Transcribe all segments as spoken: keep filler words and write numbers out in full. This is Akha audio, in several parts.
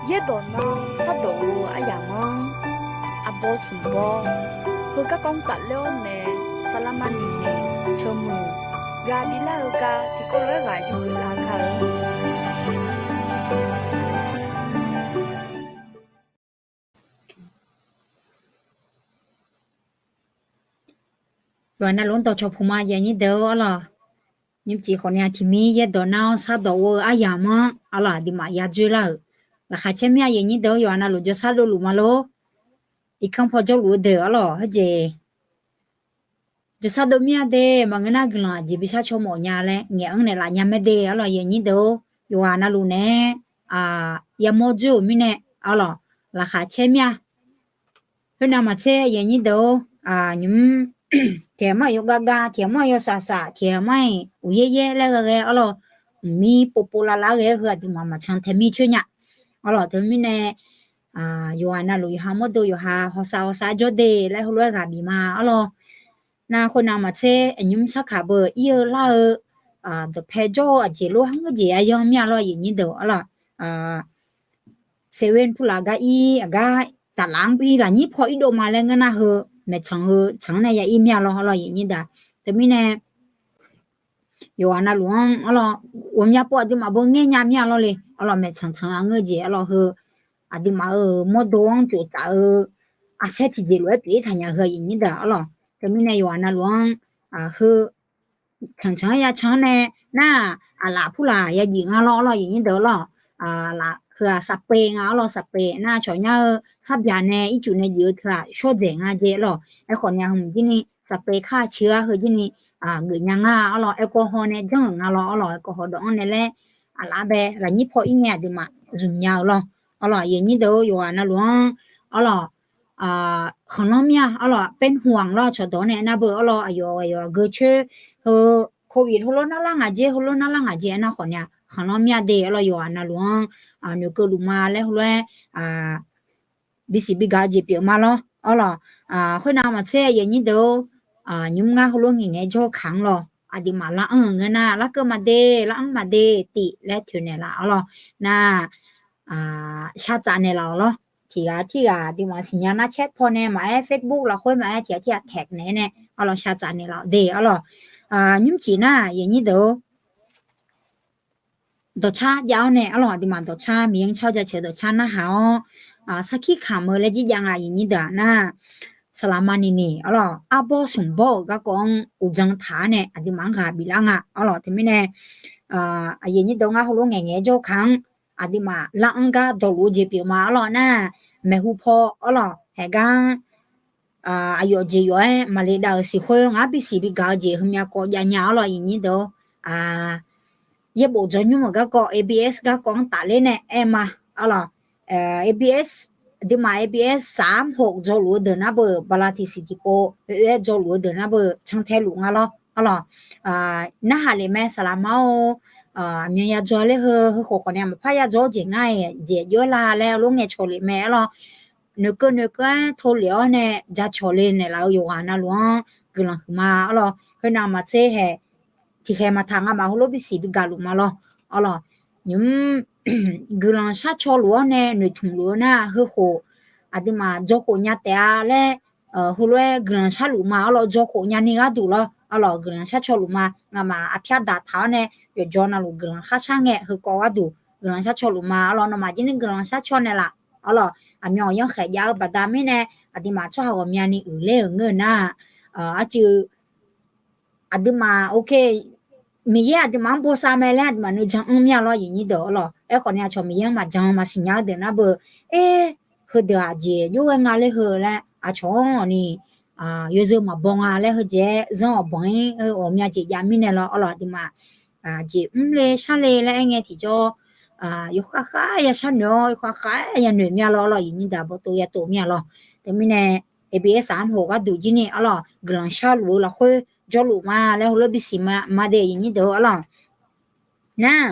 Yaerdawq nan sardawq ghof-eu aryamq-anr, arbawr smq bawr, heugar kawv-anr tafler-awr nae, saqlaqma nuinoeq, ceumuiq, ghaq biflar-eu gar tiqkawv lof-aer ghaq yurgeuf lar kar-eu. Yawqha navluf-anr dawqcawq puq ma, aqyuif aqnyir deuq-or, arlawq. Nymrcif khawfni-aq, tiqmir yaerdawq nar-awr sardawq ghof-eu aryamq-anr, arlawq, aqduimaf yadzoer lar-euq. Laqkhaq caer mir-a, aqyuif aqnyir deuq-or, yawqha navluf jawrshar dovluf ma lor. Irkanr paw jawrluf-eu deuq, arlawq, heujeq jawrshar dov mir-a de, maqngeur nar guiqlanq aqjeq bishar caw mawf nya laer ngaeq-anr naeqlaf nya mae de, arlawq, aqyuif aqnyir deuq-or, yawqha navluf naeq-aer yamawr dzoer-euq mirnae, arlawq, laqkhaq caer mir-a. Khoernav maqtser, aqyuif aqnyir deuq-or, nymq, tiqghaq mar-iq yawgav gav, tiqghaq mar-iq yawsaq saq, tiqghaq mar-iq uqyaer yaer laer ghae ghae, arlawq, mqmir pov pov lavlav-aer ghae-aer heu aqduimaf maqcan tae mir coer nya. Arlawq, teumirnae, yawqha navluf yawqha mawrdo yawqha hawsav hawsav jawr de laer heulof-aer ghaq bif ma, arlawq. Nar khoernav maqtser, aqnymr sarkaq beu ir-eu lar-eu, dawqpae jawr-eu aqjeq lof-aer ngeur jeq-aer yanr mir-a lawr, aqyuif aqnyir deuq, arlawq. Seven pulaf gar ir, aqgar taflaf-anr ir lafnyir paw irdov ma laer ngeur nar heu, maeqtsanq heu tsanq-anr nae ya ir mir-a lawr, arlawq, aqyuif aqnyir deuq. Teumirnae yawqha navluf-anr, arlawq, ghawqmya pov aqduimaf beu ngaer nya mir-a lawr le, arlawq, maeqtsanq tsanq-a ngeur jeq, arlawq, heu aqduimaf-euq mawrdo-anr tsof tsaf-eu aqsaer tiqjeq lof-aer pyeuf-ir taqnya heu, aqyuif aqnyir deuq, arlawq. Teumirnae yawqha navluf-anr, heu tsanq tsanq-aer ya can-anr nae, nar-aq, aqlaf pulaf ya jif nga lawr, arlawq, aqyuif aqnyir deuq, arlawq. Aqlaf heu-aq saqpeq nga, arlawq, saqpeq nar cawq nyar-eu sarbyaq nae ircuf nae jif-eu teu-aq shawrdzaeq nga jeq, arlawq. Aerkhawf ni-aq, hmq jir ni saqpeq kar ciq-ar heu jir ni geuf nya nga, arlawq, aerkawv haw nae janr-euq nga lawr, arlawq, aerkawv haw dawq-anr nae laer aqlaf bae lafnyir paw ir ngae aqduimaf zmq nya-eu lawr, arlawq, aqyuif aqnyir deuq-or, yawqha navluf-anr, arlawq, khanqlanr mir-a, arlawq, เป็นห่วง lawr, cawqdawq-anr nae nar beu, arlawq, aqyawf aqyawf aqgeu coer heu, covid heulof narlar ngaq jeq, heulof narlar ngaq jeq aernar khawf ni-aq, khanqlanr mir-a de, arlawq, yawqha navluf-anr noeqkeuv luf ma laer heulof-aer bisiq bigaq-eu jeq pyeuf ma lawr, arlawq. Khoernav maqtser, aqyuif aqnyir deuq-or, nymr ngar heulof ngaeqngaeq jawr-eu kaq-anr lawr, aqduimaf lar-anr ngeur nar larkeuv maqde, lar-anr maqde, tif laer toeqnaeq laf, arlawq. Nar, shartsaf naeqlaf-awq lawr. Tiqghaq tirghaq aqduimaf siqnya nar chat paw nae maqaer, Facebook lafkhoer maqaer, tiqghaq tirghaq taq naeq-aer nae, arlawq, shartsaf naeqlaf-awq de, arlawq. Nymrcif nar, aqyuif aqnyir deuq-or, dawqcar jav-awr nae, arlawq, aqduimaf dawqcar, Miqyaer-anr car jaceuq-eu dawqcar narhaq-awr, sarkir kamq-eu laer jir jav nga, aqyuif aqnyir deuq-aq nar, saqlaqma nuinoeq, arlawq, arbawr smq bawr-euq garkawv-anr uqdzan taq-awr nae aqduimaf-anr ghaq biflar nga, arlawq. Teumirnae aqyuif aqnyir deuq, ngar heulof ngaeqngaeq-aer jawr-eu kaq-anr aqduimaf lar-anr gar dawqluf-eu jeq pyeuf ma, arlawq, nar, maeqhu paw, arlawq, haeqgar-anr aqyawf jeq yawf-aer maqle dav-euq siq khoer ngar bisiq bigaq-eu jeq heumyav kawv jav nya, arlawq, aqyuif aqnyir deuq-or. Yaerbof dzawrnymr-euq garkawv, ABS garkawv-anr tafler nae aer ma, arlawq. ABS, aqduimaf ABS สามหก dzawluf-eu deuq nar beu, bala tiqsiq tiqpov oe-aer dzawluf-eu deuq nar beu cantae luf nga lawr, arlawq. Narhaq lef mae, saqlaqma-or, aqmyan ya dzaw ler heu, heukhof khawf nae maqpar ya dzaw-awr jeq ngar-iq jeq jov-aer la laer lof ngaeqcawq lef mae, arlawq. Noeqkeuv noeqkeuv-aer tov lef-awr nae jacawq le naeqlaf-eu yawqghaq navluf-anr guiqlanq huiqma, arlawq. Khoernav maqtser hae, tiqkhaeq maqtaq ngamaf heulof bisiq bigaq luf ma lawr, arlawq. Nymq, guiqlanq sharcaw luf-awr nae noeqtmq luf-eu nar, heukhof aqduimaf dzawkhof nya taef-a laer, heulof-aer guiqlanq sharluf ma, arlawq, dzawkhof nyani gharduq lawr, arlawq, guiqlanq sharcaw luf ma. Ngamaf arpyar daqtaq-awr nae yawqjawr navluf guiqlanq kharshar ngae, heukawv gharduq guiqlanq sharcaw luf ma, arlawq. Nawmaf jir ni guiqlanq sharcaw naeqlaf, arlawq. Aqmyan yanrkhaeq jav-eu baqda mirnae aqduimaf tsawrhaq ghawqmyani uiqler-euq ngeur nar, arcuiv aqduimaf, ok, Miqyaer aqduimaf-anr bosav mae laer aqduimaf nuijan anr mir-a lawr, aqyuif aqnyir deuq, arlawq. Aerkhawf ni aqcawq Miqyaer-anr maqjan maqsiqnya-eu deuq nar beu, aer, heudeuq-aq jeq jov-aer nga ler heu laer aqcawq-anr ni yawzeu maqbaw nga laer heujeq-aer zanr-awq banq-ir ghawqmya jeq jav mirnae lawr, arlawq. Aqduimaf jeq mrle sharle laer aer ngae tiqjawr, yawkhav khav-aer ya sharnoeq-awr, yawkhav khav-aer ya noeq mir-a lawr, arlawq, aqyuif aqnyir deuq, bawqtov ya tov mir-a lawr. Teumirnae ABS สามหก gharduq jir ni, arlawq, guiqlanq sharluf-eu lafkhoer jawrluf ma laer heulof bisiq ma de, aqyuif aqnyir deuq, arlawq. Nar,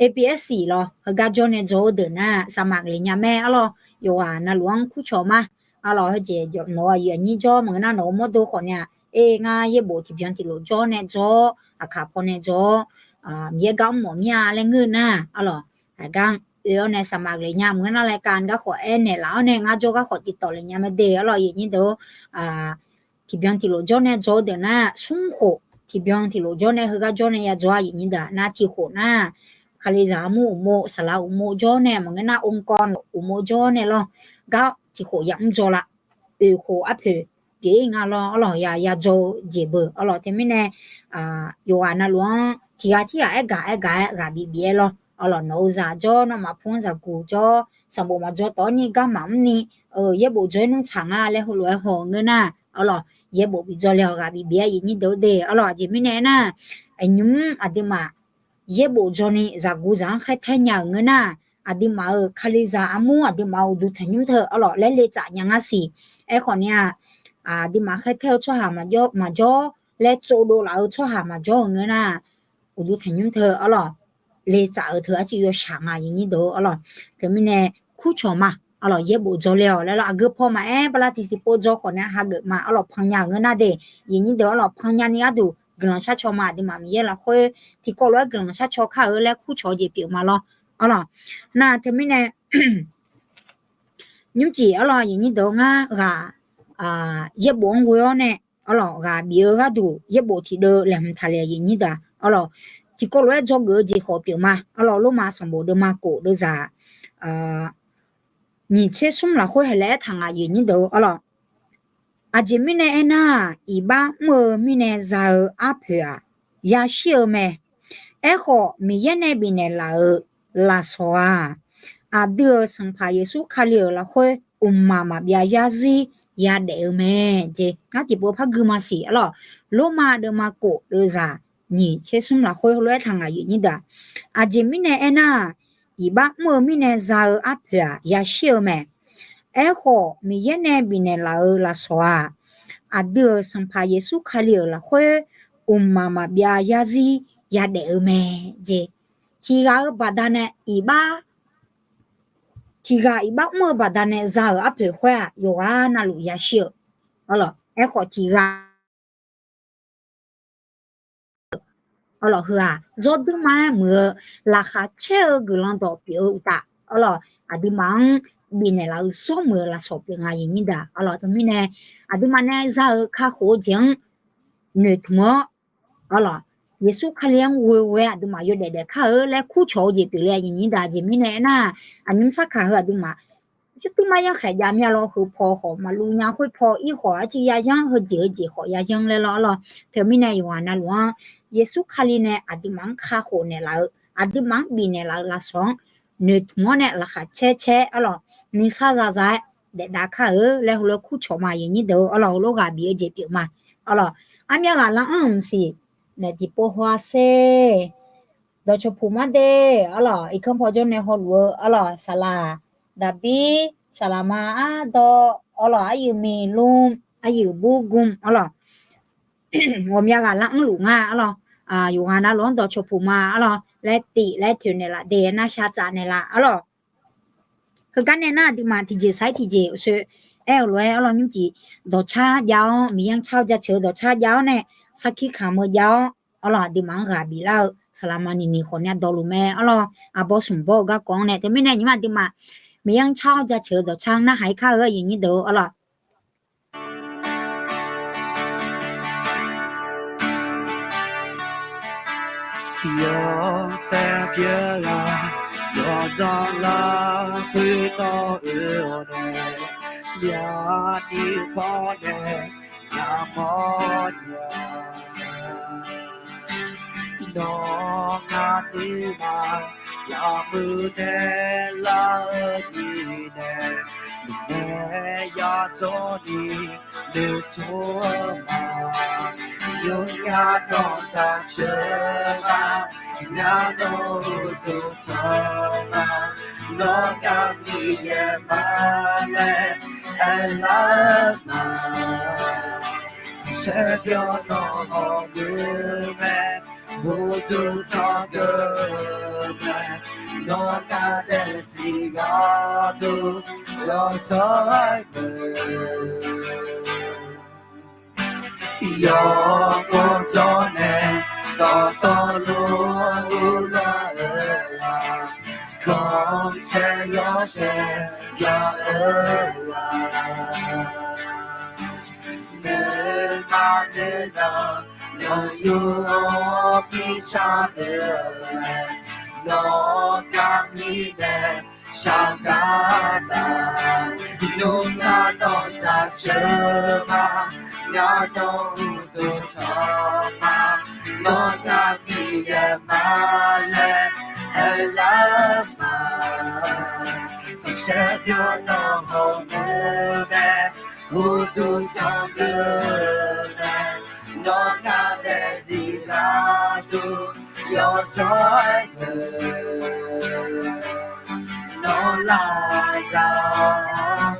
ABS lawr heugar jawr nae dzaw-eu deuq nar, saqmaq le nya mae, arlawq, yawqghaq navluf-anr kurcawq ma, arlawq. Heujeq nawq-eu aqyuif aqnyir jawr maqngeur nar, nawq-eu mawrdo khawf ni-aq, aer, ngar yaerbof tiqbyan tiqlof jawr nae dzaw-awr, aqkaq paw nae dzaw-awr, Miqyaer gar mr mawf mir-a laer ngeur nar, arlawq, aqgar oe-awr nae saqmaf le nya maqngeur nar laer ka garkhawf aernaeq laf-awr nae ngar jawr garkhawf tiqtawf le nya mae de, arlawq, aqyuif aqnyir deuq-or, tiqbyan tiqlof jawr nae dzaw-eu deuq nar, smr khof tiqbyan tiqlof jawr nae heugar jawr nae ya dzaw-a, aqyuif aqnyir deuq-aq. Nar tiq khof nar, Kalizaq armur uqmov, saqlaq uqmov jawr nae maqngeur nar, องค์กร uqmov jawr nae lawr, gar tiq khof yamr dzaw la, oeq khof arpoeq pyeuf-ir nga lawr, arlawq, ya ya dzaw-eu jeq beu, arlawq. Teumirnae yawqghaq navluf-anr tiq ghaq tirghaq aergaq aergaq-aer ghaq bif bif-aer lawr, arlawq. Nawq-euq zaq jawr, nawmaf pu-anr zaqguq jawr, sanqbof maqdzaw tawf-awr ni garma mrni, yaerbof dzaw-aer nmr tsaq nga laer heulof-aer haw-eu ngeur nar, arlawq, yaerbof bidzaw le-awq, ghaq bif bif-aer, aqyuif aqnyir deuq-or de, arlawq. Aqjeq mirnae aernar, aqnymr aqduimaf yaerbof dzaw ni zaqguq zaq-anr khaertae nya-euq ngeur nar, aqduimaf-euq Kalizaq armur aqduimaf-euq uqduq tanqnymr teu, arlawq, laer le tsaf nya ngar siq. Aerkhawf ni-aq, aqduimaf khaertae-eu tsawrhaq maqjawr laer tsovdov laf-eu tsawrhaq maqjawr-euq ngeur nar, uqduq tanqnymr teu, arlawq, le tsaf-euq teu arcuiv yawshaq nga, aqyuif aqnyir deuq, arlawq. Teumirnae kurcawq ma, arlawq, yaerbof dzaw le-awq laer lawr, aqgeu paw maqaer bala tiqsiq pov dzaw khawf nae hageuf ma, arlawq, pannya-euq ngeur nar de, aqyuif aqnyir deuq, arlawq, pannya ni gharduq guiqlanq sharcaw ma, aqduimaf Miqyaer lafkhoer tiqkawv lof-aer guiqlanq sharcaw kar-eu laer kurcawq-eu jeq pyeuf ma lawr, arlawq. Nar teumirnae nymrcif, arlawq, aqyuif aqnyir deuq, ngar ghaq yaerbof-anr ghoe-awr nae, arlawq, ghaq bif-eu gharduq yaerbof tiqdeuv laeqhmq taqle, aqyuif aqnyir deuq-aq, arlawq. Tiqkawv lof-aer dzawgeuf-eu jeq khawf pyeuf ma, arlawq. Lormav sanqbof deuvma kof deuvzaq nyiq tser smr lafkhoer heulof-aer taq nga, aqyuif aqnyir deuq, arlawq. Aqjeq mirnae aernar, iqbax mr-eu mirnae za-eu arpoeq-aq, yashir-eu mae. Aerkhawf, Miqyaer nae bifnaeq laf-euq lafsawq-aq, aqdui-euq Sanqpaq Yeqsur Kali-euq lafkhoer mqmaq maqbyav yarzir yadaef-eu mae jeq. Ngar tiqpov par gui ma siq, arlawq. Lormav deuvma kof deuvzaq nyiq tser smr lafkhoer heulof-aer taq nga, aqyuif aqnyir deuq-aq. Aqjeq mirnae aernar, iqbax mr-eu mirnae za-eu arpoeq-aq, yashir-eu mae. Aerkhawf, Miqyaer nae bifnaeq laf-euq lafsawq-aq, aqdui-euq Sanqpaq Yeqsur Kali-euq lafkhoer mqmaq maqbyav yarzir yadaef-eu mae jeq. Tiqghaq-eu baqdanae iqbax, tiqghaq iqbax mr-eu baqdanae za-euq arpoeq khoer-aq, yawqghaq navluf yashir-eu, arlawq. Aerkhawf, tiqghaq arlawq, heu-aq, zawrduirma-aer muiq-eu laqkhaq caer-eu guiqlanq dawq pyeuf-eu uqtaf, arlawq, aqduimaf-anr bifnaeq laf-eu zawr muiq-eu lafsawq pyeuf nga, aqyuif aqnyir deuq-aq, arlawq. Teumirnae aqduimaf nae za-euq kakhof-eu jeq-anr noeqtmq-awr, arlawq, Yeqsur Kali-anr ghoe-aer aqduimaf yawdaef daef kar-eu laer kurcawq-eu jeq pyeufle, aqyuif aqnyir deuq. Aqjeq mirnae aernar, aqnymr sarkaq heu aqduimaf yurtuv mar yanr khaeq jav mir-a lawr, heu paw khawf maqluv nya khoer paw ir khawf arcuiv yayanr, heujeq heujeq khawf yayanr laer lawr, arlawq. Teumirnae yawqghaq navluf-anr Yeqsur Kali nae aqduimaf-anr kakhof naeqlaf-eu, aqduimaf-anr bifnaeq laf-eu lafsawq-anr noeqtmq-awr nae laqkhaq caer caer, arlawq, nuisar zaza-aer daefdav kar-eu laer heulof-aer kurcawq ma, aqyuif aqnyir deuq, arlawq. Heulof ghaq bif-eu jeq pyeuf ma, arlawq. Armyav ghaq lar anr-euq mqsiq naeq tiqpov haw-a sher. Dawqcawq puq mar de, arlawq, irkanr paw jawr nae hawluf-eu, arlawq, saqlaq Daqbir, saqlaq ma ardawr, arlawq, aryuif miq lmr, aryuif bur gmr, arlawq, ghawqmya ghaq lar anrluf nga, arlawq. Yawqghaq navluf-anr dawqcawq puq ma, arlawq, laer tif laer toeqnaeq laf de, narshar tsaf naeqlaf, arlawq. Heugar nae nar aqduimaf tiqjeq sar-ir tiqjeq uqshoe aer-eu lof-aer, arlawq, nymrcif dawqcar jav-awr, Miqyaer-anr car-eu jaceuq-eu dawqcar jav-awr nae, sarkir kamq-eu jav-awr, arlawq, aqduimaf-anr ghaq biflar-eu saqlaq maqniq niq khawf nae dawqluf mae, arlawq, arbawr smq bawr-eu garkawv-anr nae. Teumirnae nymr aqduimaf Miqyaer-anr car-awr jaceuq-eu dawqcar-anr narhaq-ir kar-eu, aqyuif aqnyir deuq, arlawq. Yawsaer pyeuf-eu ghaq, yawzanr lar puiv tawv-eu nae, myavnuiv paw nae yamawr nya. Nawr ngar nuima yaqmuiq nae lar-eu mirnae, nuinae yadzawr ni noeqtmq-eu ma. Nymrnya nawq taq ceuq ma, nymrnya nawq-eu duq tawq ma. Nawr ngar Miqyaer ma laer aerlar-eu ma. Saerbyawr nawq-awq geuq mae, uqduq tanqdeuq mae. Nawr ngar daefzir gharduq yawsanr-aer geuq. Yawkawr jawr nae dawqtawvluf uvlanr-eu ghaq, khanqsaer yawshaef ya-eu ghaq, nuima nuidan yawzeu-awr bi shar-eu, nawq-eu gar mirnae shar gar taq, nymr nar nawq dzaqceuq ma, nar nawq uqduq tanq ma, nawr gar Miqyaer ma laer aerlar ma. Khanqsaer byawq nawq hawmuiq mae, uqduq tanqdui-eu mae, nawr gar daefzir gharduq yawzawr-aer geu, nawr lafzaq-awr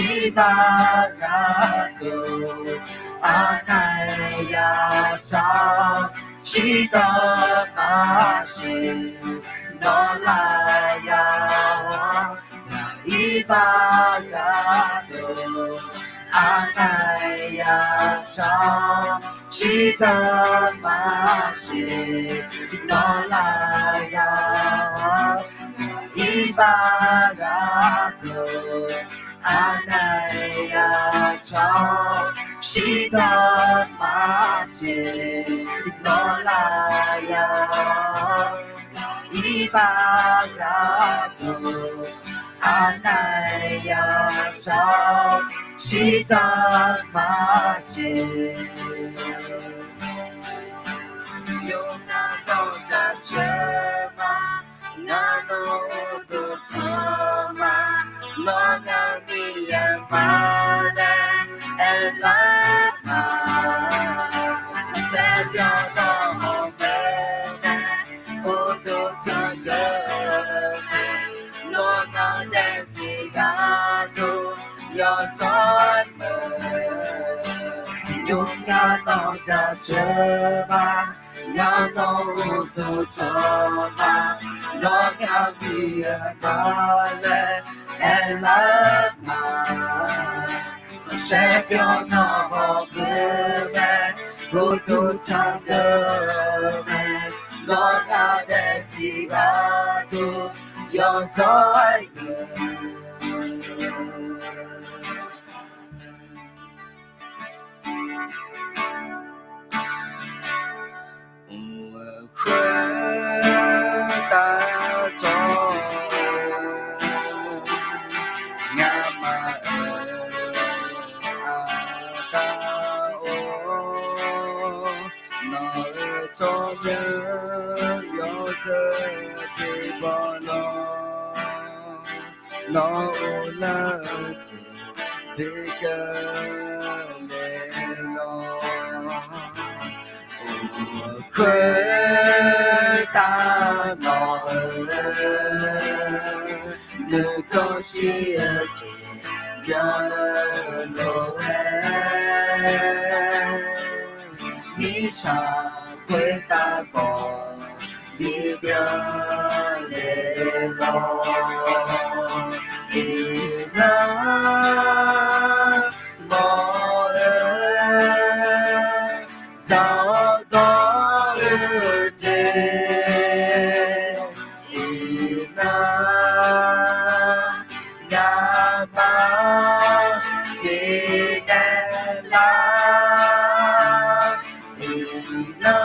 iqbax gharduq aqnaeq ya shar-awr shirdan maqsiq, nawr lafzaq-awr iqbax gharduq aqnaeq ya shar-awr shirdan maqsiq, nawr lafzaq-awr iqbax gharduq aqnaeq ya shar-awr shirdan maqsiq, nawr lafzaq-awr iqbax gharduq aqnaeq ya shar-awr shirdan maqsiq, yawqghaq nawq dzaqceuq ma, nar nawq uqduq tanq ma, nawr gar Miqyaer ma laer aerlar ma. Khanqsaer byawq nawq hawmuiq mae, uqduq tanqdui-eu mae, nawr gar daefzir gharduq yawzawr-aer geu, yawqghaq nawq dzaqceuq ma, nar nawq uqduq tanq ma, nawr gar Miqyaer ma laer aerlar ma. Khanqsaer byawq nawq hawmuiq mae, uqduq tanqdui-eu mae, nawr gar daefzir gharduq yawzawr-aer geu, mq-euq khoertav dzawr-eu ngamaf-euq Aqda-or, nawq-euq tsawrmyanr yawzeu tiqpawf lawr, nawq uvlanr-eu jeq bikeuvle lawr. Khoertav nawq-euq nuikhanr shir-eu jeq byanlar-eu lof-aer, mirtsaq khoertav khawf bibyan le lawr. Iqnan mawr-eu dzaqdawr-eu jeq, iqnan ngamaf bifnaeq lar. Iqnan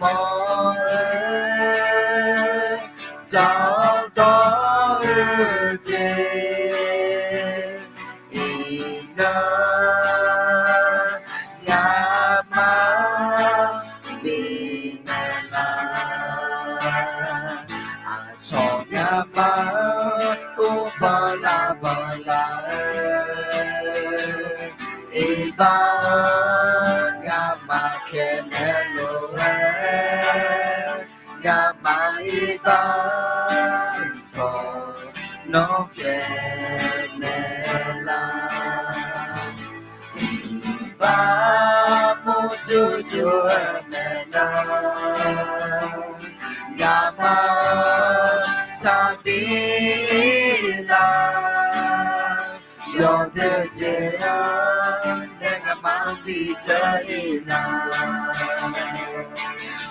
mawr-eu dzaqdawr-eu jeq, iqnan ngamaf bifnaeq lar. Aqcawq ngamaf-anr uvbanq lavbanq laf-eu, iqbax-anr ngamaf pyaeqnaeq lof-aer, ngamaf iqbax-anr khawf nawr pyaeqnaeq lar. Iqbax murjur jur-eu maeqnan, ngamaf-anr sarbir lar. Yawdoer jeq-anr nae ngamaf-anr Iqtaq iqnan,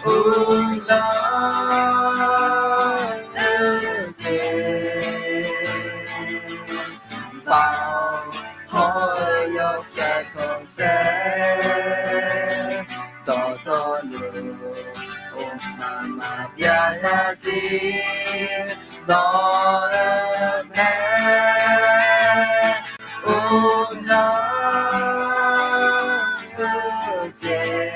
uvlanr-eu jeq, baoq hawr-eu yawshaef khanqsaer, dawqtawvluf mqmaq maqbyav zarzir nawq-eu mae. Uvlanr-eu jeq,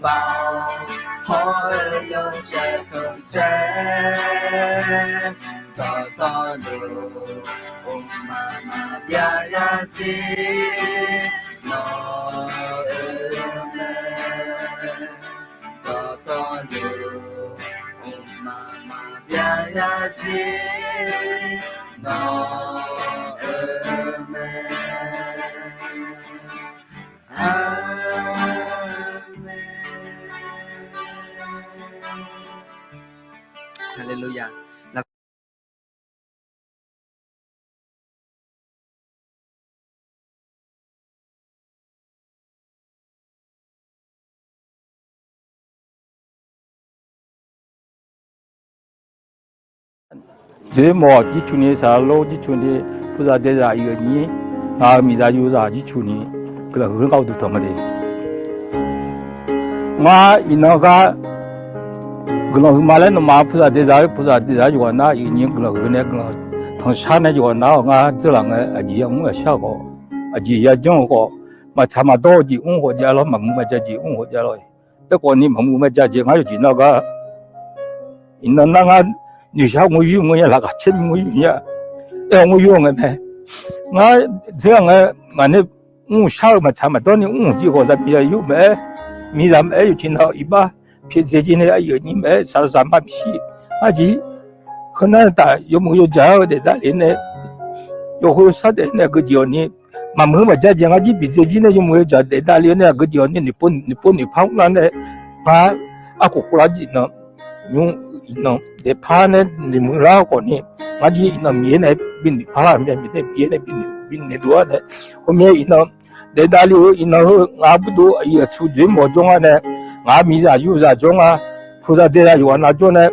baoq hawr-eu yawshaef khanqsaer, dawqtawvluf mqmaq maqbyav zarzir nawq-eu mae. Dawqtawvluf mqmaq maqbyav zarzir nawq-eu mae. Aqmeq. Haleluya. Dzoermawf jircuf ni, saqlaq lor jircuf ni, puqzaq daezaq yawnyir, ngaq-euq miqzaq yawzaq jircuf ni, guiqlanq huiq-anr gar uqduq tanq ma de. Ngar iqnan gar guiqlanq huiq ma laer nawmaf puqzaq daezaq-eu, puqzaq daezaq yawqghaq nar yawnyir guiqlanq huiq nae guiqlanq tanqshar nae yawqghaq nar-awq. Ngar dzeurlaf ngae aqjeq yamr yashar-eu khawf, aqjeq yajanr-eu khawf, maqtsaq maqdawr-eu jeq mr khawf jav lawr, maqmuiq maqja jeq mr khawf jav lawr. Aerkhawf ni maqmuiq maqja jeq ngar yawqjeq nar gar, iqnan nar ngar noeqshaq ngeur yur ngeur nya, laqkhaq caer mir ngeur yur nya. Aer-awr ngeur yur ngae mae. Ngar dzeurlaf ngae ngaq nae mr shar-eu maqtsaq maqdawr ni mr jeq khawf zaqmiq zaqyur maqaer, miqzaq maqaer, yawqjeq nar iqbax pyaeqdzae jir nae aqyuif aqnyir maqaer, saqlaq saqma maqshir. Arjir heunar taf yawmuiq yawjaq-eu daef davle nae, yawkhoer sar daef nae aqgeu jeq-awq ni, maqmuiq-eu maqja jeq ngar jir bidzae jir nae yawmuiq yawjaq daef davle nae aqgeu jeq-awq ni, noeqpov noeqpar mrlar nae par arkhof khoflar jeq nan nymr iqnan daefpar nae noeqmuiq lar khawf ni, ngar jir iqnan Miqyaer nae binoeqpar lar mae, Miqyaer nae binoeq binoeqdov-ar nae, khoermir iqnan daef davle-eu iqnan heu ngaq-anr burdov aqyuif aqtsu dzoermawf jawr nga nae, ngaq-anr miqzaq yuzaq jawr nga, puqzaq daezaq yawqghaq nav jawr nae,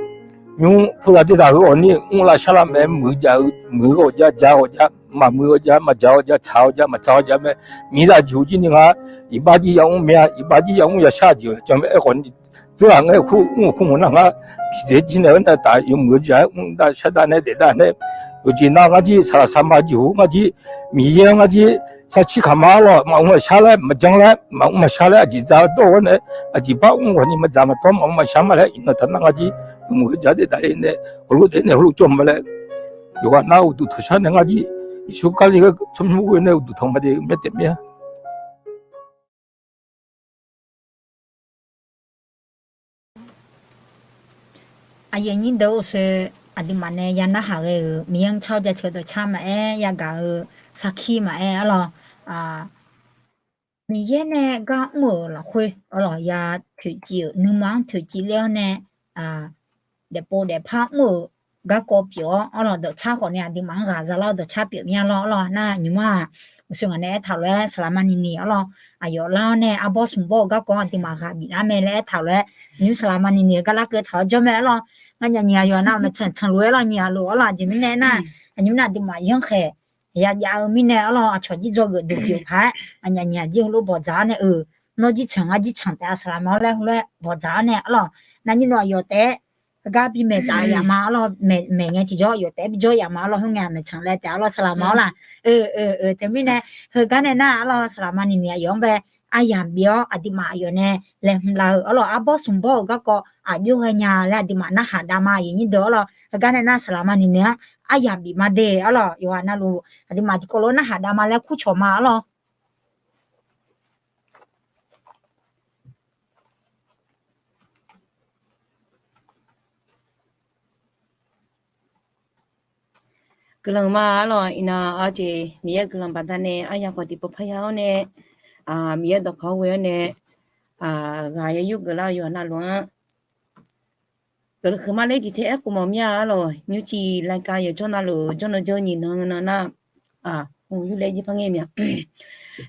nymr puqzaq daezaq heu-awq ni mrlav sharlav mae, muiq jav-eu muiq-eu ghawqjav ja ghawqjav, maqmuiq ghawqjav maqja ghawqjav, tsaq ghawqjav maqtsaq ghawqjav mae. Miqzaq jeqhuq jir ni ngar iqbax jir yamr mya, iqbax jir yamr yashar jeq-awq janr mae. Aerkhawf ni dzeurlaf ngae kur mr-euq kur mq nar ngar bidzae jir nae-aer nar taf yawmuiq yawjaq-aer mr dav shar dav nae daef dav nae, yawqjeq nar ngar jir saqlaq saqma jeqhuq ngar jir Miqyaer-anr ngar jir sarcir kaq ma-ar lawq, maqmr maqshar laer maqjanr laer maqmr maqshar laer aqjeq dzaq-eu dawr-awr nae, aqjeq bar mr ghawq ni maqdzaq maqdawr maqmr maqshar ma laer iqnan taf nar ngar jir yawmuiq yawjaq daef davle nae heulof daef nae heulof jawr ma laer, yawqghaq nar uqduq tanqshar nae ngar jir Yeqsur Kali-anr tsawrmyanr ghoe nae uqduq tanq ma de, myav taef myav. Aqyuif aqnyir deuq-or, uqshoe aqduimaf nae ya narhaq ghae-euq Miqyaer-anr car-awr jaceuq dawqcar maqaer, yagaq-eu sarkir maqaer, arlawq, Miqyaer nae gar mr-euq lafkhoer, arlawq, ya toeqciv-euq nuima-anr toeqciv ler-awr nae, daefpov daefpar mr-euq garkawv pyeuf-awr, arlawq, dawqcar khawf ni aqduimaf-anr ghaq zalar-awr dawqcar pyeuf mya lawr, arlawq, nar nymr-aq, uqshoe ngaq nae aertaq lof-aer saqlaq maqniq ni, arlawq, aqyawf lar-awr nae arbawr smqbawr-eu garkawv aqduimaf ghaq biflar mae laer aertaq lof-aer, nymr saqlaq maqniq ni-eu gar larkeuv taq-awr jawr mae, arlawq, ngar nyaf nyiq aqyawf nar maqtsanq tsanq lof-aer lawr nyiq aqlof, arlawq, aqjeq mirnae nar, aqnyir nar aqduimaf yanrkhaeq ya jav-eu mirnae, arlawq, aqcawq jir dzawgeuf duq pyeuf paq-aer, aqnyaf nyiq aqjir heulof bawqdzaq-awr nae, eu, nawr jir tsanq ngar jir tsanq taef-a saqlaq ma-awr laer heulof-aer bawqdzaq-awr nae, arlawq, nar nyir nawr aqyawf taef-aer heugar bi maeq tsaf yaf ma, arlawq, maeq ngae tiqjawr aqyawf taef-aer bijawr yaf ma, arlawq, khoerngae maeqtsanq laer taef-a, arlawq, saqlaq ma-awr laq, eu, eu, eu, teumirnae, heugar nae nar, arlawq, saqlaq maqniq ni aqyawf-anr bae aryamq bif-awr aqduimaf aqyawf nae laeqhmq laf-eu, arlawq, arbawr smqbawr-euq garkawv aqjox ghae nya laer aqduimaf narhaq dav ma, aqyuif aqnyir deuq, arlawq, heugar nae nar saqlaq maqniq ni-anr aryamq bif ma de, arlawq, yawqghaq navluf aqduimaf tiqkawv lof narhaq dav ma laer kurcawq ma, arlawq. Guiqlanq ma, arlawq, iqnan-aq jeq Miqyaer guiqlanq baqdanae aryamq khawf tiqpov parya-awr nae, Miqyaer dawqkawq-anr ghoe-awr nae, ghaq ya yur geuflar-eu yawqha navluf-anr guiqlanq huiqma laer diqtae aerkhof mawf mir-a, arlawq, nymrcif laika yawqjawr navluf jawrnan jawr nyiq nan nan nar, Yurlae jir par ngae mya.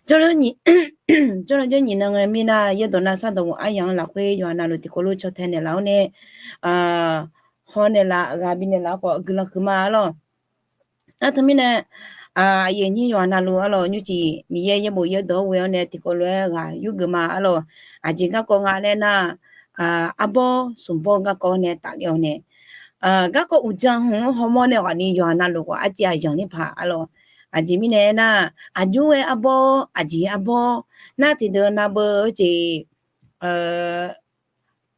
Jawrnan jawrnyiq nan ngae mirnae yaerdawq nar sardawq ghaq aryamq-anr lafkhoer yawqha navluf tiqkawv lof caw tae naeqlaf-awr nae, haw naeqlaf ghaq bifnaeq laf-awr khawf guiqlanq huiqma arlawq. Nar teumirnae aqyuif aqnyir yawqha navluf arlawq, nymrcif Miqyaer yaerbof yaerdawq-anr ghoe-awr nae tiqkawv lof-aer ghaq yurgeuf ma arlawq. Aqjeq garkawv nga laer nar, arbawr smqbawr garkawv nae tafler-awr nae, garkawv uqdzan hmq-anr hawmawr nae ghawqni yawqha navluf khawf arciv aqzanq ler paq arlawq. Aqjeq mirnae aernar, aqjox-aer arbawr, aqjeq arbawr, nar tiqdeuq navbeu-eu jeq,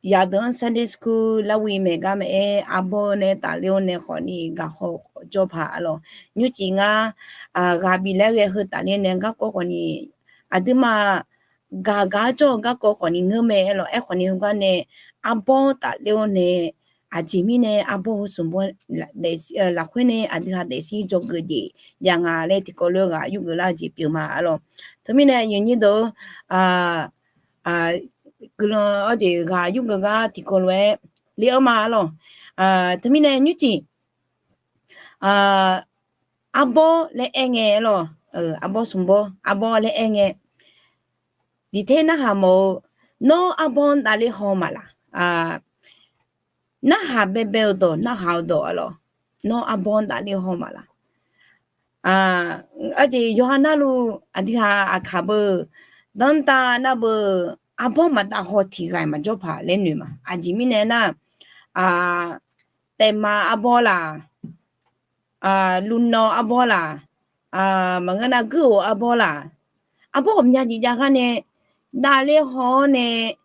yadeuq-anr Sunday school larwi maeqgar maqaer, arbawr nae tafler-awr nae khawfni gaqhaw khawf jawr paq arlawq. Nymrcif ngar ghaq bif laer ghae heu tafler nae garkawv khawfni, aqduimaf gaq gaq-anr jawr-eu garkawv khawfni ngeur mae arlawq. Aerkhawfni heugar nae arbawr tafler-awr nae, aqjeq mirnae arbawr heu smqbawr lafkhoer nae aqdui ha daefzir dzawgeuf jeq jav nga laer tiqkawv lof-aer ghaq yurgeuf lar-eu jeq pyeuf ma arlawq. Teumirnae aqyuif aqnyir deuq-or, guiqlanq-awr jeq ghaq yurgeuf gar tiqkawv lof-aer ler-awr ma arlawq. Teumirnae nymrcif arbawr laer aer ngae arlawq, arbawr smqbawr arbawr laer aer ngae, diqter narhaq mawf-eu, nawr arbawr-anr davler haw maqlaq? Narhaq baebae-eu dawq, narhaq-eu dawq arlawq, nawr arbawr-anr davler haw maqlaq? Arjeq yawqha narluf aqdui ha aqkaq beu, danrtav nar beu, arbawr maqdav haw tiq ghaq-iq maqjawr paq laer noeq ma. Aqjeq mirnae nar, taefma arbawr laq, luvnawv arbawr laq, maqngeur nar guir-euq arbawr laq, arbawr ghawqmya jeq jav gar nae davler haw-awr nae,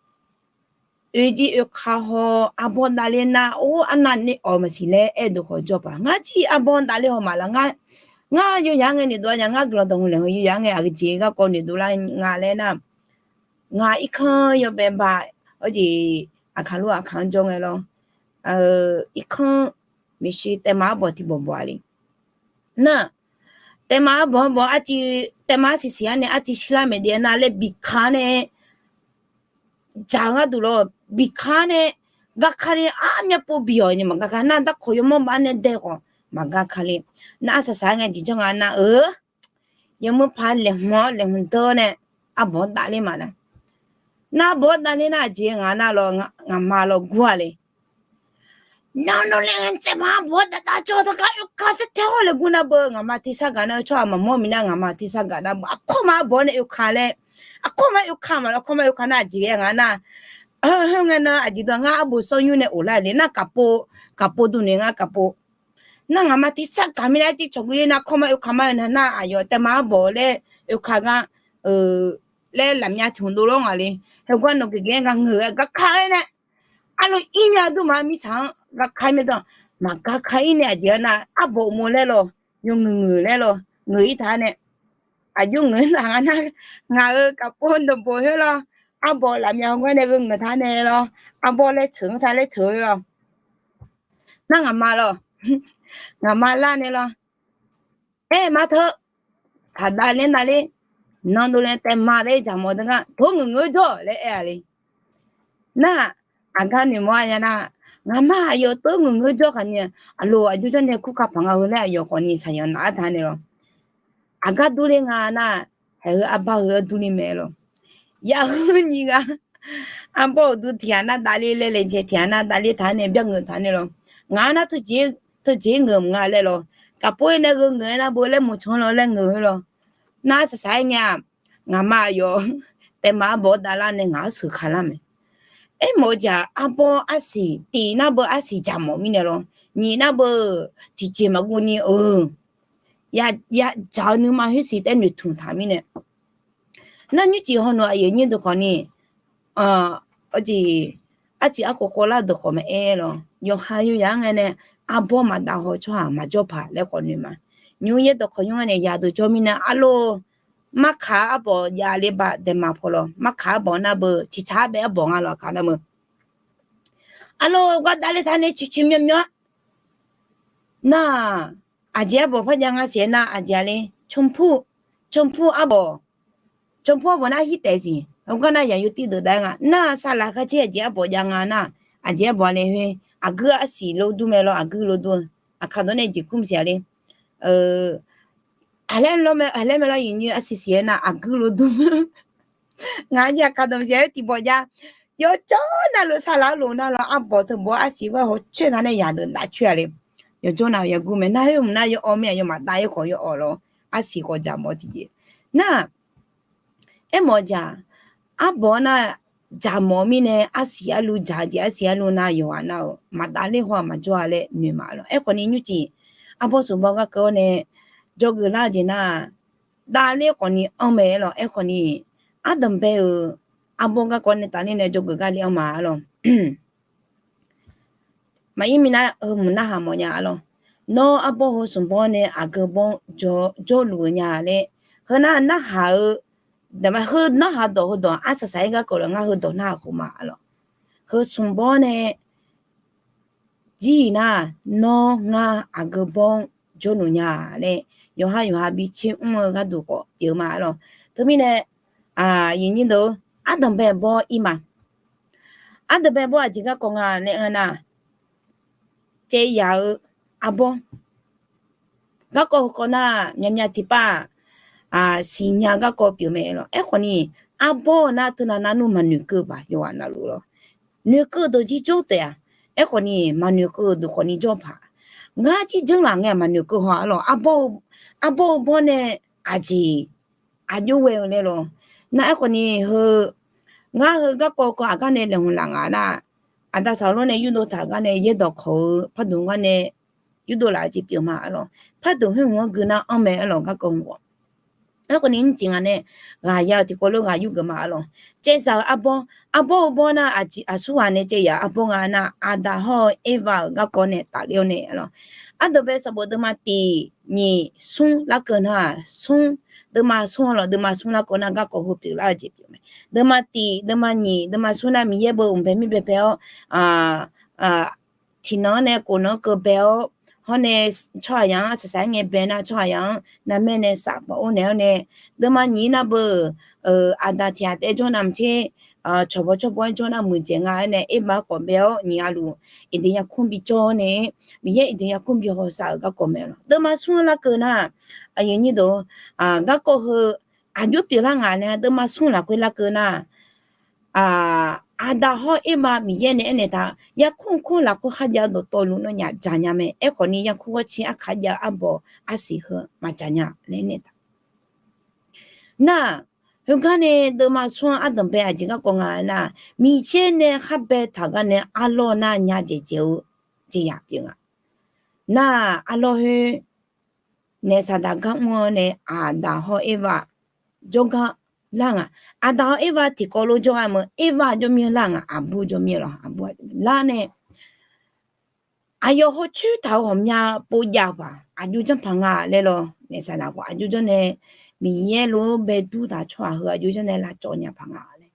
oeq jir oeq ka haw, arbawr davler nar, or, arnav nae awq maqsiq laer aer-eu deuq khawf jawr paq. Ngar jir arbawr davler haw maqlaq? Ngar, ngar yawzaq-anr ngae noeqdov-a nya, ngar guiqlanq dawq hmq laeqhmq yawzaq-anr ngae aqgeujeq garkawv noeqdov lar nga laer nar, ngaq irkanr yawbae ba, arjeq aqkaq luf aqkaq-anr jawr ngae lawr, irkanr maeqshi taefma arbawq tiq bawq bawq-a le. Nar, taefma arbawq arbawq arciv, taefma arsiq siq-anr nae arciv shirlar maeq daef nar laer biqka nae, dzaq-eu gharduq lawr biqka nae, garka le armyav pov biq-awq ni maqgar ka nar, darkawq yawmawr baf nae dae khawf maqgar ka le. Nar arsaq saq-aer ngae jeq janr nga nar-eu, yawmuir paq laeqhmq-awr laeqhmq deur nae arbawq-anr davler ma nar. Nar arbawq-anr davler nar aqjeq ngaq nar lawr, ngaqma lawr gur-a le. Nawr nawr laer taefma arbawq-anr dav dav jawr taq gar oeka taer taer-awr laer gur nar beu, ngaqma tersar gaq nar-eu tsawrhaq maqmawr miqnar ngaqma tersar gaq nar beu, aqkawr ma arbawq nae oeka laer, aqkawr ma oeka ma lawr, aqkawr ma oeka nar aqjeq-aer ngaq nar, heu ngae nar aqjeq dawq ngar arbof sawr nymr nae of lar le nar kaqpov, kaqpov dm nae ngar kaqpov. Nar ngaqma tersar gaq mirnae artiv cawq guv-ir nar kawr ma oeka ma-eu nar nar aqyawf taefma arbawq laer oeka gar laer lafmyav tiq hmq dov lawr ngaq le. Heugar nawq geuf geuf-aer gar ngeur-aer gar ka-aer nae, arlof ir myav dur ma mirtsaq-anr gar ka-ir myav dur, maqgar ka-ir nae aqjeq-aer nar arbawq uqmov laer lawr, yawngeuq ngeuq laer lawr, ngeuq-ir taq-aer nae, aqjox ngeuq-ir taq nga nar, ngaq-euq kaqpov dawqbof khoer lawr, arbawq lafmyav heugar nae gheungeuq taq nae lawr, arbawr laer ceuq-anr taq laer ceuq-eu lawr. Nar ngaqma lawr, ngaqma lar nae lawr, aer ma teu, haq dav ler nav ler, nan dovle taef ma daef jaq mawf deu gar tov ngeuq ngeur jawr laer aer-a le. Nar, aqgar noeqmawr-a nya nar, ngaqma aqyawf tov ngeuq ngeur jawr khaqni, aqloq aqjox jawr nae kur ka paq nga heu laer aqyawf khawfni saqyanq naf-aer taq nae lawr. Aqgar durler nga nar, haeq heu arbar heu-anr durler mae lawr. Yaqheu nyiq ghaq, arbawr uqduq tiq ghaq nar davler laer laejae tiq ghaq nar davler taq nae byanrngeuq taq nae lawr. Ngaq-anr nar teujeq ngeuq mq nga laer lawr. Kaqpov-aer nae gheungeuq-aer nar beu laer mqcan lawr laer ngeuq-eu lawr. Nar saqsaq-aer nya-aq, ngaqma aqyawf taef ma arbawr davlar nae ngaq-anr sheuq ka lar mae. Aermawf-eu jeq-aq arbawr arsiq tiq nar beu arsiq jaq mawf mirnae lawr. Nyiq nar beu tiqjeq maqguv ni-eu, yadzaq-eu nuima khoersiq taef noeqtmq taq mirnae. Nar nymrcif hawnav aqyuif aqnyir deuq khawfni, arjeq arcif arkhof khawvlar deuq khawf maqaer lawr. Yawqha yawzaq-anr ngae nae arbawr maqdav haw tsawrhaq maqjawr paq laer khawf noeq ma. Nymr yaerdawq khawf nymr-anr nae yadeuq jawr mirnae arlawr, markaq arbawq javle ba daema paw lawr, markaq arbawq nar beu ciqcaq arbaef arbawq nga lawr kaq nar beu. Arlawr gar davle taq nae ciqciq myawmyawm-a. Nar, aqjeq arbawq par jav nga siq-aer nar aqjeq-a le, ชมพู, ชมพู arbawq, ชมพู arbawq nar hirtaef siq. Heugar nar yaq yawtir deuq dav-aer nga nar, saqlaq kharjir aqjeq arbawq jav nga nar, aqjeq arbawq-a le khoer, aqguir arsiq lof dur mae lawr, aqguir lof dur-eu, aqkaq dawq nae jeqkur mq siq-a le. Aqlaer mae, aqlaer mae lawr, iqnyir arsiq siq-aer nar aqguir lof dm. Ngaq-anr jav ka dm siq-aer tiqbawq jav. Yawjawr navluf saqlaq-eu lof nar lawr, arbawq teu bawr arsiq ghoer hawcoer nar nae yadeuq daf coer-a le. Yawjawr nav-eu yagur mae, nar khoer mq nar yawawr mir-aq, yawmaf dav-ir khawf yawawr lawr, arsiq khawf jaqmawf tiqjeq. Nar, aermawf-eu jeq-aq, arbawr nar jaqmawf mirnae arsiq arlu jaq-eu jeq, arsiq arlu nar yawqghaq nar-euq maqdav ler haw-aq maqjawr-a laer noeq ma lawr. Aerkhawf ni nymrcif arbawr smq bawr garkawv-awr nae dzawgeuf lar-eu jeq nar, dav ler khawf ni anr mae-aer lawr. Aerkhawf ni ardanqbae-euq arbawr garkawv nae tafler nae dzawgeuf gar le anr ma-a lawr. Maqir minav heu mq narhaq mawfnya-a lawr. Nawr arbawr heu smq bawr nae aqgeu bawr jawrluf-eu nya laer, heu nar narhaq-eu, heu narhaq dawq heudawq arsaq saq-aer garkawv lawr, ngar heudawq narhaq khof ma-a lawr. Heu smq bawr nae jir-iq nar, nawr ngar aqgeu bawr jawrluf nya laer, yawqha yawqha bi tser mr-eu gharduq khawf pyeuf ma-a lawr. Teumirnae, iqnyir deuq, ardanqbae bawr ir ma. Ardanqbae bawr aqjeq garkawv nga laer aer nar, caev yaq-eu arbawr garkawv heukawv nar, myavmyav tiqpav siqnya garkawv pyeuf mae lawr. Aerkhawf ni, arbawr-eu nar teunav nar nmr maqnoeqkeuv-eu paq yawqghaq navluf lawr. Noeqkeuv-eu deuq jir jawr taef-a. Aerkhawf ni maqnoeqkeuv-eu deuq khawf ni jawr paq. Ngar jir janrlaf ngae maqnoeqkeuv haw-a lawr. Arbawr-eu bawr nae aqjeq aqjox ghae-eu laer lawr. Nar aerkhawf ni heu, ngar heu garkawv kawv aqgar nae laeqhmq laf nga nar, aqda saqlor nae yurdov taq gar nae yaerdawq kawq-eu pardmq gar nae yurdov laf-eu jeq pyeuf ma-a lawr. Pardmq khoer hmq-anr gui nar anr mae-a lawr, garkawv hmq-awq. Aerkhawf ni nymrcif nga nae ghaq ya-eu tiqkawv lof ghaq yurgeuf ma-a lawr. Caevzaq-eu arbawr, arbawr-eu bawr nar aqjeq aqsurghaq nae caev yaq-eu arbawr nga nar, Aqdaq hawr-eu Ervav-euq garkawv nae tafler-awr nae-a lawr. Ardanqbae sanqbof deuvma tiq nyiq smr larkeuv nar, smr, deuvma smr-a lawr, deuvma smr larkeuv nar garkawv heu pyeuflar-eu jeq pyeuf mae. Deuvma tiq, deuvma nyiq, deuvma smr nar Miqyaer beu mq bae mir bae bae-awr, tiqnan-anr nae kof nan-anr keuv bae-awr, hawr nae tsawrhaqzaq-anr saqsaq-aer ngae bae nar tsawrhaqzaq-anr narmaer nae saf paf or naeq-awr nae, deuvma nyiq nar beu, aqdaq tiq ghaq taef-aer jawr nar maqtser, cawqbaw cawqbaw-aer jawr nar muiqdzaeq nga-aer nae Ervav khawf bae-awr nyiq ghaq luf Eqdeq yarkmr bi jawr-awr nae, Miqyaer Eqdeq yarkmr bi hawsav-euq garkawv mae-a lawr. Deuvma smr larkeuv nar, aqyuif aqnyir deuq, garkawv heu aqjox pyeuflar nga nae deuvma smr lafkhoer larkeuv nar, Aqdaq hawr Ervav Miqyaer nae aernaeq taq, yarkmr kmr lafkhoer kharjav-eu dawqtawvluf nawnyaf dzaqnya mae. Aerkhawf ni yarkmr gawrtser arkaq jav-eu arbawr arsiq heu maqdzaq nya laer aernaeq taq. Nar, heugar nae deuvma smr-anr ardanqbae aqjeq garkawv nga nar, Miqyaer nae khar baetaq gar nae arlawr nar nya dzaeqdzaeq-eu jeqzaq pyeuf nga. Nar, arlawr khoer naef saqdaq gar mr-awr nae Aqdaq hawr Ervav jawrgar lar nga. Aqdaq hawr Ervav tiqkawv lof jawrgar meuq, Ervav jawr mir-anr lar nga, aqbur jawr mir-a lawr, aqbur lar nae aqyawf hawcoer taq-euq ghawqmya pov jav-eu paq aqjox janr paq nga laer lawr. Naef saqdaq khawf aqjox janr nae Miqyaer lof-aer baedur taq tsawrhaq heu aqjox janr nae lavcawv nya paq nga laer.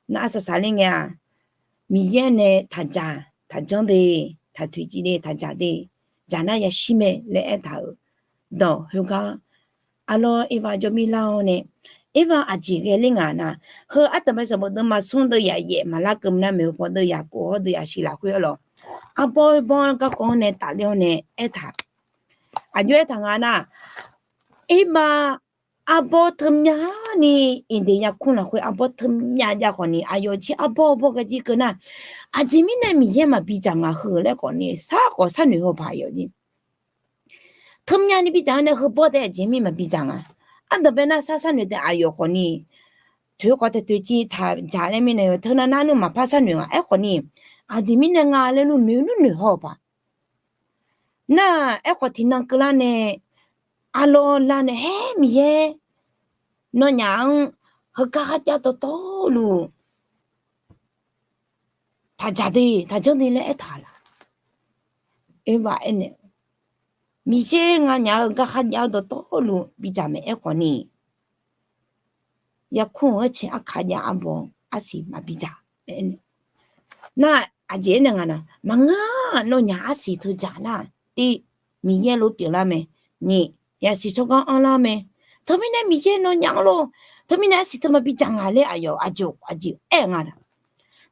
Nar arsaq saqler ngae-aq, Miqyaer nae taqdzaq taqjanr de, taqtoeqciv de, taqdzaq de, dzaq nar yashir mae laer aertaq-euq dawq khoergar, arlawr Ervav jawr mir lar-awr nae, Ervav aqjeq ghae ler nga nar, heu ardanqbae sanqbof deuvma smr deuv yaf yaef maqlar keuv nar maeqhu paw deuv yaf kof hawr deuv yaf shiq lafkhoer-a lawr, arbawr bawr garkawv-anr nae tafler-awr nae aertaq, aqjox aertaq nga nar, Ervav arbawr teumyani Eqdeq yarkmr lafkhoer arbawr teumya jav khawf ni aqyawf jir arbawr bawr gar jir keuv nar, aqjeq mirnae Miqyaer maqbi dzaq nga heu laer khawf ni sar khawf sharnoeq haw paq aqyawf jir teumyani bi dzaq-anr nae heubawr taef aqjeq mir maqbi dzaq nga. Ardanqbae nar sar sharnoeq taef aqyawf khawf ni toeq khawf taef toeqciv taqdzaq laer mirnae yawf teunav nar nmr maqpar sharnoeq nga. Aerkhawf ni aqjeq mirnae nga laer nmr noeq nmr noeq haw-eu paq. Nar, aerkhawf tiqnan keuvlar nae arlawr lar nae, Haer Miqyaer, nawnyaf-anr heugar kharjav dawqtawvluf taqdzaq de taqjanr de laer aertaq laf? Ervav aernaeq, Miqyaer nganyaf-euq gar kharjav-eu dawqtawvluf bidzaq maeq. Aerkhawf ni yarkmr-eu gharcae arkaq jav arbawr arsiq maqbi dzaq. Nar, aqjeq aernaeq nga nar, maqngeur-aq nawnyaf arsiq teudzaq nar, tiv, Miqyaer lof pyeuflar mae, nyiq, yasiq tsawrganr anrlar mae, teumirnae Miqyaer nawnyaf-anr lor, teumirnae arsiq teu maqbi dzaq nga laer aqyawf aqjox aqjeq aer nga nar.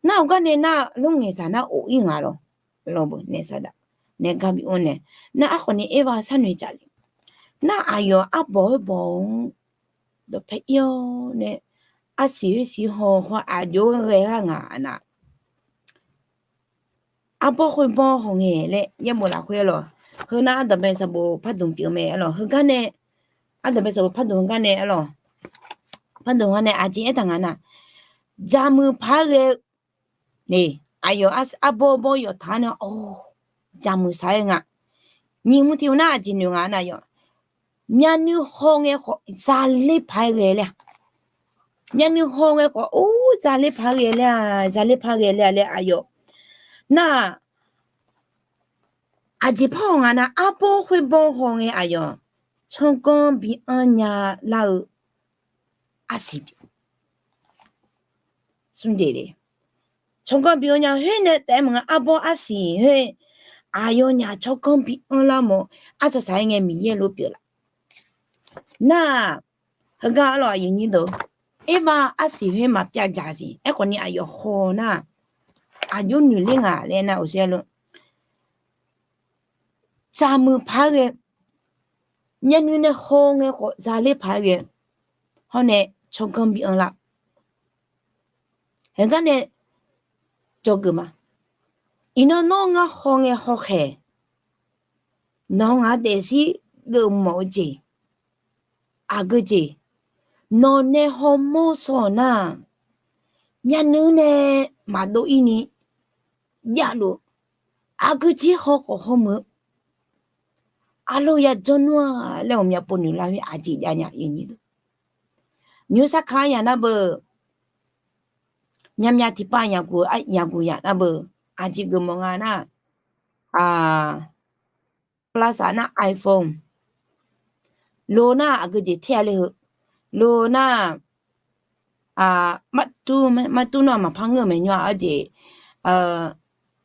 Nar-eu gar nae nar lor ngaeqzaq nar of ir nga lawr. Lawr beu naeq saqdaq naeq gar bi or nae, nar aerkhawf ni Ervav sharnoeq tsaf le. Nar aqyawf arbawq khoerbawq-anr dawqpae ir-awr nae, arsiq khoersiq haw haw aqjox-aer ghae lar ngaq nar, arbawr khoerbawr haw ngae laer yaerbof lafkhoer arlawq. Heu nar ardanqbae sanqbof pardmq pyeuf-eu mae arlawq. Heugar nae, ardanqbae sanqbof pardmq heugar nae arlawq. Pardmq heugar nae aqjeq aertaq nga nar, jaqmuiq paq-aer ghae-eu, aqyawf arbawr bawr yawf taq-ar nae, jaqmuiq saq-aer nga. Nyiq mq tiq mq nar aqjeq noeq nga nar yawf, myavnuiv haw ngae khawf zaler paq-aer ghae ler-a. Myavnuiv haw ngae khawf or zaler paq-aer ghae ler-a, zaler paq-aer ghae ler-a laer aqyawf nar, aqjeq par haw nga nar, arbawr khoerbawr haw ngae aqyawf tsawrganr bianr nya lar-eu arsiq pyeuf. Smr jeq le, tsawrganr bianr nya khoer nae taef-aer maqnga, arbawr arsiq khoer aqyawfnyaf tsawrganr bianr lar mawf, arsaq saq-aer ngae Miqyaer lof pyeuflar. Nar, heugar arlawq aqyuif nyir deuq, Erbav arsiq khoer maqpyav dzaq siq. Aerkhawf ni aqyawf haw nar, aqjox noeq ler ngaq laer nar, uqshoe lof, jaqmuiq paq-aer ghae, myavnuiv nae haw ngae khawf zaler paq-aer ghae, hawr nae tsawrganr bianr lar. Heugar nae dzawgeuf ma. Iqnan nawr ngar haw ngae hawkhaeq, nawq-anr ngaq-anr daefzir geufmawf-eu jeq, aqgeu jeq, nawq nae hawmawr saw-awq nar, myavnuiv nae maqdov ir ni javluf, aqgeu jeq haw khawf hawmuiq-eu, arlof ya janr nmr-a laer ghawqmya pov noeq lar khoer aqjeq jav nya. Nymr sarkar yaq nar beu, myavmyav tiqpav yaqguq yaq nar beu, aqjeq geufmawf nga nar, lavsav nar iPhone, lo nar aqgeu jeq ter-a le heu, lo nar, martur nawr maqpar ngeur-eu mae nymr-a, arjeq,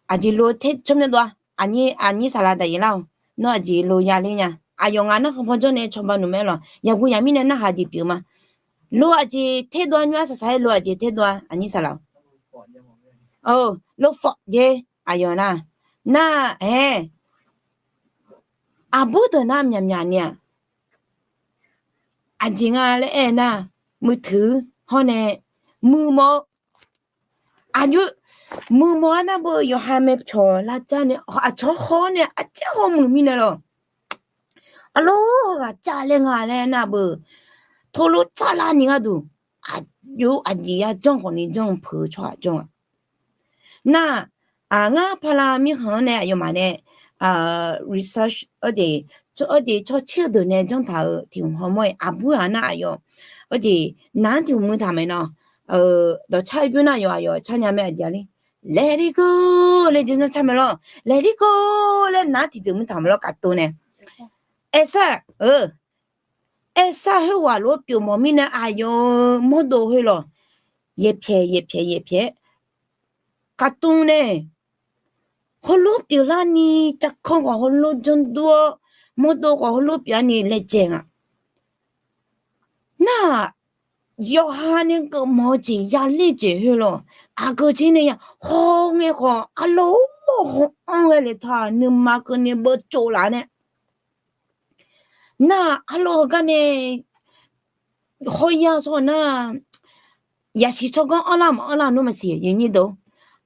aqjeq lo ter tsawrmyanr dov-a, aqnyir saqlaq daqyeq lar-awq, nawr aqjeq lo ya ler nya, aqyawf ngaq narkhan paw janr nae cawba noeq mae lawq, yaqguq yaq mirnae narhaq jeq pyeuf ma. Lo aqjeq ter dov-a nymr-a, saqsaq-aer lo aqjeq ter dov-a aqnyir saqlaq-awq. Lo fawf jeq aqyawf nar, nar, aer, aqbur deuq nar myaqmyaq ni-aq, aqjeq nga laer aer nar, muiq teuq hawr nae muiq mawf-eu, aqjox muiq mawf-ar nar beu, yawqha maeqpyawq lar jar nae aqcawq haw-awr nae aqcaer haw muiq mirnae lawq. Arlawr ghaq jar laer nga laer nar beu, tolo jar lar ni gharduq, aqjox aqjeq ya janr khawf ni janr-eu peuq-eu tsawrhaq janr-a. Nar, ngar pala mirkhanq-anr nae aqyawfmaf nae research, aqjeq tsawrcaer-eu deuq nae janr taq-euq tiq hmq hawmawr-iq aqbur-aq nar aqyawf, aqjeq nar-anr tiq hmq muiq taq mae nawr, dawqcar-eu bymr nar yawf aqyawf car nya mae aqjeq-a le. Let it go laer janr car mae lawr. Let it go laer nar tiqdeuq muiq taq mae lawr, kaqtov nae. Aersar-eu, aersar khoerghaq lof-aer pyeuf mawf mirnae aqyawf-euq mawrdov khoerlawq, yaepyaeq yaepyaeq yaepyaeq-aer, kaqtov nae heulof pyeuflarni, cavkanr khawf heulof janr dur-awr, mawrdov khawf heulof pyeuflarni laejae nga. Nar-aq, yawqha nae geufmawf-eu jeq yaler jeq khoerlawq, aqgeu jeq nae ya hawngae khawf arlawr haw-anr ghae le taq nuima keuvni beutsov laf nae. Nar-aq, arlawr heugar nae hawya sawr nar, yasiq tsawrganr anrlar maqanrlar nmr maqsiq,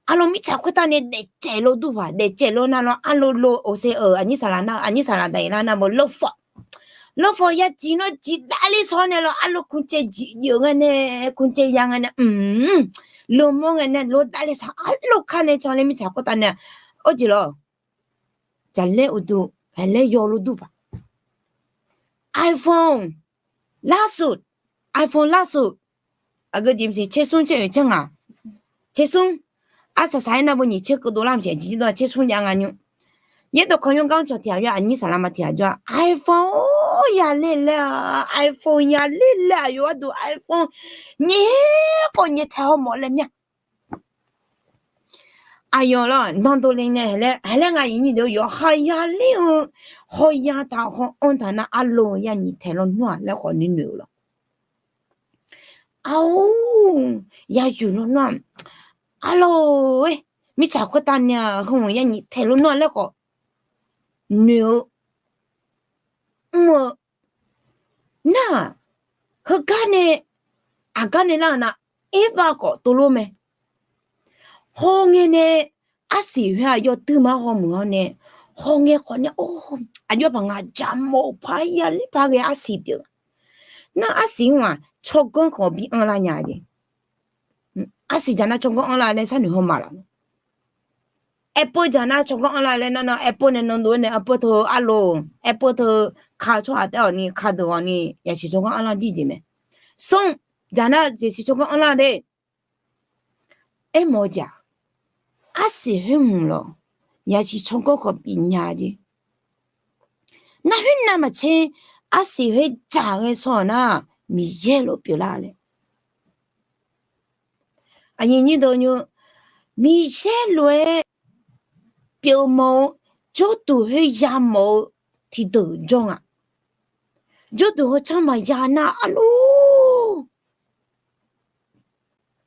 arlawr mirtsaq khoertav nae daefcaev lo dur paq, daefcaev lo nar lawr, arlawr lo oqse-euq aqnyir saqlaq nar, aqnyir saqlaq daqyeq lar nar beu, lofawf, lofawf yajiq nawr jiq davler sawr nae lawr, arlawr kuncaev jiq jeuf ngae nae, kuncaev ya ngae nae, mq, lomawr ngae nae lo davler saq, arlawr kar nae can laer mirtsaq khoertav nae, arjeq lawr, jaqlaer uqduq haeqlaer yaw lo dur paq. iPhone larsuq, iPhone larsuq, aqgeu jeq maqsiq, tsersmr tser oeq tser ngaq, tsersmr, arsaq saq-aer nar beu nyiq tser keuv dovlar maqsiq, aqjeq jir dov-a tsersmr jav nga nymr. Yaerdawq kawq nymr gar cawq tiq ghaq jawr-a, aqnyir saqlaq ma tiq ghaq jawr-a, iPhone yaler laer-a, iPhone yaler laer, aqyawf gharduq iPhone nyaef khawf nyaeftaeq haw mawf laer mir-a. Aqyawf lawr, nan dovle nae haeqlaer, haeqlaer nga nyiq nyiq deuq yawqha yaler-eu, hawya taq haw-anr taq nar arlawr ya nyiq taeq lawnmr-aq laer khawf noeq noeq-eu lawq. Ar-or, ya yuq lawnmr-aq, arlawr-aer, mirtsaq khoertav nae-aq heu-anr ya nyiq taeq lawnmr-a laer khawf noeq-eu, mr-eu, Nar-aq, heugar nae, aqgar nae nar-aq nar, Erbav khawf tov lor mae. Hawngae nae arsiq khoer-aq yawtuir ma hawmuiq-awr nae, hawngae khawf nae, or, aqjox paq ngaq jaqmawf-eu paq-aer yaler paq ghae arsiq pyeuf. Nar arsiq-anr-aq tsawrganr khawf bi anrlar nya jeq. Arsiq jaq nar tsawrganr anrlar laer sharnoeq haw ma laf. Aerpov jaq nar tsawrganr anrlar laer nar nar, aerpov nae nan dov-aer nae aerpov teu arlof, aerpov teu ka-eu tsawrhaq taef-awq ni, kadeuq-awq ni, yasiq tsawrganr anrlar jir jeq mae. Smr jaq nar yasiq tsawrganr anrlar de. Aermawf-eu jeq-aq, arsiq khoer hmq lawq, yasiq tsawrganr khawf bifnya jeq. Nar khoer navmaqtser, arsiq khoer dzaq ghae shaw-euq nar, Miqyaer lof pyeuflar laer. Aqnyir nyir deuq nymr, Miqyaer lof-aer pyeufmawf-eu, jawrduq khoer yamawf-eu tiqdeuq jawr nga. Jawrduq heu tsanr maqya nar arlor,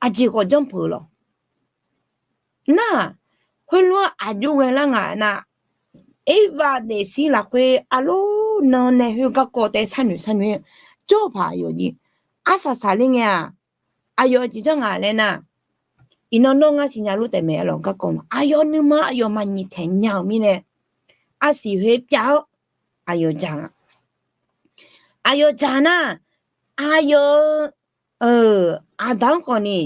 aqjeq khawf janrpeuq lawq. Nar-aq, heulof-aer aqjox ghae lar nga nar, Erbav daefzir lafkhoer arlor nan nae khoer garkawv taef sharnoeq sharnoeq-aer jawr-eu paq aqyawf jeq. Arsaq saqler ngae-aq, aqyawf jeq janr nga laer nar, iqnan nawr ngar siqnya lor taef mae, arlawq garkawv ma. Aqyawf nuima aqyawf maqnyiq taeq nya-euq mirnae, arsiq khoer pyav-awr aqyawf dzaq nga. Aqyawf dzaq nar, aqyawf-euq aqda-anr khawf ni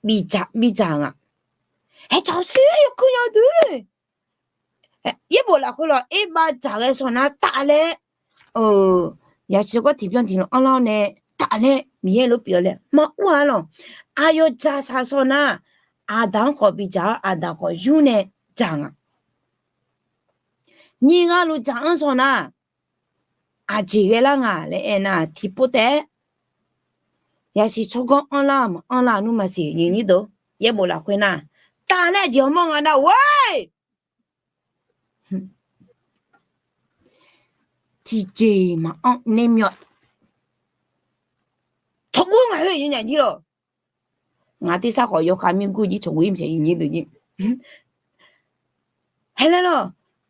bidzaq nga. Haeqcawq sher yawkuir nya deuq. Yaerbof lafkhoer lawq, Erbav dzaq ghae shaw nar taf laer, yasiq tsawrganr tiqbyan tiqlanq anrlar-awr nae taf laer Miqyaer lof pyeuf-eu laer maqur-a lawq. Aqyawf dzaq saq shaw nar, aqda-anr khawf bidzaq-awr aqda khawf yur nae dzaq nga. Nyiq ghaq luf dzaq-anr shaw nar, aqjeq ghae lar nga laer aernar, tiqpov taef-aer yasiq tsawrganr anrlar-eu maq anrlar nmr maqsiq nyiq nyir deuq. Yaerbof lafkhoer nar, taf laer aqjeq hawmawr nga nar-or, tiqjeq maqanr nae myawf. Tawqguv ngaq khoer yawnyaf jir lawq. Ngaq tersar khawf yawkhav mir gur jir tawqguv ir maqsiq nyiq nyir deuq jir. Haeq laer lawq,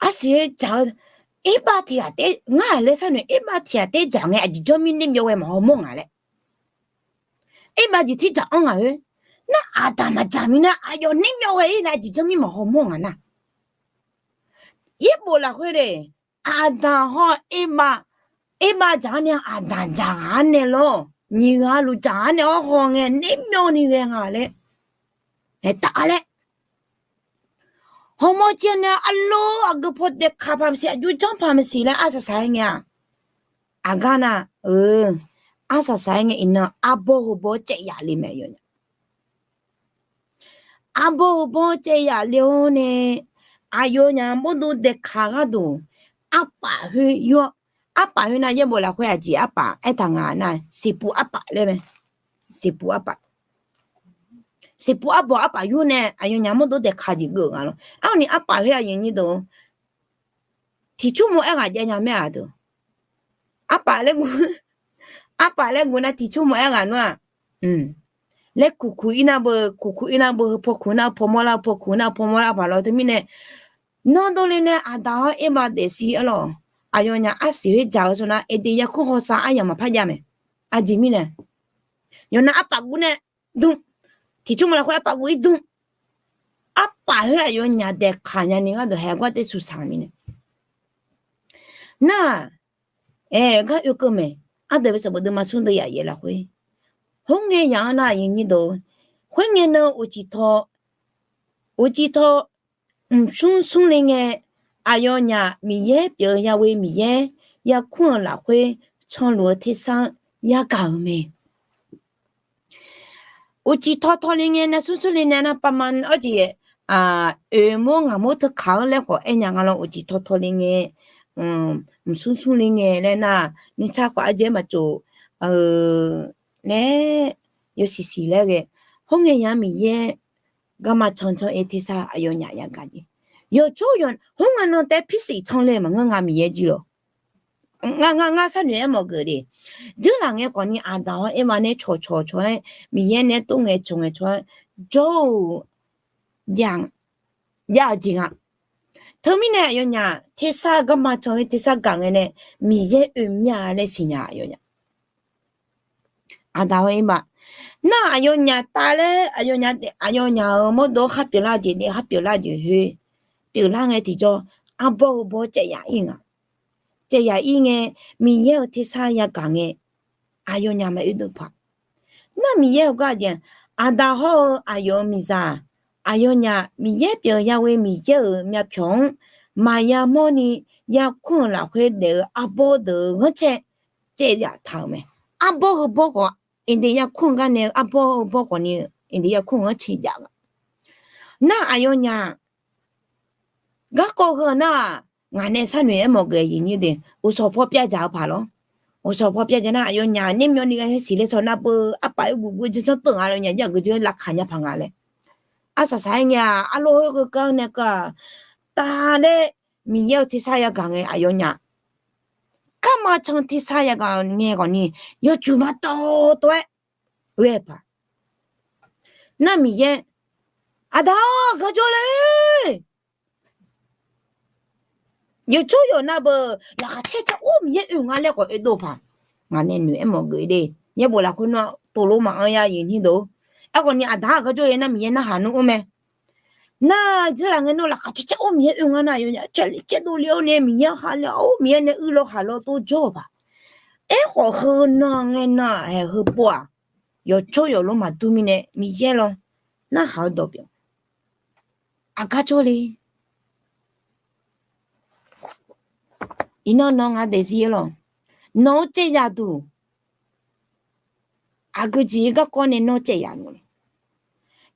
arsiq-aer dzaq-eu, Erbav tiq ghaq taef ngar-aq laer sharnoeq, Erbav tiq ghaq taef dzaq ngae aqjeq janr mir nae myawf ghae maqhaw mawr nga laer. Erbav jeq tirdzaq-anr ngaq khoer, nar aqda maqdzaq mirnae aqyawf nae myawf ghae-ir nae aqjeq janr mir maqhaw mawr nga nar. Yaerbof lafkhoer de, aqda hawr-eu Erbav, Erbav dzaq-anr nae aqda dzaq ghaq-anr nae lawr, nyiq ghaq luf dzaq-anr nae-awr haw ngae nae myawf ni ghae nga laer. Aertaq-a laer. Hawmawr jir-anr nae arlor aqgeu paw daeqkaq paq maqsiq, aqjox janr paq maqsiq laer arsaq saq-aer ngae-aq, aqgar nar, arsaq saq-aer ngae iqnan arbawr heubawr caev yaf le mae yawnyaf. Arbawr heubawr caev yaf le-awr nae, aqyawfnyaf mawrdo daeqkaq gharduq, arpaf khoer yur-awr, arpaf khoer nar yaerbof lafkhoer aqjeq arpaf aertaq nga nar, siqpuq arpaf laer mae. Siqpuq arpaf. Siqpuq arbawr arpaf yur nae aqyawfnyaf mawrdo daeqkaq jeq geuf nga lawr. Arni arpaf khoer aqyuif nyir deuq, tiqcurmawr aerghaq jav nya mae-aq deuq. Arpaf laer gu, arpaf laer gu nar tiqcurmawr aerghaq nmr-aq, laer kuqkuq ir nar beu, kuqkuq ir nar beu, heu paw kuq nar paw mawrlar, paw kuq nar paw mawrlar paq lawr teumirnae, nawr dovle nae aqda hawr Erbav daefzir-aer lawq, aqyawfnyaf arsiq khoer dzaq-eu sawr nar, Eqdeq yarkmr hawsav aryamq maqpar jav mae. Aqjeq mirnae, yawqnan arpaf gur nae dm, tiqcurmawr lafkhoer arpaf gur ir dm, arpaf khoer aqyawfnyaf daeqkaq nyani gharduq haeq gar taef suqsaq mirnae. Nar-aq, aer gar oekeuv mae. Ardeuq beu sanqbof deuvma smr deuv yaf yaef lafkhoer, khoerngae yaf-anr nar aqyuif nyir deuq, khoerngae nan uqcif taw, uqcif taw mqsmr smr le ngae, aqyawfnyaf Miqyaer pyeuf-eu ya ghoe Miqyaer yarkmr-euq lafkhoer canluf-eu tersar-anr yagaq-euq mae. Uqcif taw taw le ngae, nar smr smr le nae nar pavma awr jeq, oeq mawr ngaq mawr teukaq-anr laer khawf aernya nga lawr, uqcif taw taw le ngae, mqsmr smr le ngae laer nar, nuisar khawf ardzae maqtsof laer, yawsiq siq laer ghae, khoerngae yaf-anr Miqyaer garma can can-ir tersar aqyawfnyaf yagaq jeq. Yawqcawq yawq khoerngae nan taef-aer pirsiq can le maqngeur nga Miqyaer jir lawq. Ngar, ngar, ngar sharnoeq-aer mawf geuf le. Dzeurlaf ngae khawfni aqda hawr Erbav nae cawqcawq cawq-aer, Miqyaer nae tov ngae cawq ngae cawq-aer jawr-eu jav-eu jeq nga. Teumirnae aqyawfnyaf tersar garma can-eu tersar gaq ngae nae Miqyaer oe mya laer siqnya aqyawfnyaf. Aqda hawr-ir ma. Nar aqyawfnyaf tavlaer aqyawfnyaf-euq mawrdo khar pyeuflar jeq daef khar pyeuflar jeq khoer pyeuflar ngae tiqjawr arbawr heubawr caev yaf-ir nga. Caev yaf-ir ngae, Miqyaer-euq tersar yagaq ngae, aqyawfnyaf maqoe dov paq. Nar Miqyaer-euq gar jeq, aqda hawr-eu aqyawf-euq miqzaq, aqyawfnyaf Miqyaer pyeuf ya ghoe Miqyaer-euq myavpyawq-anr maqya mawrni yarkmr-euq lafkhoer daef-eu arbawr deuq-euq ghanrcae caev yaf taq-euq mae. Arbawr heubawr khawf, iqdeuq yarkmr-eu gar nae-eu arbawr heubawr khawf ni iqdeuq yarkmr-eu ghanrcae jav-eu nga. Nar aqyawfnyaf garkawv heu nar-aq, ngaq nae sharnoeq aermawf geuf-eu aqyuif aqnyir deuq, uqshawq paw pyavdzaq-eu paq lawr. Uqshawq paw pyavdzaq nar aqyawfnyaf nymrmyawvni ghae-aer siqle shawq nar beu arpaf-aer guvguv-aer janrjanr teuv nga laer nya jar guiqdui laqkaq nya paq nga laer. Arsaq saq-aer ngae-aq, arlawr khoerkeuv gar nae keuv-aq, tavlaer Miqyaer-euq tersar yagaq ngae aqyawfnyaf garma can tersar yagaq ngae khawf ni yawjuq maqtawv tawv-aer ghae paq. Nar Miqyaer, aqda-awr, aqgar jawr le. Yawqtsawr yawqnav beu laqkhaq caer caer or Miqyaer oe nga laer khawf oedov paq. Ngaq nae noeq aermawf geuf de. Yaerbof lafkhoer nar tov lof maqanr ya aqyuif aqnyir deuq. Aerkhawf ni aqda-awr, aqgar jawr le nar Miqyaer narhaq nmr-anr mae. Nar dzeur laf ngae nawr laqkhaq caer caer or Miqyaer oe nga nar, caer le caer dov le-awr nae Miqyaer ha le-awr Miqyaer nae uir law khaq law tov jawr-eu paq. Aerkhawf heu nan ngae nan-aq, haeq heupov-aq, yawqtsawr yawqlof maqdur mirnae Miqyaer law narhaq-eu dawq pyeuf. Aqgar jawr le. Iqnan nawq-anr ngaq daefzir-aer lawq. Nawq-anr caev yaf duq aqgeu jeq-eu garkawv nae nawr caev yaf nmr le.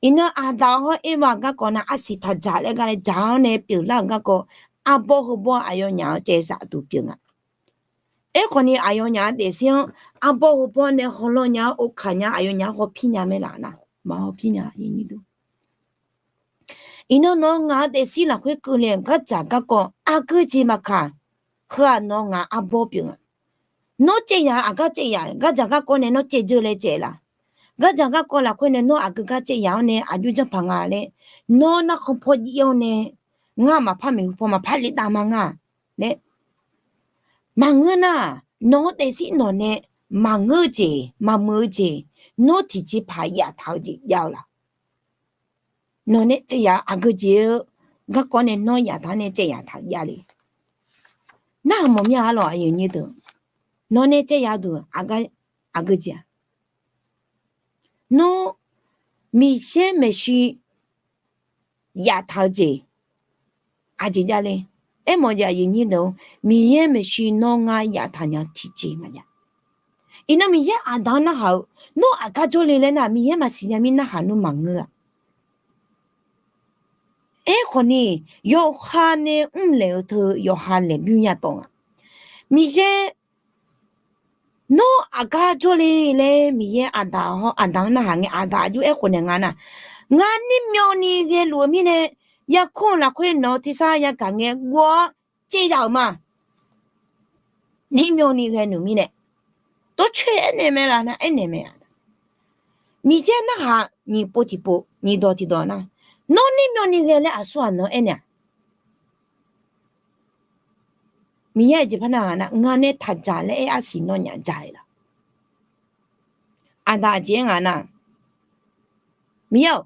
Iqnan aqda hawr Erbav-euq garkawv nar arsiq taq dzaq laer gar nae dzaq-awr nae pyeuflar-euq garkawv, arbawr heubawr aqyawfnyaf-anr caev saf duq pyeuf nga. Aerkhawf ni aqyawfnyaf-anr daefzir-anr arbawr heubawr nae hawlanr nya-awr ovkaq nya aqyawfnyaf-anr hawpir nya mae laf nar, maq hawpir nya. Iqnan nawq-anr ngaq-anr daefzir lafkhoer keuvle-euq gardzaq garkawv aqgeu jeq maqkaq, heu-aq nawq-anr ngaq arbawr pyeuf nga. Nawr caev yaf-eu aqgar caev yaf, gardzaq garkawv nae nawr caev dzeur laer caev laf. Gardzaq garkawv lafkhoer nae nawr aqgeu gar caev yaf-awr nae aqjox janrpaq nga laer, nawr narkhan paw jir-awr nae, ngar maqpar maeqhu paw maqpar le dav ma nga laer maqngeur nar, nawq-anr daefzir nawq nae maqngeur-eu jeq maqmuiq-eu jeq, nawr tiqjeqpaq yaftaq-eu jeq jav-eu laf. Nawq nae caev yaf aqgeu jeq-eu garkawv nae nawr yaftaq nae caev yaftaq jav le. Nar mawf mir-a lawq aqyuif aqnyir deuq. Nawq nae caev yaf duq aqgeu jeq-aq, nawr Miqyaer maeqshi yaftaq-eu jeq aqjeq jav le. Aermawf-eu jeq aqyuif aqnyir deuq-or, Miqyaer maeqshi nawr ngar yaftaq nya tiqjeq maqjav. Iqnan Miqyaer aqda-anr narhaq-eu, nawr aqgar jawr le laer nar Miqyaer maqsiq nya mir narhaq nmr maqngeur-a. Aerkhawf ni, yawqha nae mrlaeq-eu teu yawqha laeqbymr yatawv nga. Miqyaer nawr aqgar jawr le laer Miqyaer aqda hawr aqda-anr narhaq ngae, aqda aqjox aerkhof naeq nga nar, ngar nirmyawvni ghaeluf-eu mirnae yarkmr-eu lafkhoer nawq-eu tersar yagaq ngae guv-awr caev yaf-euq ma. Nirmyawvni ghaeluf mirnae, tov coer aernaeq mae laf nar aernaeq mae-a. Miqyaer narhaq nyiq pov tiqpov nyiq dawq tiqdawq nar, nawr nirmyawvni ghae laer aqsur-aq nawq aernaeq-a. Miqyaer aqjeq par nar-aq nar, ngaq nae taqdzaq laer aer arsiq nawnyaf dzaq-ir laf. Aqda aqjeq aer ngaq nar, Miqyaer-awq,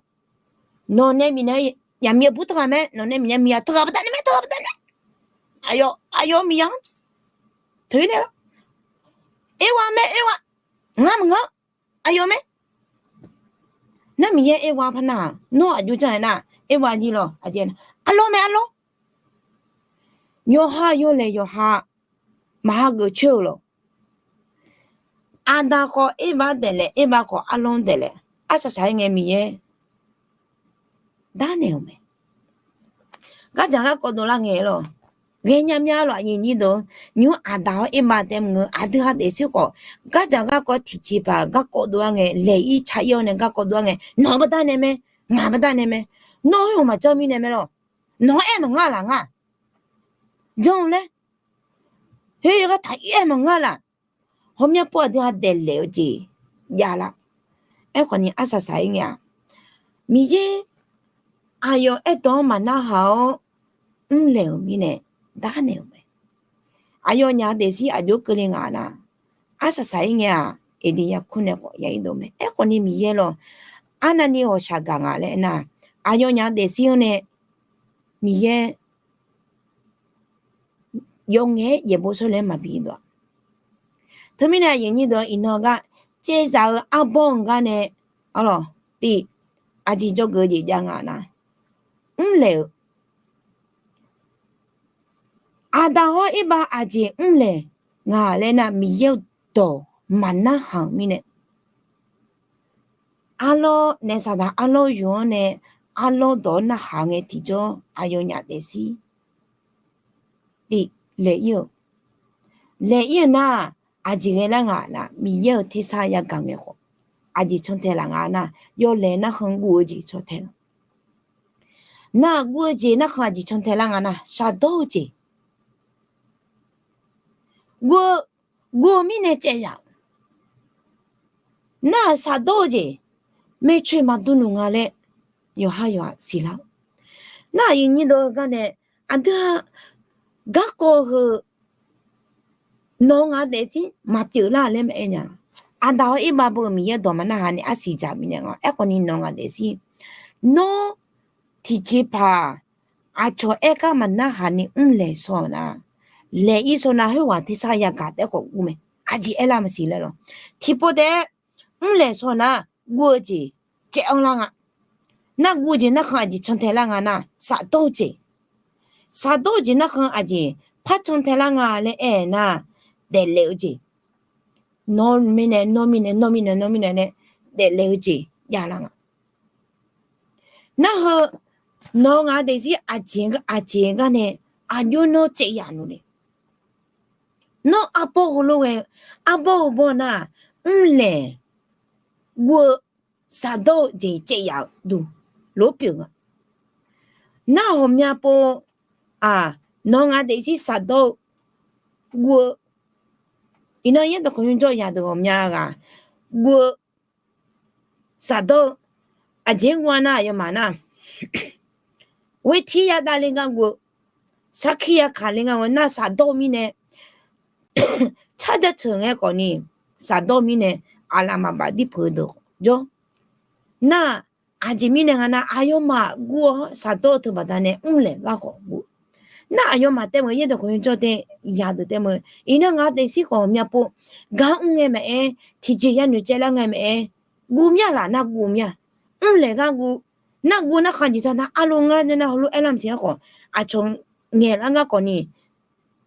nawq nae miqnae yaqmiq aqbur teughaq mae, nawq nae miqnae miqyaq teughaq baqda nae mae, teughaq baqda nae mae. Aqyawf, aqyawf-eu miqyaq-anr teu-ir nae lar. Erwa mae, erwa. Ngar maqngeur. Aqyawf mae. Nar Miqyaer erwa par nar-aq, nawr aqjox janr-aer nar, erwa jir lawq, aqjeq nar, arlawr mae, arlawr. Yawqha yawlaeq yawqha maqhageuf coer-euq lawq. Aqda khawf erbav daeqlaef, erbav khawf arlawr daeqlaef, arsaq saq-aer ngae Miqyaer darnaeq-euq mae. Gardzaq garkawv dovlar ngae lawq, ghaenya mya lawq aqyuif aqnyir deuq. Nymr aqda hawr erbav taef maqngeur, aqdui ha daefzir khawf, gardzaq garkawv tiqjeqpaq garkawv dov-ar ngae, laeq-ir ca-ir-awr nae garkawv dov-ar ngae, nawq-eu baqda nae mae, ngaq baqda nae mae. Nawr-eu maqjanr mirnae mae lawq. Nawq-anr aer maqngar laf nga. Janr-eu laer, khoer yawgar taq-ir aer maqngar laf. Hawmyanr pov aqdui ha daeqlaef-eu jeq javlar. Aerkhawf ni arsaq saq-aer ngae-aq, Miqyaer aqyawf aerdawq-anr maqnarhaq-awr, mrlaeq-euq mirnae darnaeq-euq mae. Aqyawfnyaf daefzir aqjox keuvle ngaq nar, arsaq saq-ir ngae-aq, Eqdeq yarkmr nae khawf ya irdov mae. Aerkhawf ni Miqyaer lawq, arnavni ghawqshaq gaq nga laer aernar, aqyawfnyaf daefzir-anr nae Miqyaer yawf ngaef-aer yaeqbov shawrle-anr maqbi irdov-a. Teumirnae aqyuif aqnyir deuq-anr iqnan gar caevzaq-eu arbawr-anr gar nae, arlawq, tiq, aqjeq dzawgeuf jeq jav nga nar, mrlaeq-eu Aqdaq hawr irbav aqjeq mrlaeq nga laer nar, Miqyaer-euq dawq maqnarhaq-euq mirnae, arlawr naef saqdaq arlawr yuf-anr nae arlawr dawq-anr narhaq ngae tiqjawr aqyawfnyaf daefzir tiq laeq-ir-eu, laeq-ir-eu nar, aqjeq ghae lar nga nar, Miqyaer-euq tersar yagaq ngae khawf, aqjeq cantae laf nga nar, yawlaeq narkhan guv-eu jeq cantae laf. Nar guv-eu jeq narkhan aqjeq cantae lar nga nar, shaqdawr-eu jeq guv-eu, guv-eu mirnae caev yaf-euq. Nar-aq shaqdawr-eu jeq maeqtsoeq maqdur nmr nga laer yawqha yawqha siqlar-eu. Nar aqyuif aqnyir deuq-eu gar nae, aqdui-aq garkawv heu nawq-eu ngaq daefzir maqpyeuf lar laer maqaer nya. Aqdaq hawr irbav beu-eu Miqyaer dawq maqnarhaq ni arsiq dzaq mirnae nga. Aerkhawf ni nawq-eu ngaq daefzir, nawr tiqjeqpaq aqcawq aergar maqnarhaq ni mrlaeq shaw-eu nar, laeq-ir shaw nar khoerghaq tersar yagaq taef-aer khawf guv mae. Aqjeq aerlar maqsiq laer lawq. Tiqpov taef-aer mrlaeq shaw nar, guv-eu jeq caev-anr lar nga. Nar guv-eu jeq narkhan aqjeq cantae lar nga nar, shafdawr-eu jeq. Shafdawr-eu jeq narkhan aqjeq par cantae lar nga laer aer nar, daeflaef-eu jeq. Nawr mirnae, nawr mirnae, nawr mirnae, nawr mirnae nae daeflaef-eu jeq javlar nga. Narheu nawq-eu ngaq daefzir aqjeq, aqjeq gar nae aqjox nawr caev yaf nmr le. Nawr arbawr heulof ghae, arbawr heu bawr nar, mrlaeq guv-eu shafdawr-eu jeq caev yaf-eu duq lof pyeuf nga. Nar ghawqmya pov, nawq-eu ngaq daefzir shafdawr-eu guv-eu, iqnan yaerdawq kawq nymr jawr yadeuq ghawqmya ghaq guv-eu shafdawr-eu, aqjeq guv-a nar aqyawfmaf nar, ghoer tir yadav le gar guv-eu, sarkir yakaq le gar guv-eu nar shafdawr-eu mirnae, tsarjav ceuq ngae khawf ni, shafdawr-eu mirnae aqlaf maqbaf dirpeuq-eu deuq jawr. Nar aqjeq mirnae nga nar, aqyawfmaf guv-awr shafdawr-eu teu baqdanae mrlaeq gar khawf guv. Nar aqyawfmaf taef meuq yaerdawq kawq nymr jawr taef yadeuq taef meuq, iqnan ngaq daefzir khawf ghawqmya pov, gar mr ngae maqaer, tiqjeq yanoeq caev lar ngae maqaer, guv mya laf nar guv mya. Mrlaeq gar guv, nar guv narkhan jeq taq nar arlo ngar nar heulof aerlar maqsiq-aer khawf, aqcawq ngaeqlar ngar khawf ni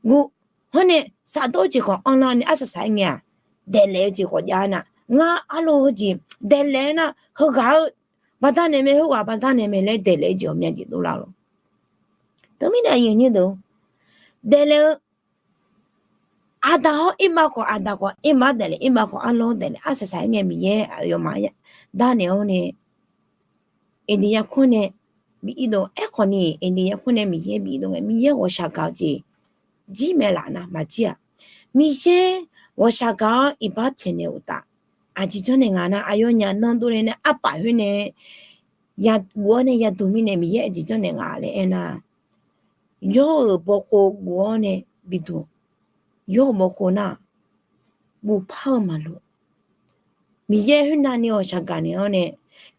guv. Hawr nae shafdawr-eu jeq khawf anrlar ni arsaq saq-aer ngae-aq, daeflaef-eu jeq khawf jav nar, ngar arlo heujeq daeflaef-aer nar, heughaq-eu baqdanae mae, heughaq baqdanae mae laer daeflaef-eu jeq ghawqmya jeq dovlar lawq. Teumirnae aqyuif aqnyir deuq, daeflaef-eu aqdaq hawr irbav khawf aqdaq khawf irbav daeflaef, irbav khawf arlawr daeflaef, arsaq saq-aer ngae Miqyaer aqyawfmaf darnaeq-awr nae, Eqdeq yarkmr nae bi irdov. Aerkhawf ni Eqdeq yarkmr nae Miqyaer bi irdov ngae, Miqyaer ghawqshaq gaq-eu jeq jir mae laf nar maqjir-aq. Miqyaer ghawqshaq gaq-awr iqbax pyaeqnaeq uqtaf, aqjeq janrnaeq nga nar, aqyawfnyaf nan dovle nae arpaf khoer nae ya guv-awr nae yaduq mirnae Miqyaer aqjeq janrnaeq nga laer aernar, yawr-euq bawkhov guv-awr nae biduq, yawr-euq bawkhov nar guvpar-eu maqloq. Miqyaer khoernav ni ghawqshaq gaq naeq-awr nae,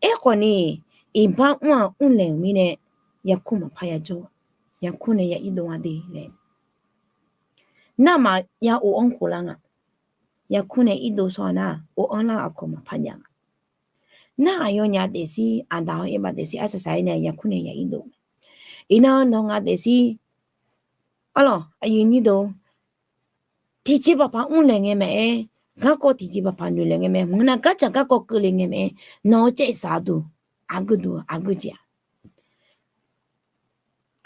aerkhawf ni iqbax mr-aq mrlaeq-euq mirnae yarkmr maqpar yajawr, yarkmr nae ya irdov nga de laer. Narmaf ya of-anr khof lar nga. Yarkmr nae irdov shawr-a nar, of-anr lar aqkawq maqpar jav nga. Nar aqyawfnyaf daefzir, aqdaq hawr irbav daefzir arsaq saq-aer nae yarkmr nae ya irdov. Iqnan nawq-eu ngaq daefzir, arlawq aqyuif aqnyir deuq, tiqjeq paqpaq mrlaeq ngae maqaer, garkawv tiqjeq paqpaq noeqlaeq ngae mae, maqngeur nar gardzaq garkawv keuvle ngae maqaer, nawq-eu caevzaq duq, aqgeu duq aqgeu jeq-aq,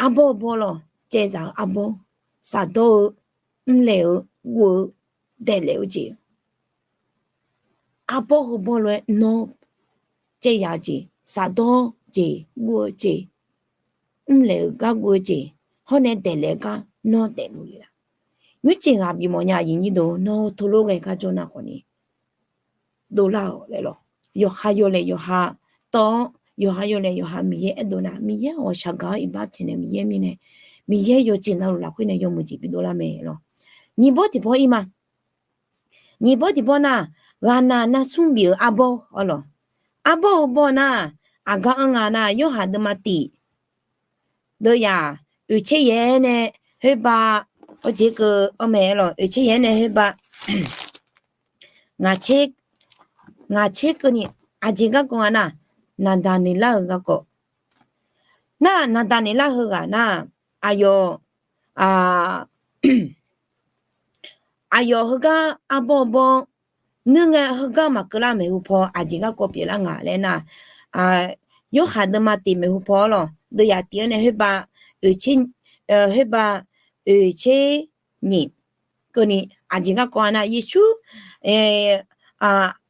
arbawr-eu bawr lawq, caevzaq-eu arbawr, shafdawr-eu, mrlaeq-eu, guv-eu, daeflaef-eu jeq, arbawr heu bawr lof-aer nawr caevzaq-eu jeq, shafdawr jeq, guv-eu jeq, mrlaeq-eu gar guv-eu jeq, hawr nae daeflaef-eu gar nawr daefluf le laf. Nymrcif ghaq bimawf nya aqyuif aqnyir deuq, nawr-eu teulof ghae gar jawr nar khawf ni dovlar-awq laer lawq. Yawqha yawlaeq yawqha tawv-awr, yawqha yawlaeq yawqha Miqyaer aerdov nar, Miqyaer ghawqshaq gaq-awr iqbax pyaeqnaeq Miqyaer mirnae, Miqyaer yawjeq navluf lafkhoer nae yawmuiq jeq bidov lar mae lawq. Nyiq bawr tiqbawr ir ma. Nyiq bawr tiqbawr nar, ghaqnaq narsmr bif-eu arbawr-awr lawq. Arbawr-eu bawr nar, aqgar anr nga nar, Yorhaq deuvma tiq, deuvyaq oeqtser yaeq-aer nae khoerbav, awrjeq keuv anr mae lawq, oeqtser yaeq-aer nae khoerbav, ngaq tser keuvni, aqjeq garkawv nga nar, Naqdaqneqlar-eu garkawv. Nar, Naqdaqneqlar heughaq nar, aqyawf, aqyawf heugar arbawr-eu bawr nuir ngae, heugar maqkeuv lar maeqhu paw aqjeq garkawv pyeuflar nga laer nar, Yorhaq deuvma tiq maeqhu paw-awr lawq, deuvyaq tiq-anr nae khoerbav, oeqtser, khoerbav oeqtser nyiq keuvni, aqjeq garkawv nga nar, Yeqsur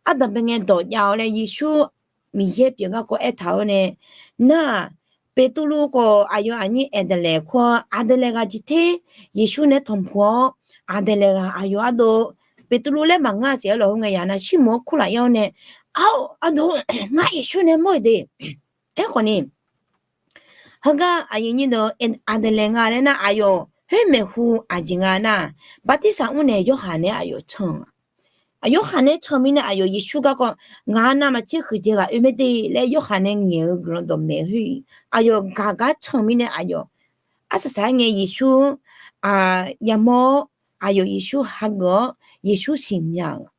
ardanqbae ngae dawq jav-awr laer Yeqsur Miqyaer pyeuf garkawv aertaq-awr nae, nar-aq, Beqtuvluv khawf aqyawf aqnyir aeqdaeq laeq kur-awr, aqdaeq laeq ghaq jeq ter Yeqsur nae tanqpuq-awr, aqdaeq laeq ghaq aqyawf ardov, Beqtuvluv laer maqngeur-a siq-aer lawq, heu ngae yaq nar Sirmoq-anr kurlaf ir-awr nae, Ar-or, ardov, ngar Yeqsur nae mawr-iq de. Aerkhawf ni, heugar aqyuif nyir deuq aqdaeq laeq nga laer nar, aqyawf khoer maeqhu aqjeq nga nar, bartirsaq mr nae Yorhaq nae aqyawf can-a. Yorhaq nae can mirnae aqyawf Yeqsur garkawv, ngaq navmaqtser huiqdzaeq ghaq oe mae de laer Yorhaq nae ngaeq-eu guiqlanq dawqmaeq khoer, aqyawf gaq gar can mirnae aqyawf arsaq saq-aer ngae Yeqsur yamawr-awr, aqyawf Yeqsur hageuf-awr Yeqsur siqnya-euq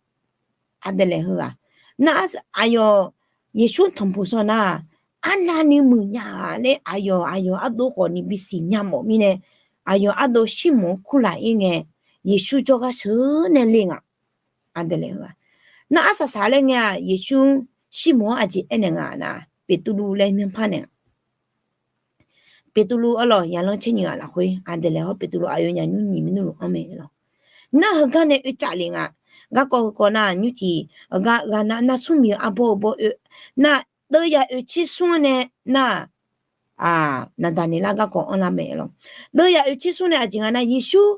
aqdaeq laeq heughaq. Nar, aqyawf Yeqsur tanqpuq shaw nar, arnavni muiqnya laer aqyawf, aqyawf ardov khawf ni bisiq nya mawf mirnae, aqyawf ardov Sirmoq-anr kurlaf ir ngae, Yeqsur jawrgar sheuq nae le nga. Aqdaeq laeq heughaq. Nar, arsaq saq laer ngae-aq, Yeqsur Sirmoq-anr aqjeq aernaeq nga nar, Beqtuvluv laer myanrpar naeq nga. Beqtuvluv-awr lawq, yaqlanr tser nyiq ghaq lafkhoer aqdaeq laeq hawr Beqtuvluv aqyawfnyaf nymrnyiq maernmr luf anr mae lawq. Nar, heugar nae oe tsaf lef nga. Garkawv heukawv nar, nymrtiq, aqgar ghaqnaq narsmr bif-eu arbawr-eu bawr oe, nar, deuvyaq oeqtser smr-anr nae nar, Naqdaqneqlar garkawv anrlar mae lawq. Deuvyaq oeqtser smr nae aqjeq nga nar, Yeqsur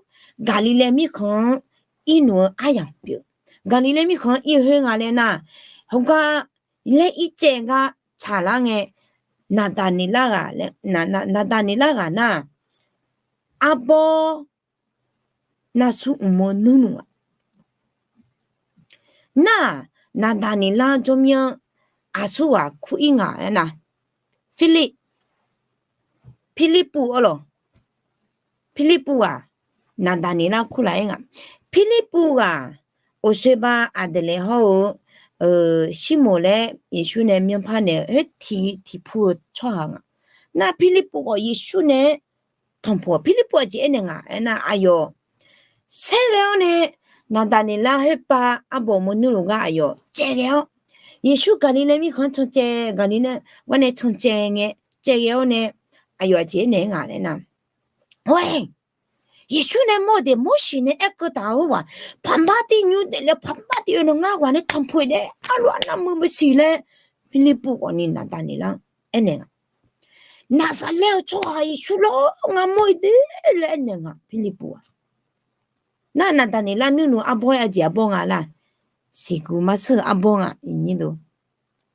Gaqliqlaer mirkhanq-anr irnuf-eu aryamq pyeuf. Gaqliqlaer mirkhanq-anr ir-eu khoer nga laer nar, heugar laer ircaev gar tsaqlar ngae, Naqdaqneqlar ghaq, Naqdaqneqlar ghaq nar, arbawr narsmr mq-eu nuirnmq-aq. Nar-aq, Naqdaqneqlar jawrmyanr aqsur ghaq kur ir ngaq aernar, Pirlip, Pirlippuv-awr lawq. Pirlippuv ghaq Naqdaqneqlar kurlaf ir ngaq. Pirlippuv ghaq, oqsoerba aqdaeq laeq hawr-eu Sirmoq laer Yeqsur nae myanrpar naeq-eu khoer tiq tiq pu-eu tsawrhaq nga. Nar, Pirlippuv khawf Yeqsur nae tanqpuq-awq. Pirlippuv aqjeq aernaeq nga aernar, aqyawf saerghae-awr nae Naqdaqneqlar khoerpav arbawr mawrnuirluf gar aqyawf caevghae-awr, Yeqsur Gaqliqlaer mirkhanq-anr cancaev, Gaqliqlaer gar nae cancaev ngae, caevghae-awr nae aqyawf aqjeq aernaeq-aer nga laer nar, Oe, Yeqsur nae mawr-eu deuq Morseq nae aerkeuv taq-euq ghaq, paqmar tiq nymr daefle paqmar tiq oe nawq ngar ghaq nae tanqpuq-iq nae arluf arnavni meuq meuq siq laer, Pirlippuv khawf ni Naqdaqneqlar-anr aernaeq nga. Naqsaqlaer-euq tsawrhaq Yeqsur lawr ngar mawr-iq de laer aernaeq nga Pirlippuv-aq. Nar, Naqdaqneqlar nuirnmq arbawr-aer aqjeq arbawr nga lar, siqguq marsheur arbawr nga.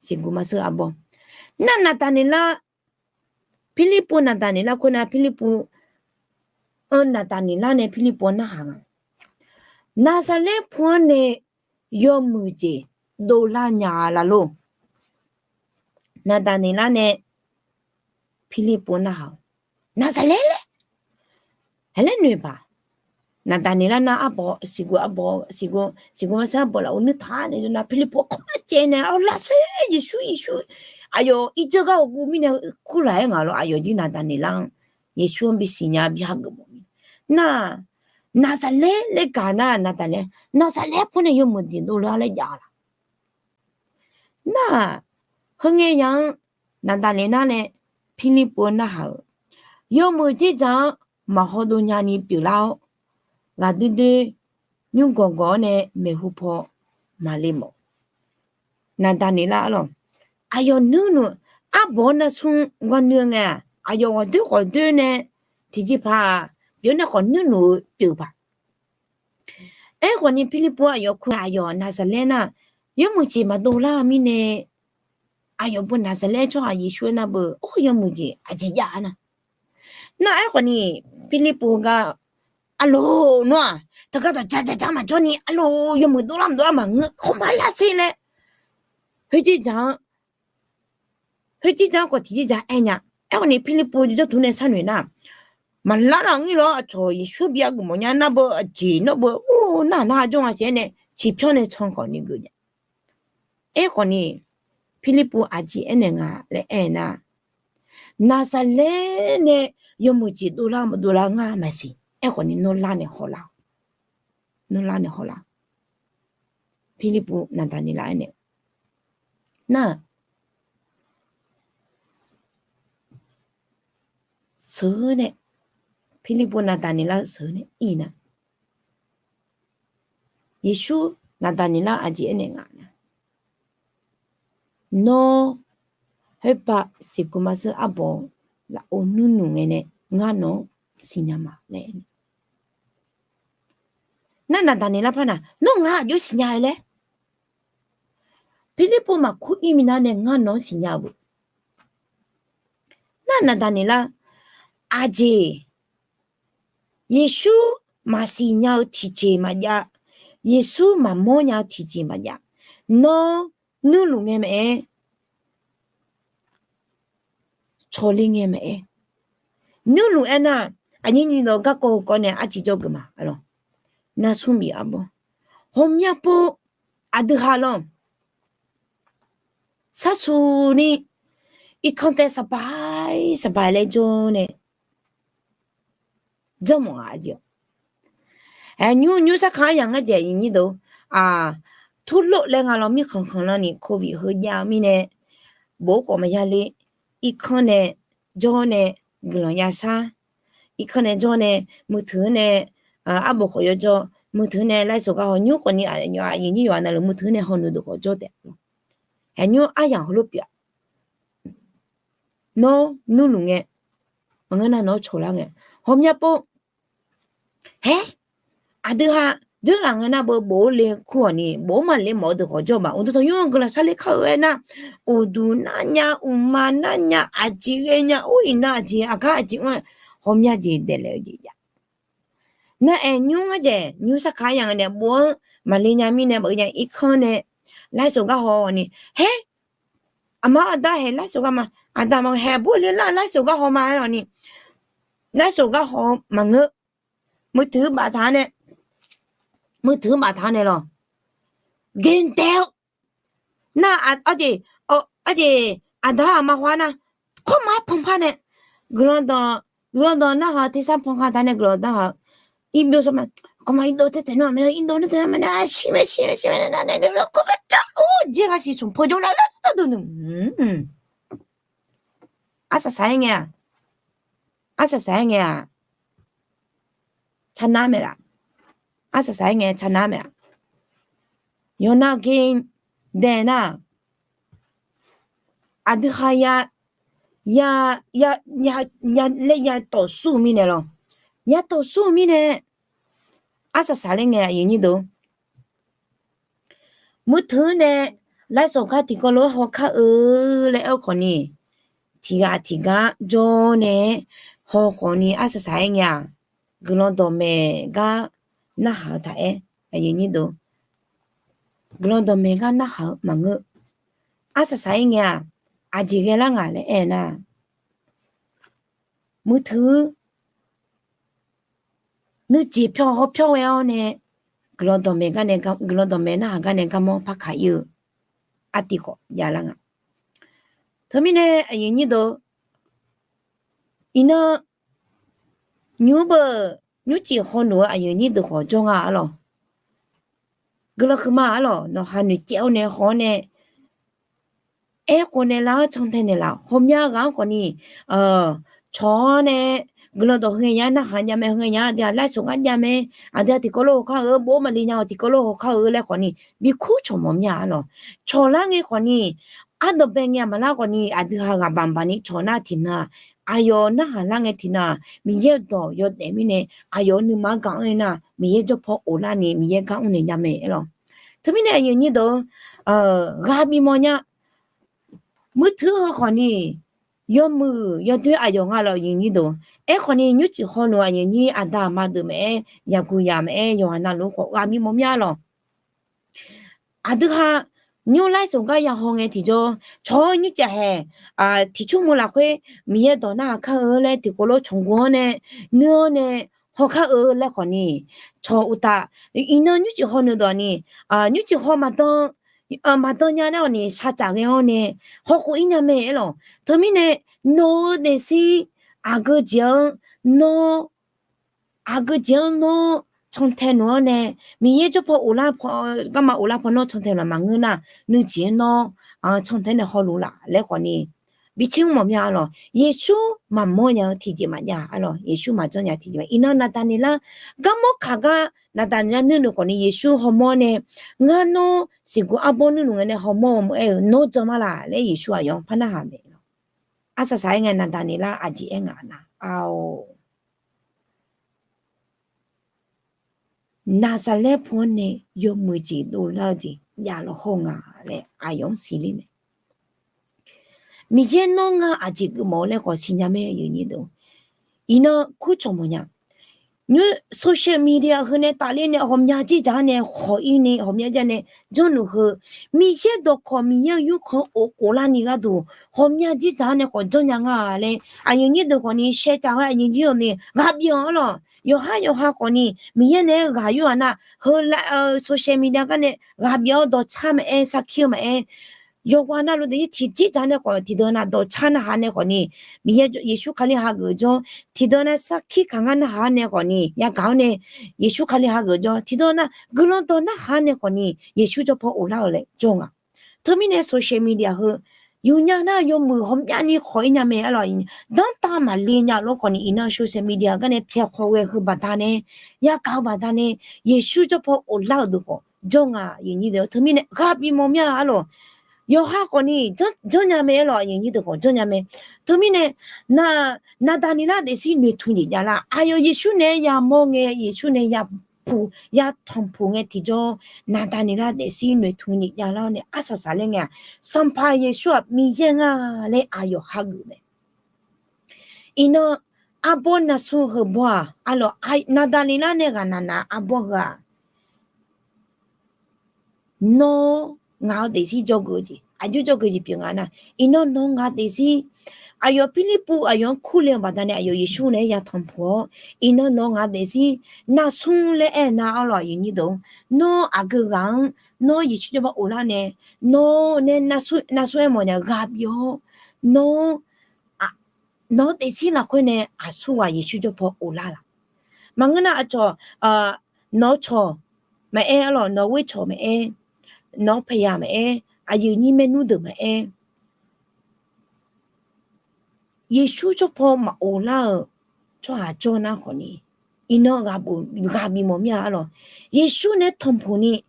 Siqguq marsheur arbawr. Nar, Naqdaqneqlar, Pirlippuv Naqdaqneqlar khoernar, Pirlippuv-anr, Naqdaqneqlar nae Pirlippuv-anr narhaq nga. Naqsaqlaer pu-anr nae yawmuiq jeq dovlar nya laf lor. Naqdaqneqlar nae Pirlippuv-anr narhaq-awq. Naqsaqlaer laer hae laer noeqbaq. Naqdaqneqlar nar arbawr, siqguq arbawr, siqguq, siqguq marsheur arbawr lafov nuirtaq nae yawnar Pirlippuv-anr kawvlar caev nae, Aq, lavsaer, Yeqsur, Yeqsur, aqyawf irdzeur gar ghawqguv mirnae kurlaf-aer ngaq lor. Aqyawf jir Naqdaqneqlar-anr Yeqsur-anr bisiqnya bi hageuf mawf mir. Nar, Naqsaqlaer laer gaq nar, Naqdaqneqlar, Naqsaqlaer pu nae yawmuiq jeq dovlar laer jav laf. Nar, heungae ya-anr Naqdaqneqlar nae Pirlippuv-anr narhaq-euq, yawmuiq dzerdzaq-anr maqhaw dov nyani pyeuflar-awr, ghaqdoer doer, nymr gawq gawq-awr nae maeqhu paw maqle mawf. Naqdaqneqlar lawq, aqyawf nuirnmq, arbawr narsmr gar nuir ngae-aq, aqyawf ghawqdoer ghawqdoer nae tiqjeqpaq-aq, pyeuf nae khawf nuirnmq-eu pyeuf paq. Aerkhawf ni Pirlippuv aqyawf kur-aer, aqyawf Naqsaqlaer nar yawmuiq jeq maqdov lar-eu mirnae, aqyawf beu Naqsaqlaer tsawrhaq Yeqsur-aer nar beu, or, yawmuiq jeq aqjeq jav nar. Nar aerkhawf ni, Pirlirpuv heugar, arlor nawr-aq teugar dawq ja ja ja maqjawr ni, arlor yawmuiq dovlar maqdovlar maqngeur, khawf ma lar sher laer, khoerjeq dzaq-anr, khoerjeq dzaq-anr khawf tiqjeq dzaq aernya. Aerkhawf ni Pirlirpuv jawrduq nae sharnoeq nar, maqlar nar ngir lawr, aqcawq Yeqsur bi argeuf mawf nya nar beu, aqjeq nawr beu, ur, nar nar jawr nga siq-aer nae ciqpyanr nae can khawf ni geuf nya. Aerkhawf ni, Pirlirpuv aqjeq aernaeq nga laer aer nar, Naqsaqlaer nae yawmuiq jeq dovlar maqdovlar ngar maqsiq. Aerkhawf ni nawr lar nae hawlar, nawr lar nae hawlar. Pirlirpuv Naqdaqneqlav aernaeq nar, sheuq-eu nae, Pirlirpuv Naqdaqneqlav sheuq-eu nae ir nar, Yeqsur Naqdaqneqlav aqjeq aernaeq nga nar, Nawr khoerpav siqguq maqseur arbawq lafov nuirnuq ngae nae ngar nawq-anr siqnya ma laer aer. Nar Naqdaqneqlav par nar, Nawr ngaq aqjox siqnya-eu laer? Pirlirpuv maqkur ir minav nae ngar nawq-anr siqnya-eu beu. Nar Naqdaqneqlav, aqjeq Yeqsur maqsiq nya-eu tiqjeq maqjav, Yeqsur maqmawr nya-eu tiqjeq maqjav, nawr nuirluf ngae maqaer, cawqle ngae maqaer. Nuirluf aernar, aqnyir nyiq dawq garkawv heukawv nae arciv jawrgeuf ma lawq. Narsmr bif arbawr, hawmya pov, aqdui ha lawr, sharsuq ni irkanr taev saqbaq saqbaq laer jawr nae janrmawf-a jeq. Aer, nymr nymr sarkaq aryamq ngar dzaeq nyiq dawq, aq, turlov laer nga lawr, mirkhanq khanqlan ni covid heu jav-eu mirnae, bof-aer khawf maqya le, irkanr nae jawr nae guiqlanq yashar, irkanr nae jawr nae, muiqteuq-anr nae, arbof khawf yawjawr, muiqteuq-anr nae laer sawq gar haw, nymr khawf ni aqyuif nyir yawqha navluf muiqteuq-anr nae hawnuiq deuq khawf jawr taef. Aer, nymr aryamq heulof pyeuf-a. Nawr nuirluf ngae, maqngeur nar nawq-anr cawqlar ngae, hawmya pov. Haer, aqdui ha dzeurlaf ngae nar beu bof-aer le kur-awq ni, bof-aer maqle mawf-eu deuq khawf jawr-eu ma. Uqduq tanqnymr-anr guiqlanq sarler kar-eu aernar, uqduq narnya, uqma narnya, aqjeq ghaenya, ur iqnan aqjeq aqgar aqjeq mr-aer, hawmya jeq daeflaef-eu jeq jav. Nar aer, nymr ngar dzaeq nymr sarkaq aryamq nae bof-anr maqle nya mirnae, baf-eu nya irkanr nae laer sawq gar haw ni, haer, aqma aqda haeq laer sawq gar ma, aqda ma haeq bur le lar laer sawq gar haw ma aer lawq ni, laer sawq gar haw maqngeur. Muiqteuq baf taq-anr nae, muiqteuq baf taq-anr nae lawq, gaqdaeq-eu nar, arjeq, arjeq aqda aqma haw-ar nar, kawrma-aer panpar nae, guiqlanq danq, guiqlanq danq narhaq tersar pankhaq taq nae guiqlanq danq-a, irbyov sar ma, kawrma irdov taer taeq nar ma, irdov nar taeq nar ma nae, shir mae shir mae shir mae nae, kawrma tar-ur jeq ghaq siq smq pov jawr nar lar dov nmr. Arsaq saq-aer ngae-aq, arsaq saq-aer ngae-aq, carnar mae laf. Arsaq saq-aer ngae carnar mae-aq. Yawqnan gir dae nar, aqdui ha ya, ya, ya, ya, ya laer ya tawfsur-eu mirnae lawq. Ya tawfsur-eu mirnae, arsaq saq laer ngae aqyuif nyir deuq, muiqteuq-anr nae laer sawq gar tiqkawv lof-aer haw kar-eu laer aer-eu khawf ni, tiqghaq tiqgar jawr nae haw khawf ni arsaq saq-aer ngae-aq, guiqlanq dawqmaeq gar narhaq-eu taq-aer, aqyuif nyir deuq, guiqlanq dawqmaeq gar narhaq-eu maqngeur. Arsaq saq-aer ngae-aq, aqjeq ghae lar ngaq laer aer nar, muiqteuq nuijeq pyawr hawr pyawr ghae-awr nae, guiqlanq dawqmaeq gar nae, guiqlanq dawqmaeq narhaq gar nae garmanr par kaq ir-eu artiv khawf javlar nga. Teumirnae aqyuif nyir deuq, iqnan nymr beu, nymrcif hawnuq-eu aqyuif nyir deuq khawf jawr nga arlawq. Guiqlanq huiqma arlawq, nawqha noeqcaev-awr nae haw-awr nae, aerkhof nae lar-anr cantae naeqlaf, hawmya ghaq-anr khawf ni, cawq-awr nae, guiqlanq dawq heu ngae nya narhaq jav mae, heu ngae nya aqdui-aq laer sawq ngar jav mae, aqdui-aq tiqkawv lof haw kar-eu, bof-aer maqle nya-awq tiqkawv lof haw kar-eu laer khawf ni, bi kur cawq mawf mya arlawq. Cawq lar ngae khawf ni, ardawq bae ngae-aq maqlar khawf ni, aqdui ha ghaq baq baq ni cawq nar tiqnan-aq, aqyawf narhaq lar ngae tiqnan-aq, Miqyaer-euq dawq yawdaef mirnae, aqyawf-euq nuima-anr gaq-anr nae nar, Miqyaer jawrpaw of larni Miqyaer gar mr naeq nya mae arlawq. Teumirnae aqyuif nyir deuq, ghaq bif mawf nya, muiqteuq heu khawf ni, yawmuiq yawdoer aqyawf nga lawq, aqyuif nyir deuq. Aerkhawf ni, nymrcif hawluf aqyuif nyir aqda aqma deuq maqaer, yaqguq yaq maqaer, yawqghaq navluf khawf ghaq bimawf mya lawq. Aqdui ha, nymr laer sawq gar ya haw ngae tiqjawr, cawq-awr nymrcif haeq, tiqcur mu lafkhoer Miqyaer dawq narhaq kar-eu laer tiqkawv lof cawq guv-anr nae, nuir-awr nae, haw kar-eu laer khawf ni, cawq uqtaf, iqnan nymrcif haw nuidawq ni, nymrcif haw maqdan, maqdan nya laer khawf ni shaqcaf ghae-awr nae, hawkhof-ir nya mae aer lawq. Teumirnae, nawq-eu daefzir aqgeu jeq-anr, nawr, aqgeu jeq-anr nawr cantae nuq-anr nae, Miqyaer jawrpaw ghoflar, garma ghoflar paw nawr cantae nuq-aq maqngeur nar, nuijeq-anr nawr cantae nae hawluf laf laer khawf ni, bi tser mr mawf mya lawq. Yeqsur maqmawr nya-eu tiqjeq maqjav-a lawq. Yeqsur maqjanr nya tiqjeq ma. Iqnan Naqdaqniqlar, garmawr kaq gar Naqdaqniqlar nuirnuq khawf ni Yeqsur hawmawr nae, ngar nawr siqguq arbawr nuirnuq ngae nae hawmawr-eu maqaer-euq nawr jan ma laf laer Yeqsur aqyawf-anr par narhaq mae lawq. Arsaq saq-aer ngae Naqdaqniqlar aqjeq aer ngaq nar, a-or, Naqzaqlaer pu-anr nae yawmuiq jeq dovlar-eu jeq jav lawq haw nga laer aqyawf-anr siqler mae. Miqyaer nawr ngar aqjeq geufmawf-eu laer khawf siqnya mae, aqyuif nyir deuq. Iqnan kurcawq mawfnya. Nymr social media heu nae tafler nae ghawqmya dzerdzaq-anr nae khawq-ir ni ghawqmya dzerdzaq nae janrluf heu, Miqyaer dawqkawq Miqyaer-euq nymrkhanq-anr of khoflarni gharduq ghawqmya dzerdzaq-anr nae khawf janrnya nga laer aqyuif nyir deuq khawf ni shaercav ghae aqyuif nyir-awq ni ghaq bif-awq-ar lawq. Yawqhar yawqha khawf ni Miqyaer nae-aer ghaq yur-aq nar, heu social media gar nae ghaq bif-awr dawqcar maqaer sarkir-eu maqaer, yawqghaq navluf daefzir tiqjeq dzaq nae khawf tiqdeuq nav dawqcar narhaq nae khawf ni, Miqyaer Yeqsur Kali hageuf jawr tiqdeuq nav sarkir kaq ngar narhaq-ar nae khawf ni yagaq-awr nae, Yeqsur Kali hageuf jawr tiqdeuq nav guiqlanq dawq narhaq-ar nae khawf ni Yeqsur jawrpaw ghoflar-euq laer jawr nga. Teumirnae social media heu yufnya nar yawmuiq ghawqmyavni khawq-ir nya mae-ar lawq. Danrtav maqle nya lof khawf ni iqnan social media gar nae pyaeqkhawq ghae heu baqdanae, yagaq-eu baqdanae, Yeqsur jawrpaw ghoflar-euq deuq khawf jawr nga, aqyuif nyir deuq. Teumirnae ghaq bif mawf mya-ar lawq. Yawqha khawf ni janrnya mae-ar lawq, aqyuif nyir deuq khawf janrnya mae. Teumirnae Naqdaqniqlar daefzir noeqtmq jeq javlar. Aqyawf Yeqsur naeq-aer yamawr ngae, Yeqsur nae yapuq yatanqpuq ngae tiqjawr, Naqdaqniqlar daefzir noeqtmq jeq javlar-awr nae arsaq saqler ngae-aq, Sanqpaq Yeqsur-aq Miqyaer nga laer aqyawf hageuf mae. Iqnan arbawr narsur heubawr-aq, aqlawq Naqdaqniqlar nae ghaqnaq naq arbawr heu-aq, nawr ngaq-eu daefzir jawrgeuf jeq, aqjox jawrgeuf jeq pyeuf nga nar, iqnan nawq-eu ngaq daefzir, aqyawf Pirlirpuv aqyawf-anr kurle-eu baqdanae aqyawf Yeqsur naeq-aer yatanqpuq-awr, iqnan nawq-eu ngaq daefzir narsur laer aernar-ar lawq, aqyuif nyir deuq. Nawr aqgeu ghaq-anr nawr Yeqsur jawrpaw ghoflar nae, nawr nae narsur aermawf nya-eu ghaq bif-awr, nawr nawq-eu daefzir lafkhoer nae aqsurghaq Yeqsur jawrpaw ghoflar laf. Maqngeur nar aqcawq, nawq-eu cawq maqaer-ar lawq, nawq-eu ghoer cawq maqaer, nawq-eu paqya maqaer, aqyuif nyir maernmr deuq maqaer, Yeqsur jawrpaw maqghoflar-euq tsawrhaq jawr nar khawf ni, iqnan ghaq bif mawf mir-a-ar lawq. Yeqsur nae tanqpuq ni,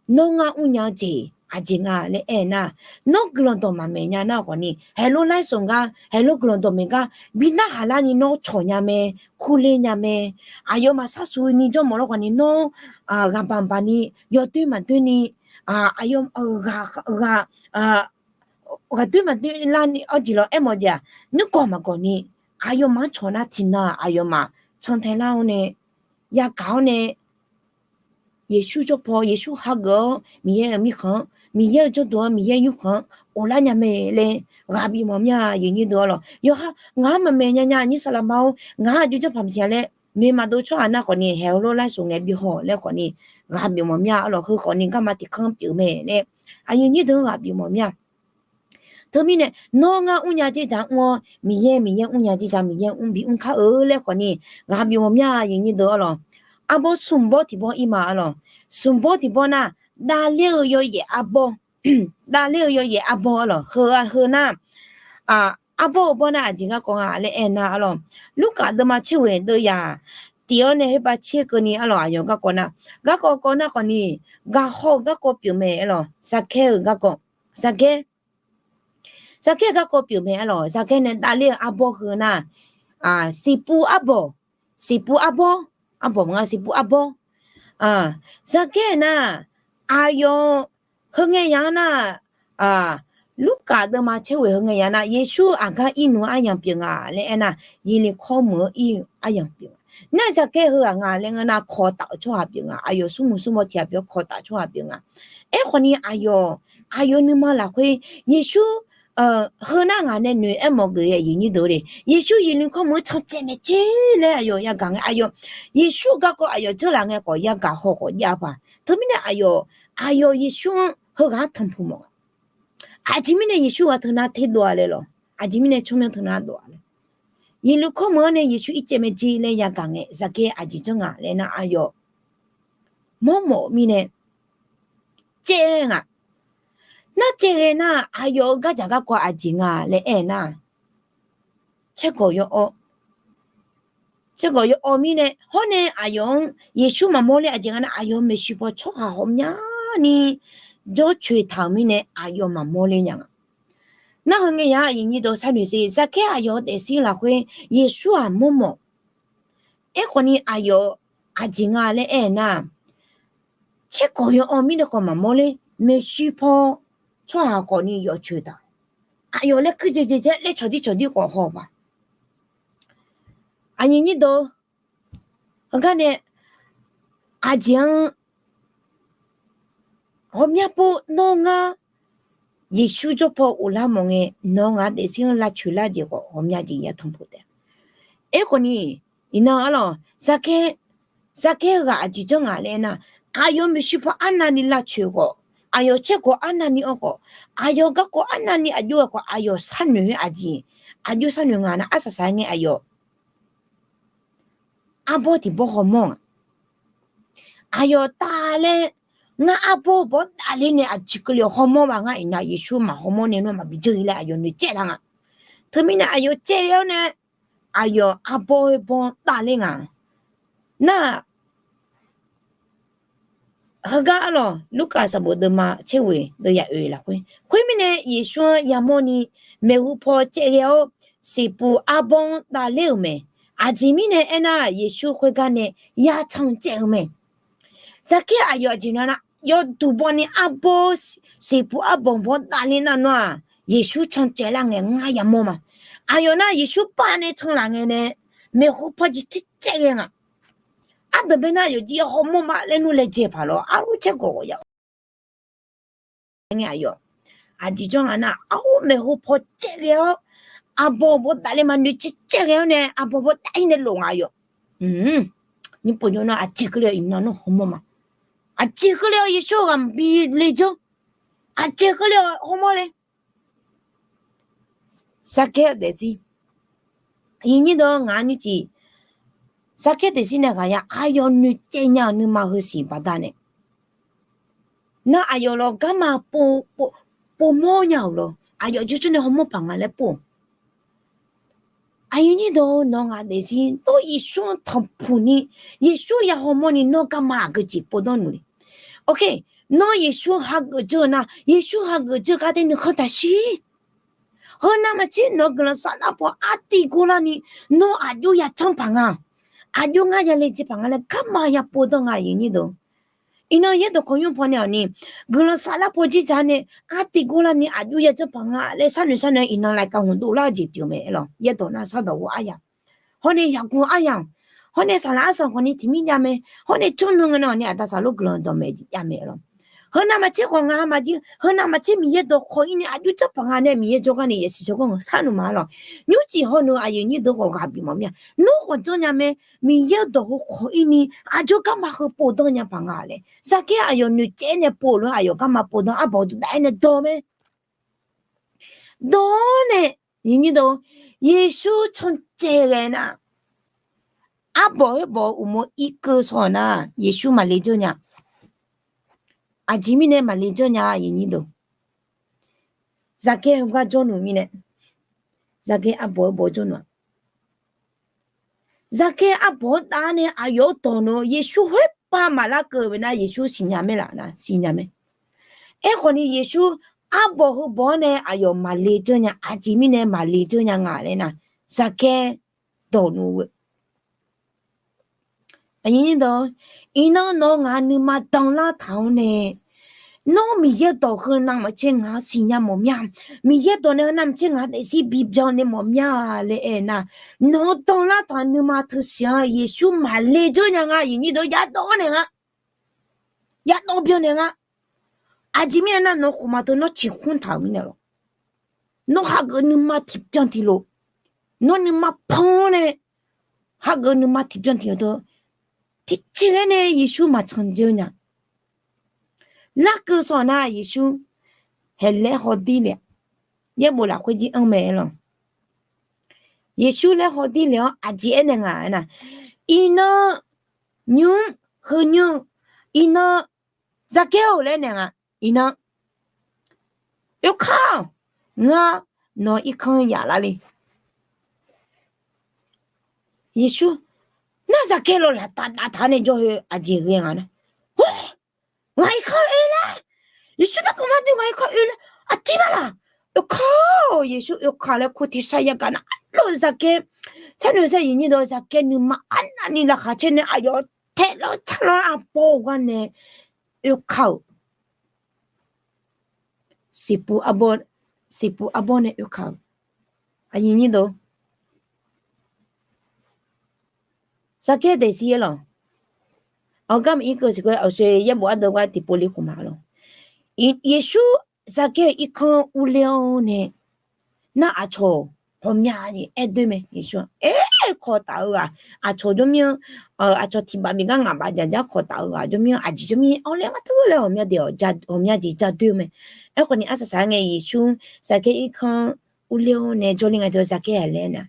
nawr ngar mrnya-eu jeq aqjeq nga laer aernar, nawr guiqlanq dawq maqmaeq nya nar khawf ni, haeqlof laer sawq gar, haeqlof guiqlanq dawq maeq gar bi narhaq larni nawr cawq nya mae, kurler nya mae. Aqyawfmaf sharsuq ni jawrmawf lawr khawf ni nawr ghaqbaq baq ni, yawdoer maqdoer ni, aqyawf ghaq ghaqdoer maqdoer larni arjeq lawr aermawf jeq-aq, nuirgawq maqgawq ni, aqyawfmaf-anr cawq nar tiqnan aqyawfmaf cantae lar-awr nae, yagaq-awr nae, Yeqsur jawrpaw, Yeqsur hageuf-awr Miqyaer-euq mirkhanq-anr, Miqyaer-euq jawrduq-anr, Miqyaer nymrkhanq-anr ghoflar nya mae laer ghaq bif mawf mir-a, aqyuif nyir deuq-ar lawq. Yawqha ngaq-anr maqmaeq nya nya nyir saqlaqma-or, ngaq-anr aqjox janrpaq maqsiq-a laer noeq maqdov tsawrhaq nar khawf ni, haeq-eu lawr laer sawq ngae bi haw laer khawf ni, ghaq bif mawf mir-a-ar lawq. Heu khawf ni garma tiqkanr pyeuf mae laer, aqyuif nyir deuq-anr ghaq bif mawf mir-a. Teumirnae nawr ngar mrnya dzerdzaq mr-awr, Miqyaer, Miqyaer mrnya dzerdzaq, Miqyaer mr bi mr kar-eu laer khawf ni, ghaq bif mawf mir-a, aqyuif nyir deuq-ar lawq. Arbawr smq bawr tiq bawr ir ma-ar lawq. Smq bawr tiq bawr nar, davler-eu yawyaef arbawr, davler-eu yawyaef arbawr-ar lawq. Heu, heu nar, arbawr-eu bawr nar aqjeq garkawv nga laer aernar-ar lawq. Lurkaf deuvma tser ghoeq deuv yaq tiq-awr nae khoerpav tser keuvni-ar lawq, aqyawf garkawv nar, garkawv kawv nar khawf ni, gaqhaw-eu garkawv pyeuf mae-ar lawq. Zaqgaer-euq garkawv, Zaqgaer, Zaqgaer-euq garkawv pyeuf mae-ar lawq. Zaqgaer nae davler-eu arbawr heu nar, siqpuv arbawr, siqpuv arbawr, arbawr maqnga siqpuv arbawr. Zaqgaer nar, aqyawf heu ngae yaq-anr nar, Lurkaf deuvma caerghoeq heu ngae ya nar, Yeqsur aqgar ir nmr-eu aryamq pyeuf nga laer aernar, Yeqliqkawr meuq-anr ir-eu aryamq pyeuf nga. Nar Zaqkaer heughaq nga laer ngeur nar, kawq taf-eu tsawrhaq pyeuf nga. Aqyawf smrmuiq smrbaw tiq ghaq pyeuf-awr kawq taf tsawrhaq pyeuf nga. Aerkhawf ni aqyawf, aqyawf nuima lafkhoer Yeqsur, heu nar ngaq nae noeq aermawf geuf-eu aqyuif nyir deuq-or de, Yeqsur Yeqliqkawr meuq-anr can caev maeq caev laer aqyawf yagaq ngae, aqyawf Yeqsur garkawv aqyawf dzeurlaf ngae khawf yagaq haw khawf jav-eu paq. Teumirnae aqyawf, aqyawf Yeqsur-anr heughaq-anr tanqpuq mawf nga. Aqjeq mirnae Yeqsur ghaq teunar terdov-a laer lawq. Aqjeq mirnae tsawrmyanr teunar dov-a laer. Yeqliqkawr meuq-anr nae Yeqsur ir caev maeq jer laer yagaq ngae, Zaqkaer aqjeq janr nga laer nar, aqyawf mawrmawf-eu mirnae caev nga. Nar caev ghae nar, aqyawf-euq gardzaq garkawv aqjeq nga laer aer nar, caergawq yaw-awr, caergawq yaw-awr mirnae, hawr nae aqyawf-anr Yeqsur maqmawr ler aqjeq nga nar, aqyawf maeqshi paw tsawrhaq ghawqmyani jawrcoeq taq-euq mirnae aqyawf maqmawr ler nya nga. Nar heu ngae ya aqyuif nyir deuq sharnoeq sher, Zaqkaer aqyawf-euq daefzir lafkhoer Yeqsur-aq mawrmawf. Aerkhawf ni aqyawf aqjeq nga laer aer nar, caergawq yaw-awr mirnae khawf maqmawr ler, maeqshi paw tsawrhaq khawf ni yawcoeq taq. Aqyawf laer kuir jeq jeq jae laer cawqdir cawqdir khawf haw-eu paq. Aqyuif nyir deuq, heugar nae aqjeq-anr ghawqmya pov nawr ngar Yeqsur jawr paw ghoflar mawf ngae, nawr ngaq daefzir-anr lavcoeq lar jeq khawf ghawqmya jeq ya tanqpuq taef. Aerkhawf ni, iqnan arlawq, Zaqkaer, Zaqkaer ghaq aqjeq janr nga laer nar, aqyawf maeqshi paw arnavni lavcoeq khawf, aqyawf caergawq arnavni-anr khawf, aqyawf garkawv arnavni aqjox-aer khawf, aqyawf sharnoeq-aer aqjeq, aqjox sharnoeq nga nar arsaq saq-aer ngae aqyawf arbawr tiq bawr hawmawr nga. Aqyawf tavler, ngar arbawr bawr davler nae aqjeq keuvle-awr hawmawr ma. Ngar iqnan Yeqsur maq hawmawr nae nawr maqbi dzeur-ir laer aqyawf noeqcaev taq nga. Teumirnae aqyawf caev-awr nae, aqyawf arbawr-aer bawr davler nga. Nar heugar arlawq, Lurkaf sanqbof deuvma caerghoeq deuv ya oe lafkhoer, khoermirnae Yeqsur-anr yamawrni maeqhu paw caev ghae-awr, siqpuq arbawr-anr davler-euq mae. Aqjeq mirnae aernar, Yeqsur khoergar nae ya can caev-eu mae. Zaqkaer aqyawf aqjeq nar nar, yawduq bawni arbawr, siqpuq arbawr bawr davler nar nawr-aq, Yeqsur can caev lar ngae ngar yamawr ma. Aqyawf nar Yeqsur pav nae can laf ngae nae, maeqhu paw jeq caev caev ghae nga. Aqdui bae nar yawqjeq ya hawmawr ma laer nmr laejae paq lawr, arlawr caergawq ghawqya-awr ngae aqyawf aqjeq janr nga nar, arlawr maeqhu paw caev ghae-awr, arbawr bawr davler ma noeqcaev caev ghae-awr nae arbawr bawr dav-ir nae lof nga aqyawf. Nymr pov jawr nar aqjeq keuvle-awr iqnan nawr hawmawr ma. Aqjeq keuvle-awr Yeqsur ghaq maqbi le janr. Aqjeq keuvle-awr hawmawr le. Zaqkaer-eu daefzir, aqyuif nyir deuq ngaq-anr nymrcif, Zaqkaer daefzir nae ghaq ya aqyawf noeqcaev nya-euq nuima heusiq baqdanae, nar aqyawf lawq garma pov, pov, povmawr nya-euq lawq, aqyawf jawrjawr nae hawmawr paq nga laer pov-awq. Aqyuif nyir deuq nawr ngaq daefzir nawr Yeqsur-anr tanqpuq ni, Yeqsur ya hawmawr ni nawr garma aqgeu jeq povdanr nuq le. Ok, nawr Yeqsur hageuf dzeur-eu nar, Yeqsur hageuf dzeur gar daer nuikhanr taqshir. Heu navmaqtser nawq-eu guiqlanq saflar paw artiv gor larni, nawr aqjox ya janr paq nga. Aqjox ngar ya le jeq paq nga laer garma ya povdanr nga aqyuif nyir deuq. Iqnan yaerdawq kawq nymr pawnae-awq ni, guiqlanq saflar paw jirdzaq nae artiv gor larni aqjox ya janr paq nga laer sharnoeq sharnoeq iqnan laqkav hmq dovlar-eu jeq pyeuf mae lawq. Yaerdawq nar shardawq ghof aryamq, hawr nae yaqguq aryamq, hawr nae saqlaq arsanq khawf ni tiqmir jav mae, hawr nae janrnan ngae nar-awq ni aqda saqlor guiqlanq dawqmaeq jav mae lawq. Heu navmaqtser khawf nga maqjir, heu navmaqtser Miqyaer dawq khawf-ir ni aqjox janr paq nga nae Miqyaer jawrgar ni yasiq jawrgar-anr sharnoeq ma lawq. Nymrcif hawnu aqyuif nyir deuq khawf ghaq bif mawf mir-a. Nawr khawf janr nya mae, Miqyaer-eu dawq heu khawf-ir ni aqjox garma heu povdanr nya paq nga laer Zaqkaer aqyawf noeqcaev-aer nae pov-eu lof-aer aqyawf garma povdanr arbawq duqdav-aer nae dawq mae. Dawq-awr nae, nymr dawq, Yeqsur cancaev ghae nar, arbawq khoerbawq-eu uqmov irkeuv shaw-awq nar Yeqsur maqle dzeur nya. Aqjeq mirnae maqle dzeur nya aqyuif nyir deuq, Zaqkaer heugar jawrnuq mirnae, Zaqkaer arbawq khoerbawq jawrnuq-aq, Zaqkaer arbawq-anr dav-awr nae aqyawf-anr dawq nae Yeqsur khoerpav maqlar keuv mae nar Yeqsur siqnya mae laf nar siqnya mae. Aerkhawf ni Yeqsur arbawq heubawq-anr nae aqyawf maqle dzeur nya, aqjeq mirnae maqle dzeur nya nga laer nar, Zaqkaer dawq nmr-eu. Aqyuif nyir dawq, iqnan nawq-eu ngaq nuima danlar taq-awr nae Nawr Miqyaer dawq heu navmaqtser ngaq-anr siqnya mawf mir-a. Miqyaer dawq nae heu navmaqtser ngaq-anr daefzir bibyan nae mawf mir-a laer aer nar, nawq-anr danlar taq nuima teu siq-anr Yeqsur maqle dzeur nya nga. Aqyuif nyir deuq yadawv naeq nga, yadawv byan naeq nga. Aqjeq mirnae nar, nawq khofma teu nawr ciqkhmr taq-euq mirnae lawq. Nawr hageuf nuima tiqbyan tiqlof, nawr nuima pan-awr nae hageuf nuima tiqbyan tiqlof teu tiqjeq-aer nae Yeqsur maqcan dzeur nya. Larkeuv sawq nar Yeqsur haeq laer hawdir le-a. Yaerbof lafkhoer jir anr mae-aer lawq. Yeqsur laer hawdir le-awr aqjeq aernaeq nga aernar, iqnan nymr heu nymr-eu, iqnan Zaqkaer-or laer naeq nga. Iqnan, oekar-awq, ngar nawq-eu irkanr yaf lar le. Yeqsur, nar Zaqkaer lawq laf taf dav taq-aer nae jawr-eu aqjeq ghae nga nar, ngaq irkanr oe laer, Yeqsur darpov mar dui ngaq irkanr oe laer aqtir bar laq? Oekar-awq, Yeqsur oekar laer kur tiqshar yagaq nar, arlof Zaqkaer, sharnoeq sar aqyuif nyir deuq, Zaqkaer nuima arnavni laqkhaq caer nae aqyawf taeq lawr car lawr arbawr-eu gar nae oekar-euq. Siqpuv arbawr, siqpuv arbawr nae oekar-euq. Aqyuif nyir deuq, Zaqkaer daefzir-aer lawq. Aqgar maqir keuv siq khoer aqshoe yaerbof ardeuv gar tiqpov li khof ma lawq. Yeqsur Zaqkaer-euq irkanr urler-awr nae, nar aqcawq ghawqmya jeq aer doer mae. Yeqsur-anr aer kawq taf-eu ghaq, aqcawq jawrmir-anr, aqcawq tiq baf miqgar ngaq baf jaq jar kawq taf-eu ghaq jawrmir-anr aqjeq jawrmir-anr awr laer ngar teu laer ghawqmya jeq ghawqmya jeq ja doer-eu mae. Aerkhawf ni arsaq saq-aer ngae Yeqsur Zaqkaer irkanr urler-awr nae jawrle ngae teu Zaqkaer-aq laer nar,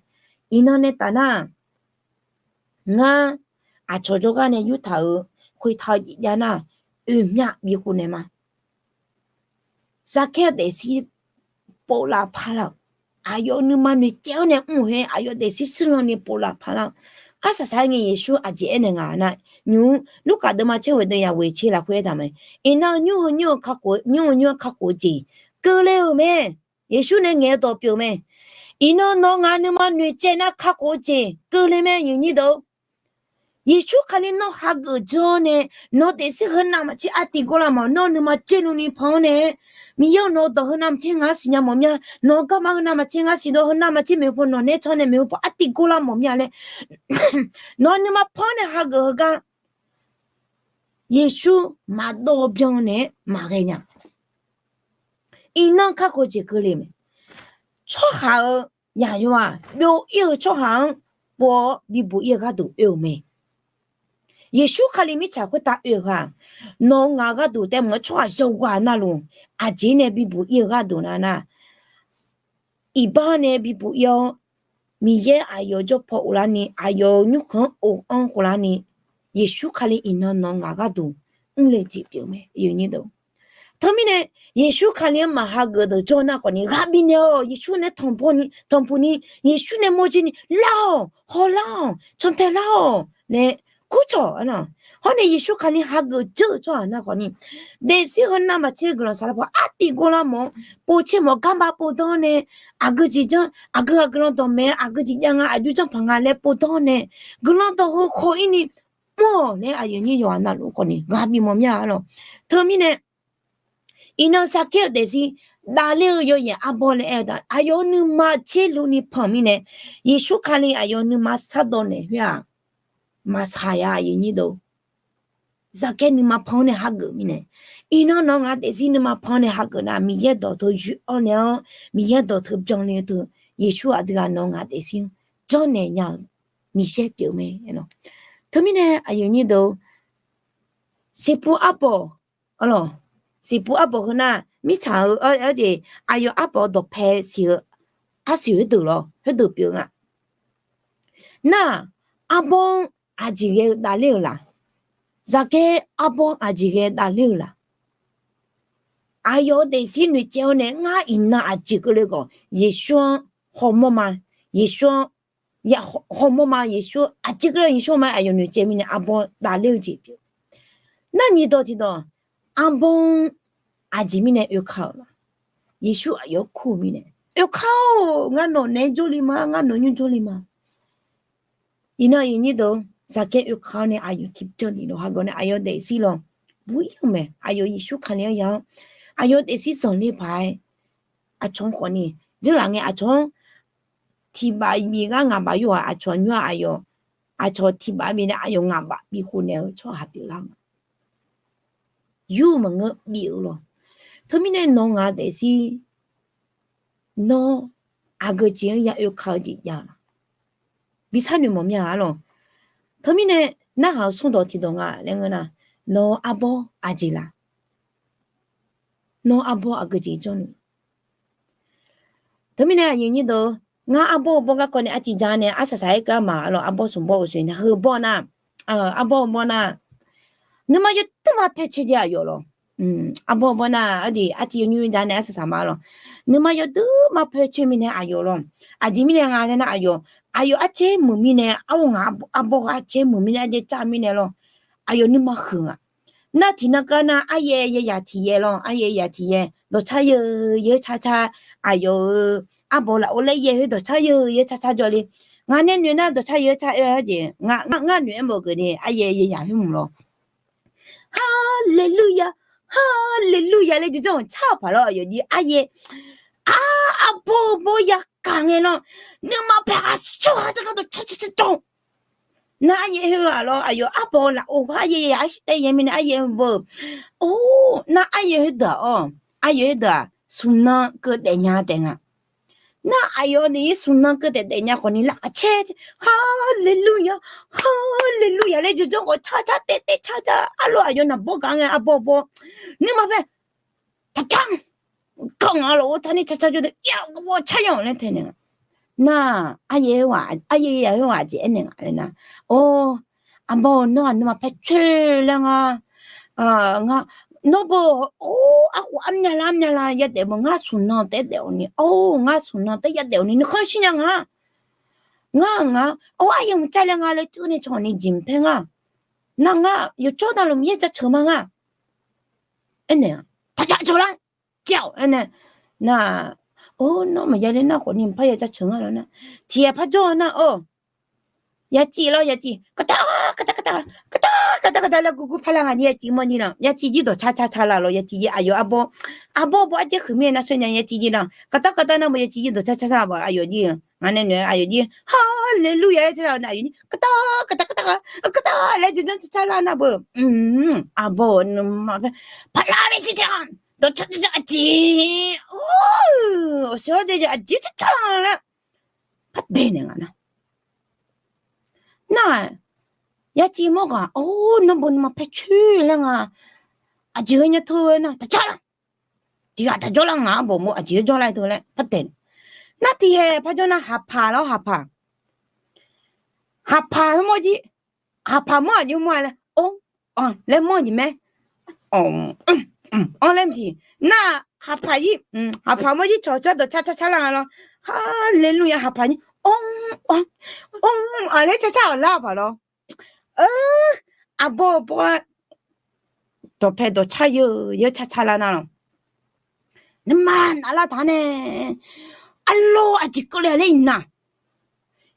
iqnan nae taf nar, ngar aqcawq jawrgar nae yurtaq-euq khoertaq-eu jeq jav nar, oeq myav bikhof naeq ma. Zaqkaer-eu daefzir pov laf paq lar-euq, aqyawf nuima noeqcaev-awr nae mr-euq khoer aqyawf daefzir shirlan ni pov laf paq lar-euq. Arsaq saq-aer ngae Yeqsur aqjeq aernaeq nga nar, nymq-mr Lurkaf deuvma tser ghoeq deuv yaq ghoeq tser lafkhoer aertaq mae. Iqnan nymr heu nymr-eu kakhof, nymr heu nymr-eu kakhof-eu jeq keuvle-euq mae. Yeqsur nae ngaeq-eu dawq pyeuf-eu mae. Iqnan nawq ngaq nuima noeqcaev nar kakhof-eu jeq keuvle mae, aqyuif nyir deuq. Yeqsur Kali nawr hageuf dzeur-awr nae, nawq daefzir heu navmaqtser artiv gor lar mawf, nawr nuima caerluf ni pan-awr nae, Miqyaer-euq nawq-eu dawq heu navmaqtser ngar siqnya mawf mir-a, nawq-eu garma heu navmaqtser ngar siqdawr heu navmaqtser maeqhu paw nawq nae can nae maeqhu paw artiv gor lar mawf mir-a laer, nawq nuima pan-awr nae hageuf heugar Yeqsur maqdawv byan naeq-aer maqghae nya. Iqnan kakhof jeq keuvle mae. Tsawrhaq-euq yaqyawr-aq byov-ir-eu tsawrhaq-anr pov-awr bibuq-ir-eu gharduq oe-euq mae. Yeqsur Kali mirtsaq khoertav oe-eu ghaq, nawq-eu ngaq gharduq taef maqngeur, tsawrhaq yawqghaq navluf aqjeq nae bibuq-ir-eu gharduq nar nar, iqbax nae bibuq-ir-awr, Miqyaer aqyawf jawr paw of larni, aqyawf-euq nymrkhanq-anr of-anr khof larni, Yeqsur Kali iqnan nawq-eu ngaq gharduq mrle jeq pyeuf mae. Teumirnae Yeqsur Kali-anr maqhageuf deuq jawr nar khawfni ghaq bifnaeq-awq. Yeqsur nae tanqpuq ni, tanqpuq ni, Yeqsur nae mawrjir ni lar-awq, hawlar-awq, cantae lar-awq nae kurcawq-a. Hawr nae Yeqsur Kali hageuf dzeur-euq tsawrhaq nar khawfni, daefzir heu navmaqtser guiqlanq saflar paw artiv gor lar mawf-awr, povtser mawf-awr garma povdanr nae, aqgeu jeq janr, aqgeu aqgeu lan dawqmaeq, aqgeu jeq jav nga, aqjox janr paq nga laer povdanr nae, guiqlanq dawq heu khawf-ir ni mr-awq laer aqyuif nyir yawqghaq navluf khawfni ghaq bif mawf mir-a lawq. Teumirnae iqnan Saqkaer-euq daefzir davler-eu yawyaef arbawr laer aer-eu taf, aqyawf-euq nuima tserluf ni panq mirnae, Yeqsur Kali aqyawf nuima sardawv naeq khoer-aq, maqsaq ya aqyuif nyir deuq. Saqkaer nuima pan-anr nae hageuf mirnae, iqnan nawq-eu ngaq daefzir nuima pan-anr nae hageuf nar, Miqyaer dawq teu yoe-awr nae-awr, Miqyaer dawq teu byanle-eu teu, Yeqsur aqdui ghaq nawq-eu ngaq daefzir janrnaeq nya-euq Miqyaer pyeuf mae. Teumirnae aqyuif nyir deuq, siqpov arbawq, siqpov arbawq heu nar, mirtsaq-eu, jeq, aqyawf arbawq dawqpae siq-eu arsiq khoerdeuq lawr, khoerdeuq pyeuf nga. Nar-aq, arbawr-anr aqjeq ghae-eu davler-euq laq? Saqkaer arbawr-anr aqjeq ghae davler-euq laq? Aqyawf-eu daefzir noeqtsaev-awr nae ngar iqnan aqjeq keuvle khawf Yeqsur-anr hawmawr ma, Yeqsur-anr hawmawr ma, Yeqsur aqjeq keuvle Yeqsur ma aqyawf noeqtsaev mirnae arbawr davler-eu jeq pyeuf. Nar nyiq dawq tiq dawq, arbawr-anr aqjeq mirnae oekar-euq laq? Yeqsur aqyawf kur-eu mirnae, oekar-or, ngar nawq naeq-aer jawrle ma, ngar nawq nymr jawrle ma. Iqnan aqyuif nyir deuq, Saqkaer oekar-awr nae aqyawf tiqbyan tiqdawq hageuf nae aqyawf daefzir lawr. bu ir-eu mae. Aqyawf Yeqsur Kali-anr ya-anr, aqyawf daefzir zanqler paq-aer, aqcawq-anr khawfni dzeurlaf ngae, aqcawq-anr tiqbaf bif gar ngaq baf yur-aq, aqcawq nymr-aq aqyawf, aqcawq tiqbaf bif nae aqyawf ngaq baf bif khof naeq-eu tsawrhaq pyeuflar nga. Yur-eu maqngeur bif-eu lawr. Teumirnae nawq ngaq daefzir nawr aqgeu jeq-anr ya oeka-eu jeq jav-a. Bi sharnoeq mawf mir-a arlawq. Teumirnae narhaq-euq smrdawq tiqdawq nga laer ngeur nar, nawq-eu arbawr aqjeq laf? Nawq-eu arbawr aqgeu jeq jawrluf? Teumirnae aqyuif aqnyir deuq, ngar arbawr-eu bawr garkawv nae arciv ja nae arsaq saq-aer keuv-a ma arlawq. Arbawr smq bawr-eu soeq nae heu bawr nar, arbawr-eu bawr nar, nuima yawduir ma paer coer jae aqyawf lawq. Arbawr-eu bawr nar, arjeq arciv yawnymr ja nae arsaq saq ma arlawq. Nuima yawduir ma paer coer mirnae aqyawf lawq. Aqjeq mirnae nga laer nar aqyawf, aqyawf arcaer muiq mirnae, arghanq ngaq arbawr ghaq arcaer muiq mirnae, arcaer cav mirnae lawr. Aqyawf nuima huiq nga. Nar tiqnan keuv nar aryaer yaer yaq tiq yaer lawr, aryaer yaq tiq yaer dawqcar yeu yeu car car, aqyawf-euq arbawr lafov laer yaer khoer dawqcar yeu yeu car car jawr le. Ngaq nae noeq nar dawqcar yeu car oe-a jeq, ngar noeq-aer mawf-eu geuf ni aryaer yaer yaq khoer mq lawr. Haleluya, haleluya laer jawrjanr-euq car-eu paq lawr, aqyawf jir aryaer, arbawr-eu bawr ya kaq ngae lawr, nuima paer ghaq sawr-a teugar dawqcar car car jawr. Nar aryaer khoer-aq lawr, aqyawf arbawr lafov ghaq aryaer yaq taef yaer mirnae aryaer khoer beu. Or, nar aryaer khoerdeuq-aq, or, aryaer khoerdeuq-aq smq nan keuv daef nya taef nga. Nar aqyawf ni smq nan keuv daef daef nya khawfni laqkhaq caer, haleluya, haleluya laer jawrjanr khawf car car taef taef car car arlawr, aqyawf naqbawr gaq ngae arbawr bawr, nuima paer taqcar, kawv ngaq lafov taq ni car car jawr de, ya gawbawr car yanr laer tae naeq nga. Nar aryaer khoer-aq, aryaer yaer khoer-aq aqjeq aernaeq nga laer nar, or, arbawr-eu nawr-aq nuima paer coer laer nga. Ngar, nawr beu, or, arkhof armyav lar armyav lar yadaef beu, ngar smq nan taef-aer daef-awq ni, or, ngar smq nan taef-aer yadaef-awq ni nuikhanr shir nya nga. Ngar ngaq, or, aryaer mq car laer nga laer tsuif nae cawq ni jeq mq paer nga. Nar ngar yawcawr navluf Miqyaer jaceuq ma nga. Aernaeq-a, taq jaceuq lar, jav-awq aernaeq. Nar, or, nawr maqya ler nar khawfni mqpar ya jaceuq nga lawr nar, tiqghaq parjawr nar, or, ya civ lawr, ya civ, kaqtar kaqtar kaqtar, kaqtar kaqtar kaqtar laer gurgur parlar nga jir ya civ mawr jir nar, ya civ jir dawqcar car car lar lawr, ya civ jir aqyawf arbawr, arbawr bawr arjaer huiq mir-aer nar sawr nya ya civ jir nar, kaqtar kaqtar nar bawr ya civ jir dawqcar car lar bawr aqyawf jir, ngaq nae noeq-aer aqyawf jir haleluya laer car lar nar aqyawf jir kaqtar kaqtar kaqtar kaqtar laer jawrjanr car car lar nar beu. Arbawr-eu nuima paer paqlar mae siq tae-a, dawqcar car car aqjeq, or, awqsiq-awr dae jeq aqjeq car car lar laer par daenaeq nga nar. Nar, ya civ mawr ghaq, or, nawr beu nuima paer coer laer nga, aqjeq ghae nya teu-aer nar taq car lar. Tiqghaq taq jawrlar nga, arbawr mawr aqjeq-aer jawrlar-aer teu laer par daeq. Nar tiqghaq parjawr nar haqpaq lawr, haqpaq. Haqpaq heu mawr jir, haqpaq mawr aqjeq mawr-a laer, or, laer mawr jeq mae. Or, laer mq siq. Nar haqpaq jir, haqpaq mawr jir cawqcawr dawqcar car car lar nga lawr. Haleluya, haqpaq jir, or, or, or laer car car-awq lar paq lawr. Arbawr-eu bawr-aer dawqpae dawqcar yeu yeu car car lar nar lawr. Nuima navlar taq nae, arlawr aqjeq keuvle laer iqnan,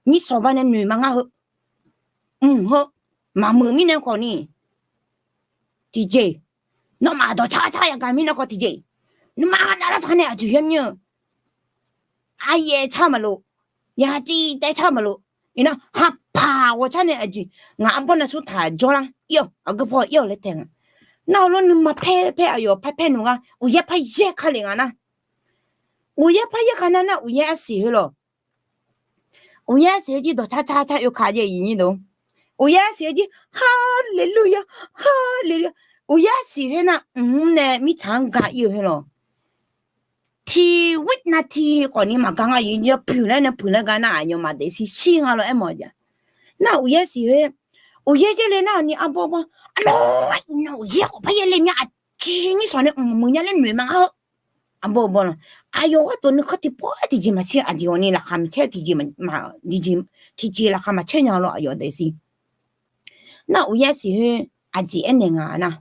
nyir sawq ba nae noeq ma ngar heu, mq heu, maqmuiq mirnae khawfni tiqjeq, nawmaf dawqcar car yagaq mirnae khawf tiqjeq, nuima navlar taq nae aqjeq yamir-eu, aryaer car maqlof, ya civ taef car maqlof. Iqnan haqpaq ghawqcar nae aqjeq, ngaq arbawr nae smr taq jawrlar ir-awq, aqgeu paw ir-awq laer tae nga. Nar-eu lawr nuima paer paer aqyawf paer paer nmq gar uqyaer par yaer ka lef nga nar. Uqyaer par yaer ka nar nar uqyaer arsiq khoer lawq. Uqyaer arsiq khoer jir dawqcar car car oe ka jaeq iqnyir deuq. Uqyaer arsiq khoer jir haleluya, haleluya. Uqyaer arsiq khoer nar mq nae mirtsaq-anr ga ir-eu khoer lawq. Tiq wit nar tiq khawfni maqga nga, yawpuiq laer nae puiq laer ga nar aqyawfmaf daefzir shir nga lawr aermawf-eu jeq. Nar uqyaer siq khoer, uqyaer yaerle nar ni arbawr bawr, arlawr, iqnan uqyaer khawf par yaerle mya aqjeq nyir sawq nae mqmuiq nya laer noeq ma ngar heu. Arbawr bawr lawq. Aqyawf gharduq nuikhanr tiqpawf-aer tiqjeq maqtser, aqjeq ghawqni laqkhaq maqtser, tiqjeq, tiqjeq laqkhaq maqtser nya lawr aqyawf daefzir. Nar uqyaer siq khoer aqjeq aernaeq nga nar,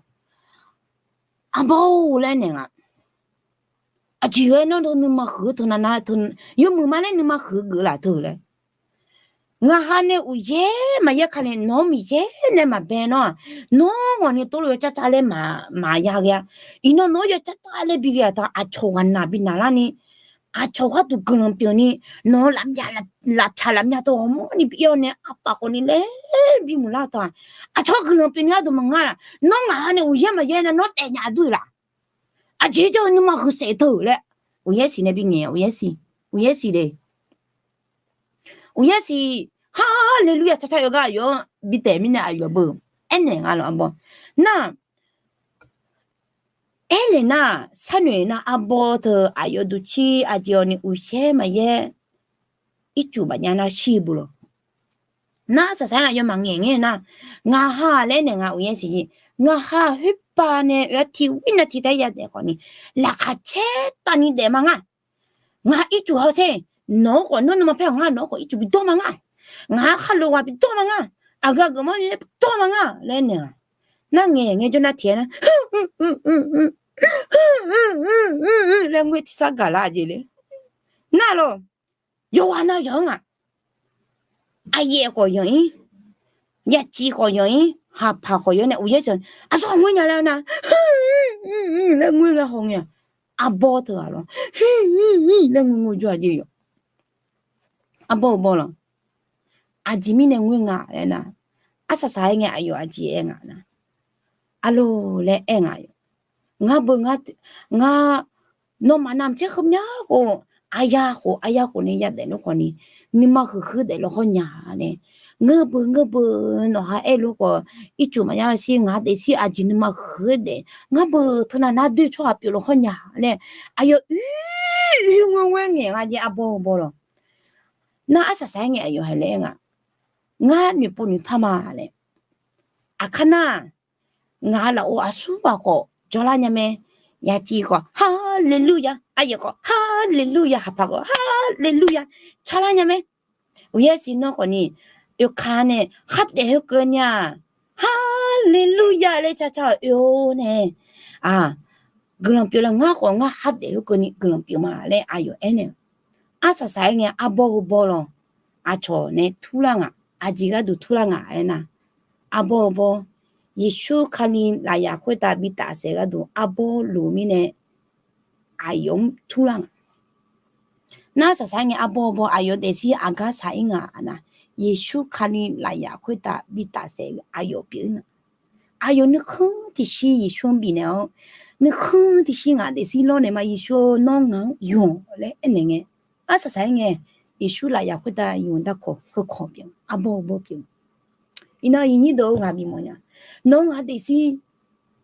arbawr-or laer aernaeq nga. Aqjeq ghae nar nuima huiq-eu teu nar nar teu, yawmuiq ma laer nuima huiq-eu geuf laf teu laer. Ngaqha nae uqyaer maqyaer kali nawq-anr Miqyaer nae maqbae nawr-aq, nawr ghawqni tov lof yawcarcav laer maqya ghae-a. Iqnan nawq-anr yawcarcav laer bi ghae-aq ta, aqcawq ghaqnaq bi naqlar ni, aqcawq gharduq guiqlanq pyeuf ni, nawq-anr lafpyaq lafmyav tawq ghawqmawrni bi ir-awr nae arpaf khawfni laer bimuiq lar-eu ta, aqcawq-anr guiqlanq pyeuf ni gharduq maqnga laf. Nawr ngaqha nae uqyaer maqyaer nar nawr taef nyaf aqdur-iq laf. Aqjeq jawr-eu nuima huiq saef teu-euq laer, uqyaer siq nae bi ngaeq-a, uqyaer siq, uqyaer siq le. Uqyaer siq, Haleluya, carcar yawgar aqyawf-anr bi taef mirnae aqyawf beu aernaeq nga lawq arbawr. Nar, aernaeq nar, sharnoeq nar arbawr teu aqyawf duqcir aqjeq-awq ni uqyaer maqyaer ircuf maqjav nar shir-eu beu lawq. Nar saqsaq-aer aqyawf maqngaeq ngae nar, ngaqha laer naeq nga uqyaer siq, ngaqha khoerpav nae oe-aer tiq wir nae tiq taef-aer yadaef khawfni, laqkhaq caer tavni daef ma nga. Ngaq ircuf hawsher, nawq-anr khawf nawr nuima paer-awq ngar, nawq-anr khawf ircuf bi dawr ma nga. Ngaq-anr khar lof ghaq bi dawr ma nga. Aqgeu aqgeuf mar bi dawr ma nga laer naeq-aq, nar ngaeq ngae jawr nar tiq-aer nar laer ngoer tiq sar gaq lar aqjeq le. Nar lawq, yawqghaq nav yawq-anr ngaq, aqyaef khawf yanq-ir, yaciv khawf yanq-ir, haqpaq khawf yanq-ir nae uqyaer siq, aqsur ghaq ngoer nya laer nar laer ngoer ghae haw ngae-aq, arbawr teu ghaq lawr laer ngoer ngoer jawr aqjeq yawq. Arbawr-eu bawr lawq. Aqjeq mirnae ngoer nga laer nar, arsaq saq-aer ngae aqyawf aqjeq aer nga nar, arlawr laer aer nga yawq. Ngar beu ngar, ngar nawmaf navmaqtser heumya khof, arya khof arya khof nae yadaef lor khawfni, nuima huiqhuiq daef lawkhawr nya nae, ngeur beu ngeur beu nawqha aer lor khawf, ircuf maqya shir, ngaq daefzir aqjeq nuima huiqhuiq daef, ngar beu teunav nar doer tsawrhaq pyeuf lawkhawr nya laer, aqyawf oer oer ngoer ngoer ngaeq nga jeq arbawr-eu bawr lawq. Nar arsaq saq-aer ngae aqyawf haiq laer aer nga, ngar noeqpov noeqpar ma laer. Aqkar nar, ngaq lafov aqsur ghaq khawf jawrlar nya mae. Yaciv khawf haleluya, aryaef khawf haleluya, haqpaq khawf haleluya, carlar nya mae. Uqyaer siq nawr khawfni, oeka nae khar daef khoerkeuv nya-aq, haleluya laer carcar-euq oe-or nae, guiqlanq pyeuf lar ngar khawf ngar khar daef khoerkeuvni guiqlanq pyeuf ma laer aqyawf aernaeq-eu. Arsaq saq-aer ngae arbawr heubawr lawq, aqcawq nae turlar ngaq, aqjeq gharduq turlar ngaq aernar, arbawr heubawr, Yeqsur Kali lafyaq khoertav bi tafsaef gharduq arbawr luf mirnae, aqyawf-anr turlar ngaq. Nar saqsaq-aer ngae arbawr heubawr aqyawf daefzir aqgar saq-ir ngaq nar, Yeqsur Kali lafyaq khoertav bi tafsaef aqyawf pyeuf-ir ngaq. Aqyawf nuikhanr tiqshir Yeqsur-anr bifnaeq-awr, nuikhanr tiqshir ngaq daefzir lawrnaeq ma, Yeqsur-or nawr ngaq-anr yawq laer aernaeq ngae, arsaq saq-aer ngae, Yeqsur lafyaq khoertav yawq darkawq heukawq pyeuf, arbawr heubawr pyeuf. Iqnan iqnyir deuq-or ghaq bif mawfnya, nawr ngaq daefzir,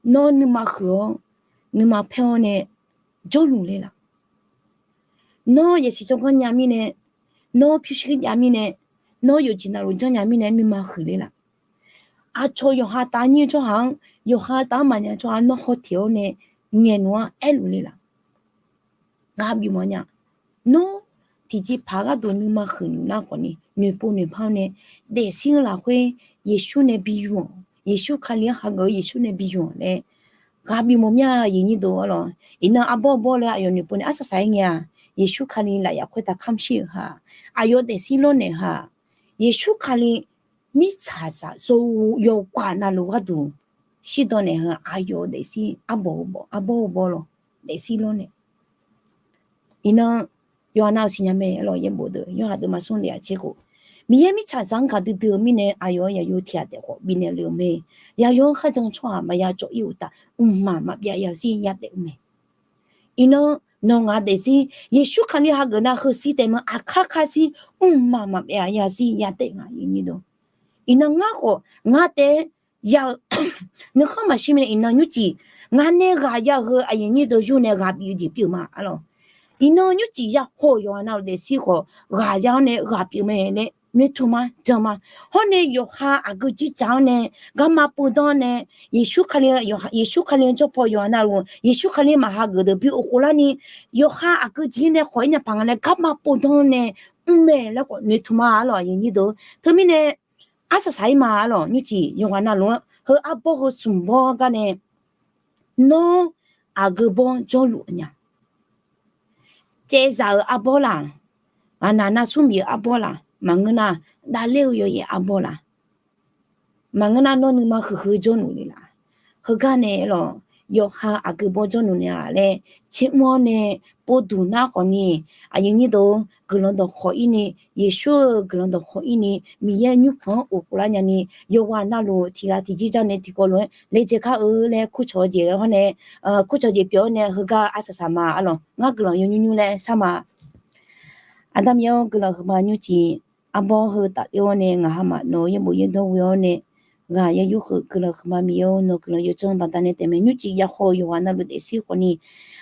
nawr nuima huiq-awr, nuima paer-awr nae jawrluf le laf? Nawr yasiq tsawrganr nya mirnae, nawr pyurshuir jav mirnae, nawr yawqjeq navluf janrnya mirnae nuima huiq le laf? Aqcawq yawqha taf nyir-eu tsawrhaq-anr, yawqha taf-anr maqnya tsawrhaq-anr nawr hawteq-awr nae ngaeqnmq-anr aerluf le laf? Ghaq bif mawfnya. Nawr tiqjeqpaq gharduq nuima huiqluf lar khawfni, noeqpov noeqpar-awr nae daefzir-eu lafkhoer Yeqsur nae bi yawq, Yeqsur Kali-anr hageuf-eu Yeqsur nae bi yawq laer ghaq bif mawfmya. Iqnyir deuq-or lawq, iqnan arbawr bawr laer aqyawf noeqpov nae arsaq saq-aer ngae-aq, Yeqsur Kali lafyaq khoertav kamq shir-euq ha, aqyawf daefzir lawrnaeq ha, Yeqsur Kali mirtsaqzaq zawq yawqghaq navluf gharduq shirdan naeq heu aqyawf daefzir arbawr bawr, arbawr bawr lawq, daefzir lawrnaeq. Iqnan yawqha nav-euq siqnya mae lawq, yaerbof deuq yawqha deuq maqsmr daef-a tserkhof, Miqyaer mirtsaqzaq-anr gaqdui dui-eu mirnae aqyawf-anr yaqyo tiq ghaq taef khawf bifnaeq le-euq mae. Yaqyo-anr kharjan tsawrhaq maqya cawv-ir-euq uqtaf, mqmaq maqbyav yazir yadaef-eu mae. Iqnan nawq ngaq daefzir Yeqsur Kali hageuf nav heushir taef ma, aqkar kar zir, mqmaq maqbyav yazir yadaef nga. Iqnan ngar khawf ngar taef-aer ya-eu nuikhanr maqshir mirnae iqnan nymrcif ngar nae ghaq ya-eu heu aqyuif nyir deuq yur nae ghaq bif-eu jeq pyeuf ma arlawq. Iqnan nymrcif ya haw-euq yawqha navluf daefzir khawf ghaq ya-awr nae ghaq pyeuf mae laer noeqtmq ma, jan ma. Hawr nae yawqha aqgeu jir dzaq-awr nae garma pov danr nae, Yeqsur Kali, Yeqsur Kali-anr jawr paw yawqha navluf Yeqsur Kali maqhageuf deuq bi of khof larni, yawqha aqgeu jeq-ir nae khawf-ir nya paq nga laer garma pov danr nae mr mae laer khawf noeqtmq ma arlawq, aqyuif nyir deuq. Teumirnae arsaq saq-ir ma arlawq, nymrcif yawqghaq navluf-anr heu arbawr heu smq bawr gar nae nawr aqgeu bawr jawrluf-eu nya. Caevzaq-euq arbawr laq, ghaqnaq nav smr bif-eu arbawr laq, maqngeur nar, davler-eu yawyaef arbawr laq. Maqngeur nar, nawr nuima huiqhuiq jawrluf le laf. Heugar nae lawq, yawqha aqgeu bawr jawrluf naeq-a laer, tsermr-awr nae povduq nar khawfni, aqyuif nyir deuq-or, guiqlanq dawqkhawq-ir ni, Yeqsur-euq guiqlanq dawqkhawq-ir ni, Miqyaer nymrkhanq-anr of khovlar nyani, yawqghaq navluf tiqghaq tiqjir jar nae tiqkawv lof-aer laejae kar-eu laer kurcawq-eu jeq hawr nae, kurcawq jeq pyeuf-awr nae heugar arsaq saq ma arlawq. Ngar guiqlanq yawnymr nymr laer shar ma. Aqda Miqyaer-or, guiqlanq huiqma nymrcif arbawr heu tafler-awr nae ngaq hamaf nawq-eu yaerbof yaerdawr ghoe-awr nae ghaq ya yurkhof guiqlanq huiqma Miqyaer-or, nawq guiqlanq yawdzanr baqdanae taef mae. Nymrcif yakhawf-eu yawqghaq navluf daefzir khawfni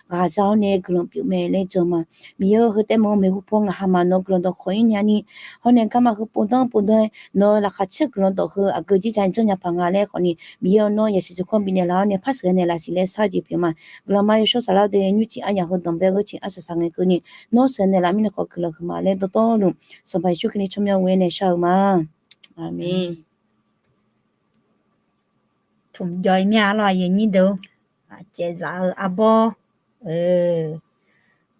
ghaqzar-awr nae guiqlanq pyeuf mae laer jan ma. Miqyaer-or, heu taef mae-eu maeqhu paw ngaq hamaf nawq-eu guiqlanq dawqkhawq-ir nyani, hawr nae garma heu povdanr povdanr-aer nawq-eu laqkhaq caer-eu guiqlanq dawq heu aqgeu jirdzaq janrnya paq nga laer khawfni, Miqyaer-or, nawr yasiq siqkawr bifnaeq laf-awr nae par sheuqghae naeqlaf siq laer shar-eu jeq pyeuf ma. Guiqlanq ma yawshawr saflar deuq nymrcif aryaq heu danqbae-eu gharduq arsaq saq ngae keuvni, nawr sheuqghae naeqlaf mirnae khawf guiqlanq huiqma laer dawrdawr luf, Sanqpaq Yeqsur Kali tsawrmyanr ghoe-awr nae shar-eu ma. Aqmeq. Tmqjawr-ir mir-a arlawq, aqyuif nyir deuq-or, caevzaf-eu arbawr,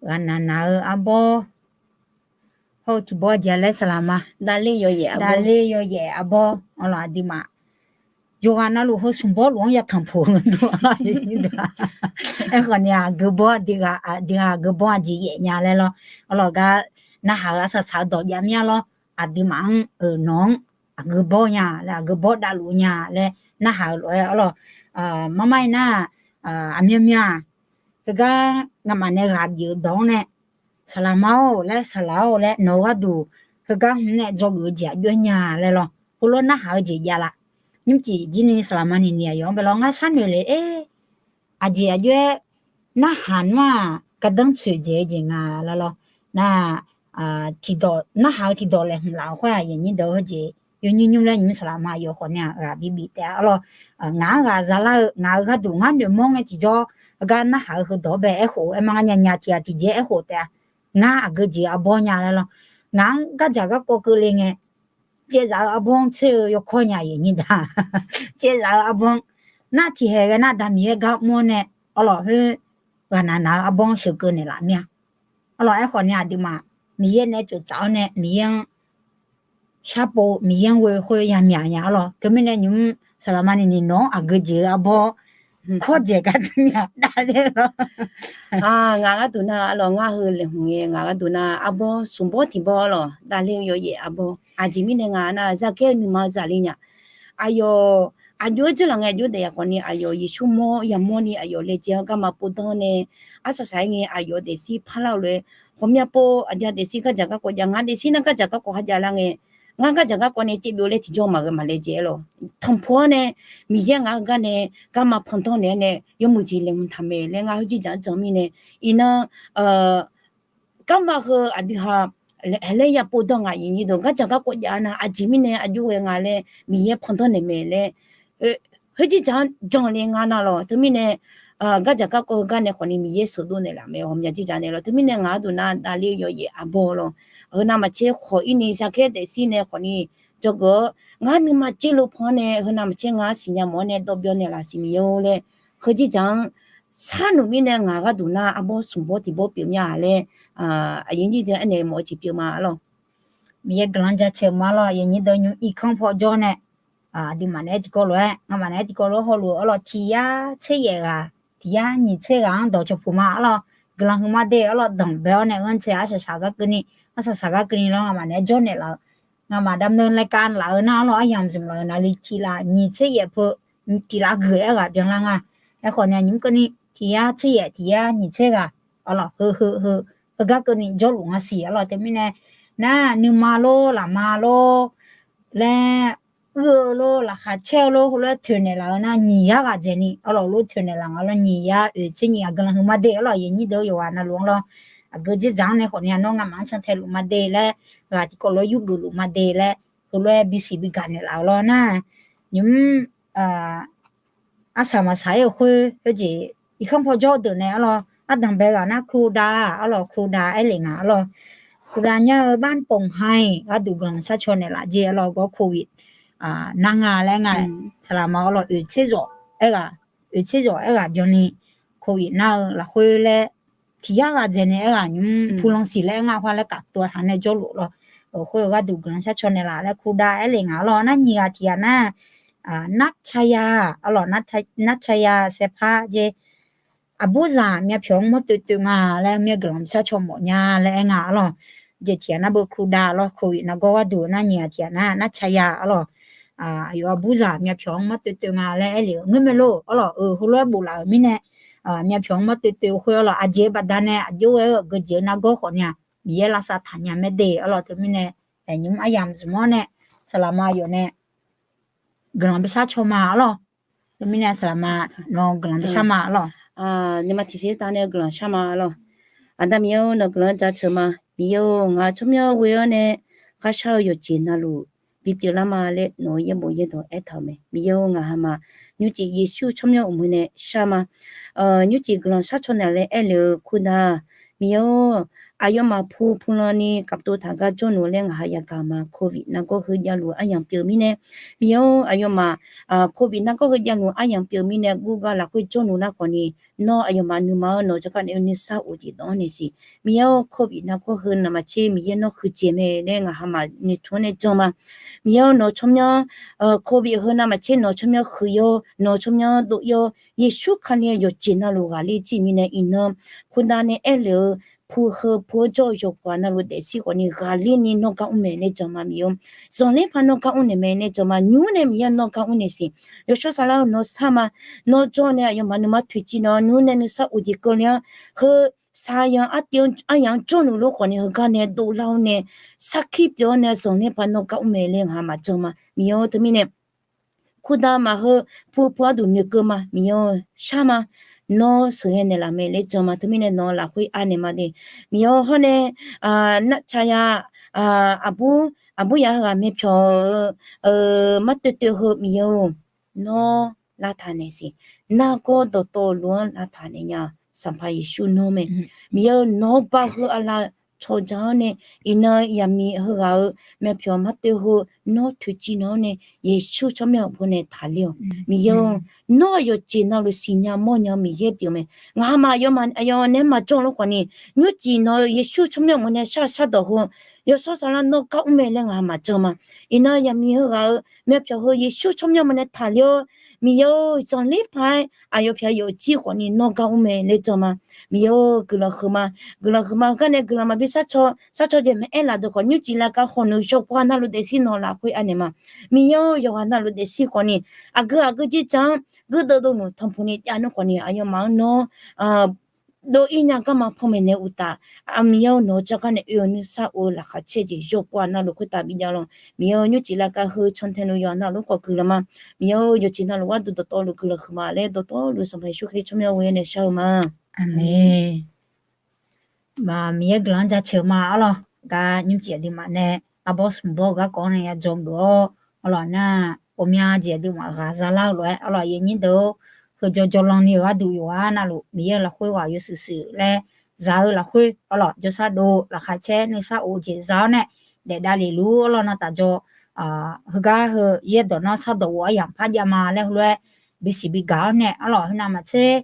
ghaqnaq naq-eu arbawr, hawr-eu tiqbawr jeq laer saqlaq ma. Davler yawyaef arbawr, davler yawyaef arbawr arlawq, aqduimaf yawqghaq navluf heu smq bawrluf-anr yatanq poq-eu dur-a. Aerkhawf ni aqgeu bawr, aqdui ghaq aqgeu bawr aqjeq yaef nya laer lawr. Arlawq gar narhaq-eu arsaq saq-eu dawq jav mir-a lawr. Aqduimaf-anr, nawq-anr aqgeu bawr nya laer, aqgeu bawr davluf nya laer narhaq-eu lof-aer arlawq. Marmar-ir nar, aqmyanmyan-aq, heugar ngamaf nae ghaq bif-eu dawq-anr nae, saqlaq ma-or laer, saqlaq-or laer nawq-eu gharduq heugar hmq nae dzawgeuf-eu jeq aqjox-aer nya laer lawr. Heulof-aer narhaq-eu jeq jav laf. Nymrcif jir ni saqlaq ma ni ni aqyawf-anr bae lawr ngar sharnoeq le-aer, aqjeq aqjox-aer narhaq nar-aq, gardanr tsoeq dzaeq-eu jeq nga laer lawr. Nar, tiqdawq narhaq-eu tiqdawq laeqhmq laf-euq khoer-aq, aqyuif nyir deuq-or, heujeq yawnymr nymr laer nymq saqlaq ma aqyawf khawf ni-aq ghaq bibif taef-a arlawq. Ngaq-anr ghaqzaq lar-eu ngaq-eu gharduq ngar noeqmawr ngae tiqjawr, heugar narhaq-eu heudawq-anr bae aerkhof-aer ma ngar nya nya tiqghaq tiqjeq aerkhof taef-a. Ngar aqgeu jeq-eu arbawr nya laer lawr. Ngaq-anr gardzaq garkawv keuvle ngae, caevzaf-eu arbawr-anr tser-eu yawkawr nya aqyuif nyir deuq-a. Caevzaf-eu arbawr-anr nar tiqhaeq ghae nar da Miqyaer gar mr-awr nae, arlawq khoer ghaqnaq naq-eu arbawr-anr sheuqkeuv naeqlaf mir-a. Arlawq aerkhawf ni aqduimaf Miqyaer nae tsoftsaf-awr nae Miqyaer-anr sharpov Miqyaer-anr ghoe khoer yamyaq nya arlawq. Teumirnae nymq-mr saqlaq ma ni ni nawq-anr aqgeu jeq-eu arbawr kawr dzaeq gar dmr nya davler lawr. Ngaq gharduq nar arlawq ngar heu laeqhmq ngae ngaq gharduq nar arbawr smq bawr tiq bawr arlawq davler-eu yawyaef arbawr. Aqjeq mirnae ngaq nar zaqgaer-eu nuima zaqle nya. Aqyawf aqjox-aer jeurlaf ngae aqjox daef yaf khawf ni aqyawf Yeqsur mawr yamawr ni aqyawf laejae-anr garma povdanr nae arsaq saq-aer ngae aqyawf daefzir parlar-eu lof-aer ghawqmya pov aqdui-aq daefzir gardzaq garkawv jav nga daefzir nar gardzaq garkawv khaja lar ngae, ngar gardzaq garkawv nae caevbyov laer tiqjawr maqghae maqlaejae-aer lawq. Tanqpuq-anr nae Miqyaer ngaq-eu gar nae garma pandanr naeq-aer nae yawmuiq jeq laeqhmq taq maeq laer ngar heujir dzaq-anr jan mirnae, iqnan garma heu aqdui ha laer ya povdanr nga aqyuif nyir deuq gardzaq garkawv jav nar aqjeq mirnae aqjox ghae nga laer Miqyaer pandanr naeq maeq laer heujir dzaq-anr jan le nga nar lawq. Teumirnae gardzaq garkawv heugar nae khawf ni Miqyaer sheuqdov naeqlaf mae ghawqmya jir dzaq nae lawq. Teumirnae ngaq gharduq nar davler-eu yawyaef arbawr lawq. Heu navmaqtser khawf-ir ni zaqgaer daefzir nae khawf ni dzawgeuf-awr ngar nuima tserlov pan-anr nae heu navmaqtser ngar siqnya mawf-awr nae dawvbyav naeqlaf siq Miqyaer-or laer heujir dzaq-anr sharnoeq mirnae ngaq gharduq nar arbawr smq bawr tiq bawr pyeuf mya laer aqyuif nyir deuq aernaeq mawf-eu jeq pyeuf ma arlawq. Miqyaer guiqlanq jaceuq ma arlawq. Aqyuif nyir deuq nymq irkanr paw jawr nae aqduimaf naeq-aer tiqkawv lof-aer ngamaf naeq-aer tiqkawv lof-aer hawluf-eu arlawq tiq yar tser yaef ghaq tiq yar nyiq tser ghaq-anr dawq cawq puq ma arlawq. Guiqlanq huiqma de arlawq danqbae-awr nae ghanrcae arsaq saq gar keuvni arsaq saq gar keuvni lawr ngamaf naeq-aer jawr naeqlaf-eu ngamaf damneu laeqkav laf-eu nar arlawq aryamq zmq laf-eu navli tiq laf nyiq tser yaef peu tiq laf geuf-aer ghaq byanlar nga. Aerkhawf ni aqnymr keuvni tiq yar tser yaef tiq yar nyiq tser ghaq arlawq heu heu heu heugar keuvni jawrluf nga siq arlawq. Teumirnae nar nuima lor lafma lor laer uir-eu lor laqkhaq caer-eu lor heulof-aer toeqnaeq laf-eu nar nyiq yar ghaq dzaeqni arlawq lof toeqnaeq laf nga lawr nyiq yar oeq tser nyiq aqguiqlanq huiqma de arlawq. Aqyuif nyir deuq yawqghaq navluf-anr lawr aqgeu dzerdzaq-anr nae khawf ni aqnawr ngamaf-anr cantae luf ma de laer ghaq tiqkawv lof-aer yurgeuf luf ma de laer heulof-aer bisiq bigaq naeqlaf-eu lawr nar nymq-mr arsaq maqsaq-aer-eu khoer khoerjeq irkanr paw jawr-eu deuq nae arlawq ardanq bae ghaq nar ครูดา arlawq ครูดา aer lef nga arlawq ครูดา nyar-eu บ้านโป่งไฮ gharduq guiqlanq sharcaw naeqlaf jer arlawq gawr โควิด nar nga laer nga saqlaq ma arlawq oeq tser zawq aer ghaq oeq tser zawq aer ghaq byanni โควิด nar-eu lafkhoer laer tiq yar ghaq dzaeqni aer ghaq nymq-mr pulan siq laer aer nga khoer laer kaf tov-a taq nae jawrluf lawr khoer-eu gharduq guiqlanq sharcaw naeqlaf laer kurdav aer le ngaq arlawq. Nar nyiq ghaq tiq ghaq nar, narcaya arlawq, narcaya saerpar jeq, aqburzaq myavpyawq-anr mawr toev toev nga laer mir-aer guiqlanq bi sharcaw mawf nya laer aer nga arlawq. Jeq tiq ghaq nar beu kurdav lawr, covid nargawr gharduq nar nyiq ghaq tiq ghaq nar narcaya arlawq. Aqyawf aqburzaq myavpyawq-anr mawr toev toev nga laer aer le-euq ngeur mae lor arlawq. Heulof-aer bof laf-euq mirnae, myavpyawq-anr mawr toev toev khoer arlawq, aqjeq-eu baqdanae aqjox ghae-eu aqgeu jeq-eu nargawr khawf ni-aq, Miqyaer lavsav taqnya maerde arlawq. Teumirnae, nymq-mr aryamq zmq-awr nae, saqlaqma yawf nae guiqlanq bi sharcaw ma arlawq. Teumirnae saqlaqma nawq guiqlanq bi shar ma arlawq. Nuima tiqsiq tav nae guiqlanq shar ma arlawq. Aqda Miqyaer-or, nawq guiqlanq jaceuq ma. Miqyaer-or, ngaq tsawrmyanr ghoe-awr nae kharshar-eu yawqjeq navluf bipyeuf lar ma laer nawq-eu yaerbof yaerdawq aertaq-euq mae. Miqyaer-or, ngaq hamaf nymrcif Yeqsur tsawrmyanr uqmui nae shar ma. Nymrcif guiqlanq sharcaw naeq laer aer le-eu kurdav, Miqyaer-or, aqyawfmaf pu pulan ni kavtov taq gar jawrluf laer ngaq ha yagaq ma. Covid nargawr heu javluf aryamq pyeuf mirnae, Miqyaer-or, aqyawfmaf covid nargawr heu javluf aryamq pyeuf mirnae guvgar lafkhoer jawrluf lar khawf ni, nawr aqyawfmaf nuima-anr nawq-eu tsawrkhav nae nuisar of jeq dawv-anr naeq siq. Miqyaer-or, covid nargawr heu navmaqtser Miqyaer nawr huiqdzaeq mae laer ngaq hamaf noeqtmq-anr nae jan ma. Miqyaer-or, nawq-eu tsawrmyanr covid heu navmaqtser nawq-eu tsawrmyanr huiq-awr, nawq-eu tsawrmyanr dov-ir-awr, Yeqsur Kali-eu yawqjeq navluf ghaqler jir mirnae iqnan kurdav nae aer le-eu pu heu pu-awr jawr-eu yawqghaq navluf daefzir khawf ni ghaqler ni nawr gar mr mae laer jan ma. Miqyaer-or, zanqler paq nawr gar mr naeq mae laer jan ma. Nymr nae Miqyaer nawr gar mr naeq siq. Yawshawr saflar-eu nawr sar ma. Nawr jawr nae aqyawfmaf nuima toeqciv nawq nymr nae nuisar of jeq keuvle-anr heu saqyanq artiv-anr aryamq-anr jawrluf lof khawf ni heugar nae dovlar-awr nae sarkir pyeuf-awr nae zanqler paq nawr gar mr mae laer ngaq maqjan ma. Miqyaer-or, teumirnae kurdav maqheu pu pu arduq noeqkeuv ma. Miqyaer-or, shar ma. Nawr sheuqghae naeqlaf mae laer jan ma. Teumirnae nawq-eu lafkhoer anaeq ma de. Miqyaer-or, hawr nae narcaya aqbur aqbur yaf heughaq myavpyawq-eu mar toev toev heu Miqyaer-or, nawr lavtaq naeq siq. Nargawr dawqtawvluf-anr lavtaq naeq nya. Sanqpaq Yeqsur nawr mae. Miqyaer-or, nawq-anr bar heu aqlaf cawqdzaq-awr nae iqnan yaqmiq heughaq-eu myavpyawq mar toev heu nawr toeqciv nawq-awr nae Yeqsur tsawrmyanr-euq bawr nae taqler-awq. Miqyaer-or, nawr-aq yawqjeq navluf siqnya mawrnya-eu Miqyaer pyeuf mae. Ngaq hamaf aqyawfmaf aqyawf naeq-aer maqjan lof khawf ni, nymrcif nawq-eu Yeqsur tsawrmyanr mawf nae shar shardawq heu, yawshawr saflar nawr gar mr mae laer ngaq hamaf jan ma. Iqnan yaqmiq heughaq-eu myavpyawq heu Yeqsur tsawrmyanr mawf nae taqler-awr, Miqyaer-or, zanqler paq-aer aqyawf pyaq yawf jir khawf ni nawr gar mr mae laer jan ma. Miqyaer-or, guiqlanq huiqma, guiqlanq huiqma heugar nae guiqlanq maqbi sharcaw sharcaw jeq maqaer laf deuq khawf nymrcif lavgav khawq nui yawqghaq navluf daefzir nawq lafkhoer anaeq ma. Miqyaer-or, yawqghaq navluf daefzir khawf ni aqgeu aqgeu jir ja-anr guirdeuv dovluf tanqpuq ni jav nmr khawf ni aqyawfmaf-anr nawr dov-ir nya garma panmaeq nae uqtaf, Miqyaer-or, nawq-eu jargar nae oe-eu nuisar of-eu laqkhaq caer jeq yawqghaq navluf khoertav bijav lawq. Miqyaer-or, nymrcif lavgav heu cantae luf yawqghaq navluf khawf guiqlanq ma. Miqyaer-or, yawqjeq navluf gharduq dawqtawvluf guiqlanq huiqma laer dawqtawvluf Sanqpaq Yeqsur Kali tsawrmyanr ghoe-awr nae shar-eu ma. Aqmeq. Miqyaer guiqlanq-anr jaceuq ma arlawq. Gar nymrcif aqduimaf nae arbawr smqbawr-eu garkawv-anr nae ya dzawgeuf-awr arlawq nar, ghawqmya jeq aqduimaf ghaq zalar-eu lof-aer arlawq, aqyuif aqnyir deuq-or, heu jawr jawrlan ni-eu gharduq yawqghaq navluf Miqyaer-eu lafkhoer ghaq yawshuif shuif laer za-eu lafkhoer arlawq, jawrshar dov laqkhaq caer nuisar of jeq za-awr nae daef davlef luf arlawq, navtaf jawr heugar heu yaerdawq nawr shardawq ghof aryamq par jav ma laer heulof-aer bisiq bigaq-awr nae arlawq, heu navmaqtser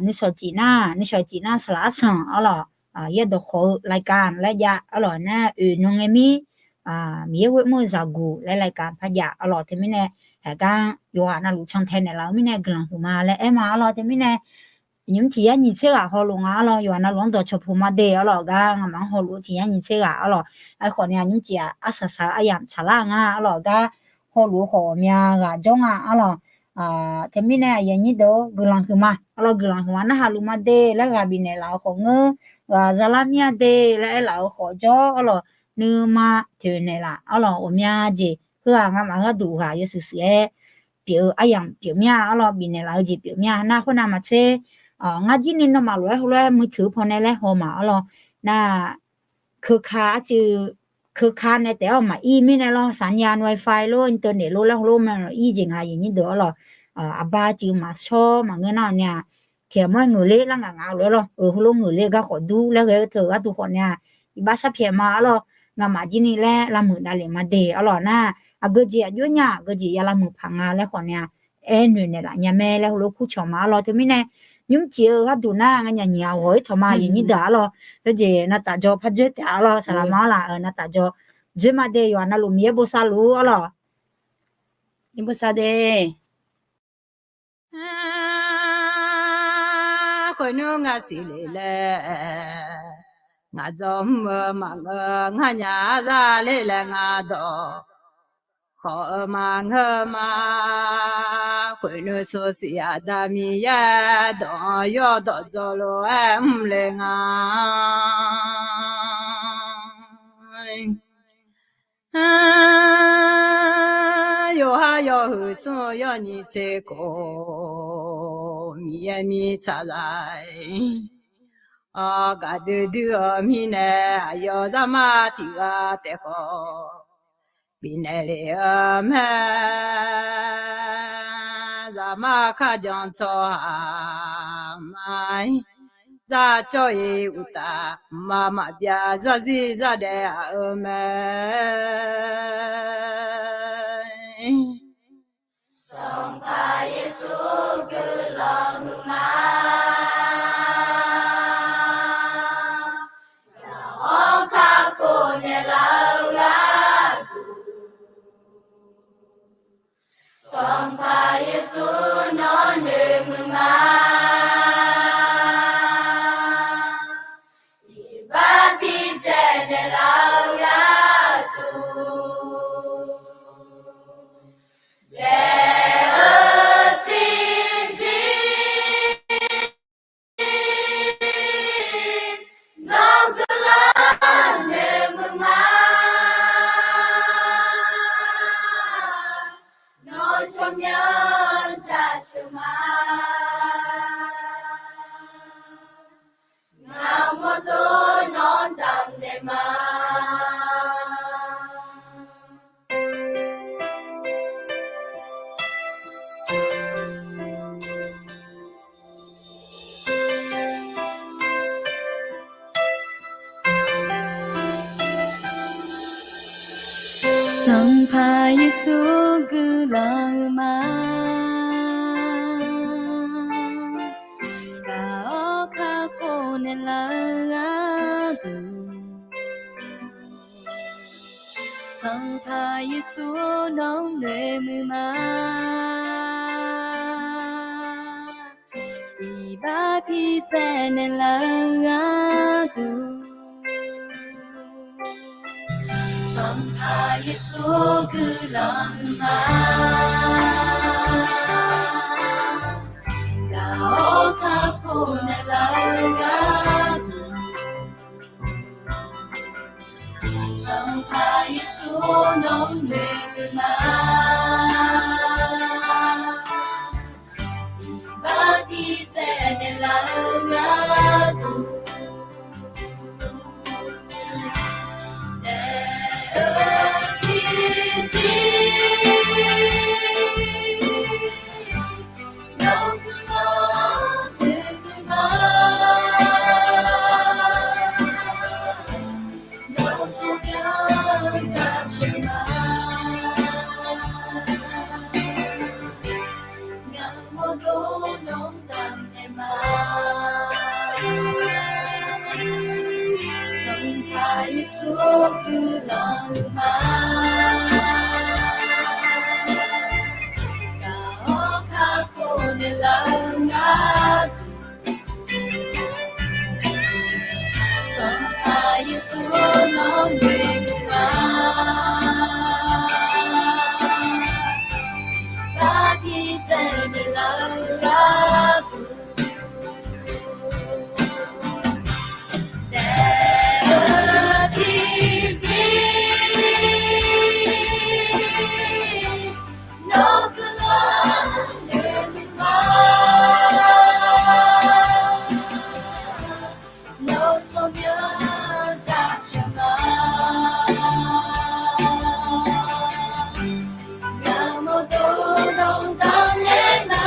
nuishawq cif nar nuishawq cif nar saqlaq arsanq arlawq, yaerdawq khawf-eu รายการ laer jav arlawq nar, oeq nan ngae mir Miqyaer ghoer mr-eu zaqguq laer รายการ par jav arlawq. Teumirnae haiq gar yawqghaq navluf cantae naeqlaf-eu mirnae guiqlanq huiqma laer aer ma arlawq. Teumirnae nymr tiq yar nyiq tser ghaq hawluf nga arlawq, yawqghaq navluf-anr dawqcawq puq ma de arlawq. Gar ngamaf-anr hawluf tiq yar nyiq tser ghaq arlawq. Aerkhawf ni aqnymr cif-aq arsaq saq-eu aryamq tsaqlar nga arlawq. Gar hawluf-eu khawf ghawqmya ghaq jawr nga arlawq. Teumirnae aqyuif aqnyir deuq-or, guiqlanq huiqma arlawq, guiqlanq huiqma narhaq luf ma de laer ghaq bifnaeq laf-eu khawf ngeur, ghaq zalar mir-a de laer aerlaf-eu khawf jawr arlawq, nuima toeqnaeq laf arlawq, ghawqmya jeq heu-aq ngamaf gharduq ghaq yawshuif shuif-aer pyeuf-eu aryamq pyeuf mir-a arlawq, bifnaeq laf-eu jeq pyeuf mir-a. Nar khoer navmaqtser ngar jir ni nawmaf lof-aer heulof-aer มือถือ pawnae laer haw ma arlawq. Nar keuka arcuiv keuka nae taef-awr maqir mirnae lawr, สัญญาณ wifi lor internet lor laer heulof mae ir jeq nga aqyuif aqnyir deuq arlawq. Aqbar cuiv maqshawr maqngeur nar-awq ni-aq, tiqghaq mawr-aer ngeuqler lar ngaq ngaq-eu lof-aer lawr, heulof ngeuqler gar khawf dur laer ghae-eu teu gharduq khawf ni-aq, iqbax sharpyaeq ma arlawq. Ngamaf jir ni laer lavmuiq davlef ma de arlawq nar, aqgeu jeq aqjox nya aqgeu jeq ya lavmuiq paq nga laer khawf ni-aq, aer noeqnaeq laf nya mae laer heulof kurcawq ma arlawq. Teumirnae nymr cif-eu gharduq nar nganyaf nyiq ghaq ghawq-ir tawq ma aqyuif aqnyir deuq arlawq. Khoerjeq navtaf jawr pardzeur taef arlawq, saqlaq ma arlaq navtaf jawr Dzoerma de yawqha navluf Miqyaer bosav luf-ur arlawq. Bosav de. Khoernmr ngaq siqle laer, ngaq dzawr mr-eu maqngeur, ngar nyaf zar ler laer ngaq dawq khawf-eu maqngeur ma. Khoernmr sawrsiq Aqda Miqyaer dawq-anr yawdawq dzaw lof-aer mr le nga. Yawqha yawhuiq smr-eu yawnyiq tser khof, Miqyaer mirtsaqzaq-aer gaqdui dui-eu mirnae, aqyawf zaqmar tiq ghaq taef khawf bifnaeq lef-eu mae. Zaqmar kharjan tsawrhaq ma-ir, zar cawr-iq uqtaf, mqmaq maqbyav zarzir zardaef aq-eu mae. Sanqpaq Yeqsur guiqlanq huiqma. Gaq-awr kakhof naeqlaf-eu gharduq, Sanqpaq Yeqsur nawr noeqmuiq ma. Iqbax bidzaeq naeqlaf-eu gharduq, daef-eu tiqzir nawr guiqlanq noeqmuiq ma. Nawr tsawrmyanr jaceuq ma. Ngaq-euq mawrdo nawr damqnaeq ma. Sanqpaq Yeqsur guiqlanq huiqma. Gaq-awr kakhof naeqlaf-eu gharduq, Sanqpaq Yeqsur nawr noeqmuiq ma. Iqbax bidzaeq naeqlaf-eu gharduq, Sanqpaq Yeqsur guiqlanq huiqma. Gaq-awr kakhof naeqlaf-eu gharduq, Sanqpaq Yeqsur nawr noeqmuiq ma. Iqbax bidzaeq naeqlaf-eu gharduq, daef-eu tiqzir nawr guiqlanq noeqmuiq ma. Nawr tsawrmyanr jaceuq ma. Ngaq-euq mawrdo nawr damqnaeq ma. Sanqpaq Yeqsur guiqlanq huiqma. Gaq-awr kakhof naeqlaf-eu gharduq, Sanqpaq Yeqsur nawr noeqmuiq ma. Iqbax bidzaeq naeqlaf-eu gharduq, daef-eu tiqzir nawr guiqlanq noeqmuiq ma. Nawr tsawrmyanr jaceuq ma. Ngaq-euq mawrdo nawr damqnaeq ma.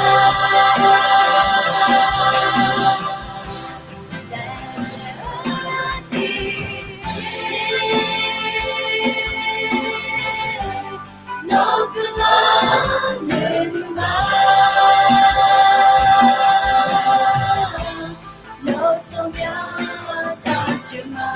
Nawr guiqlanq noeqmuiq ma. Nawr tsawrmyanr jaceuq ma.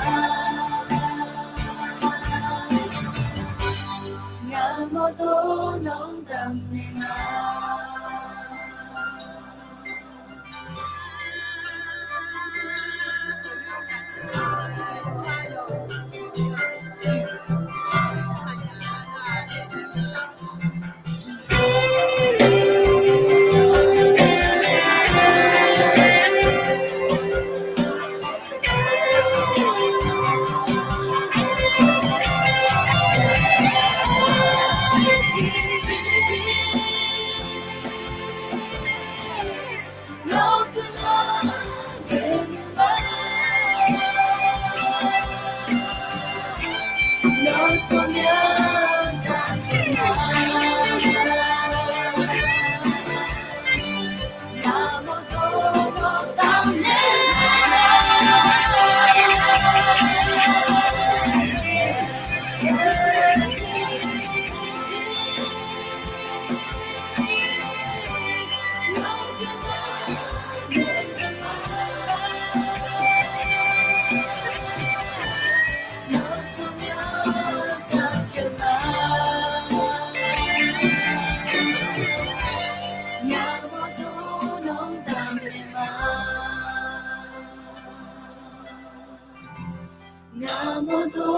Ngaq mawrdo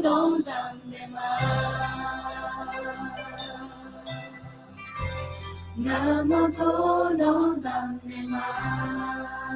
dawr damq naeq ma. Ngaq mawrdo dawr damq naeq ma.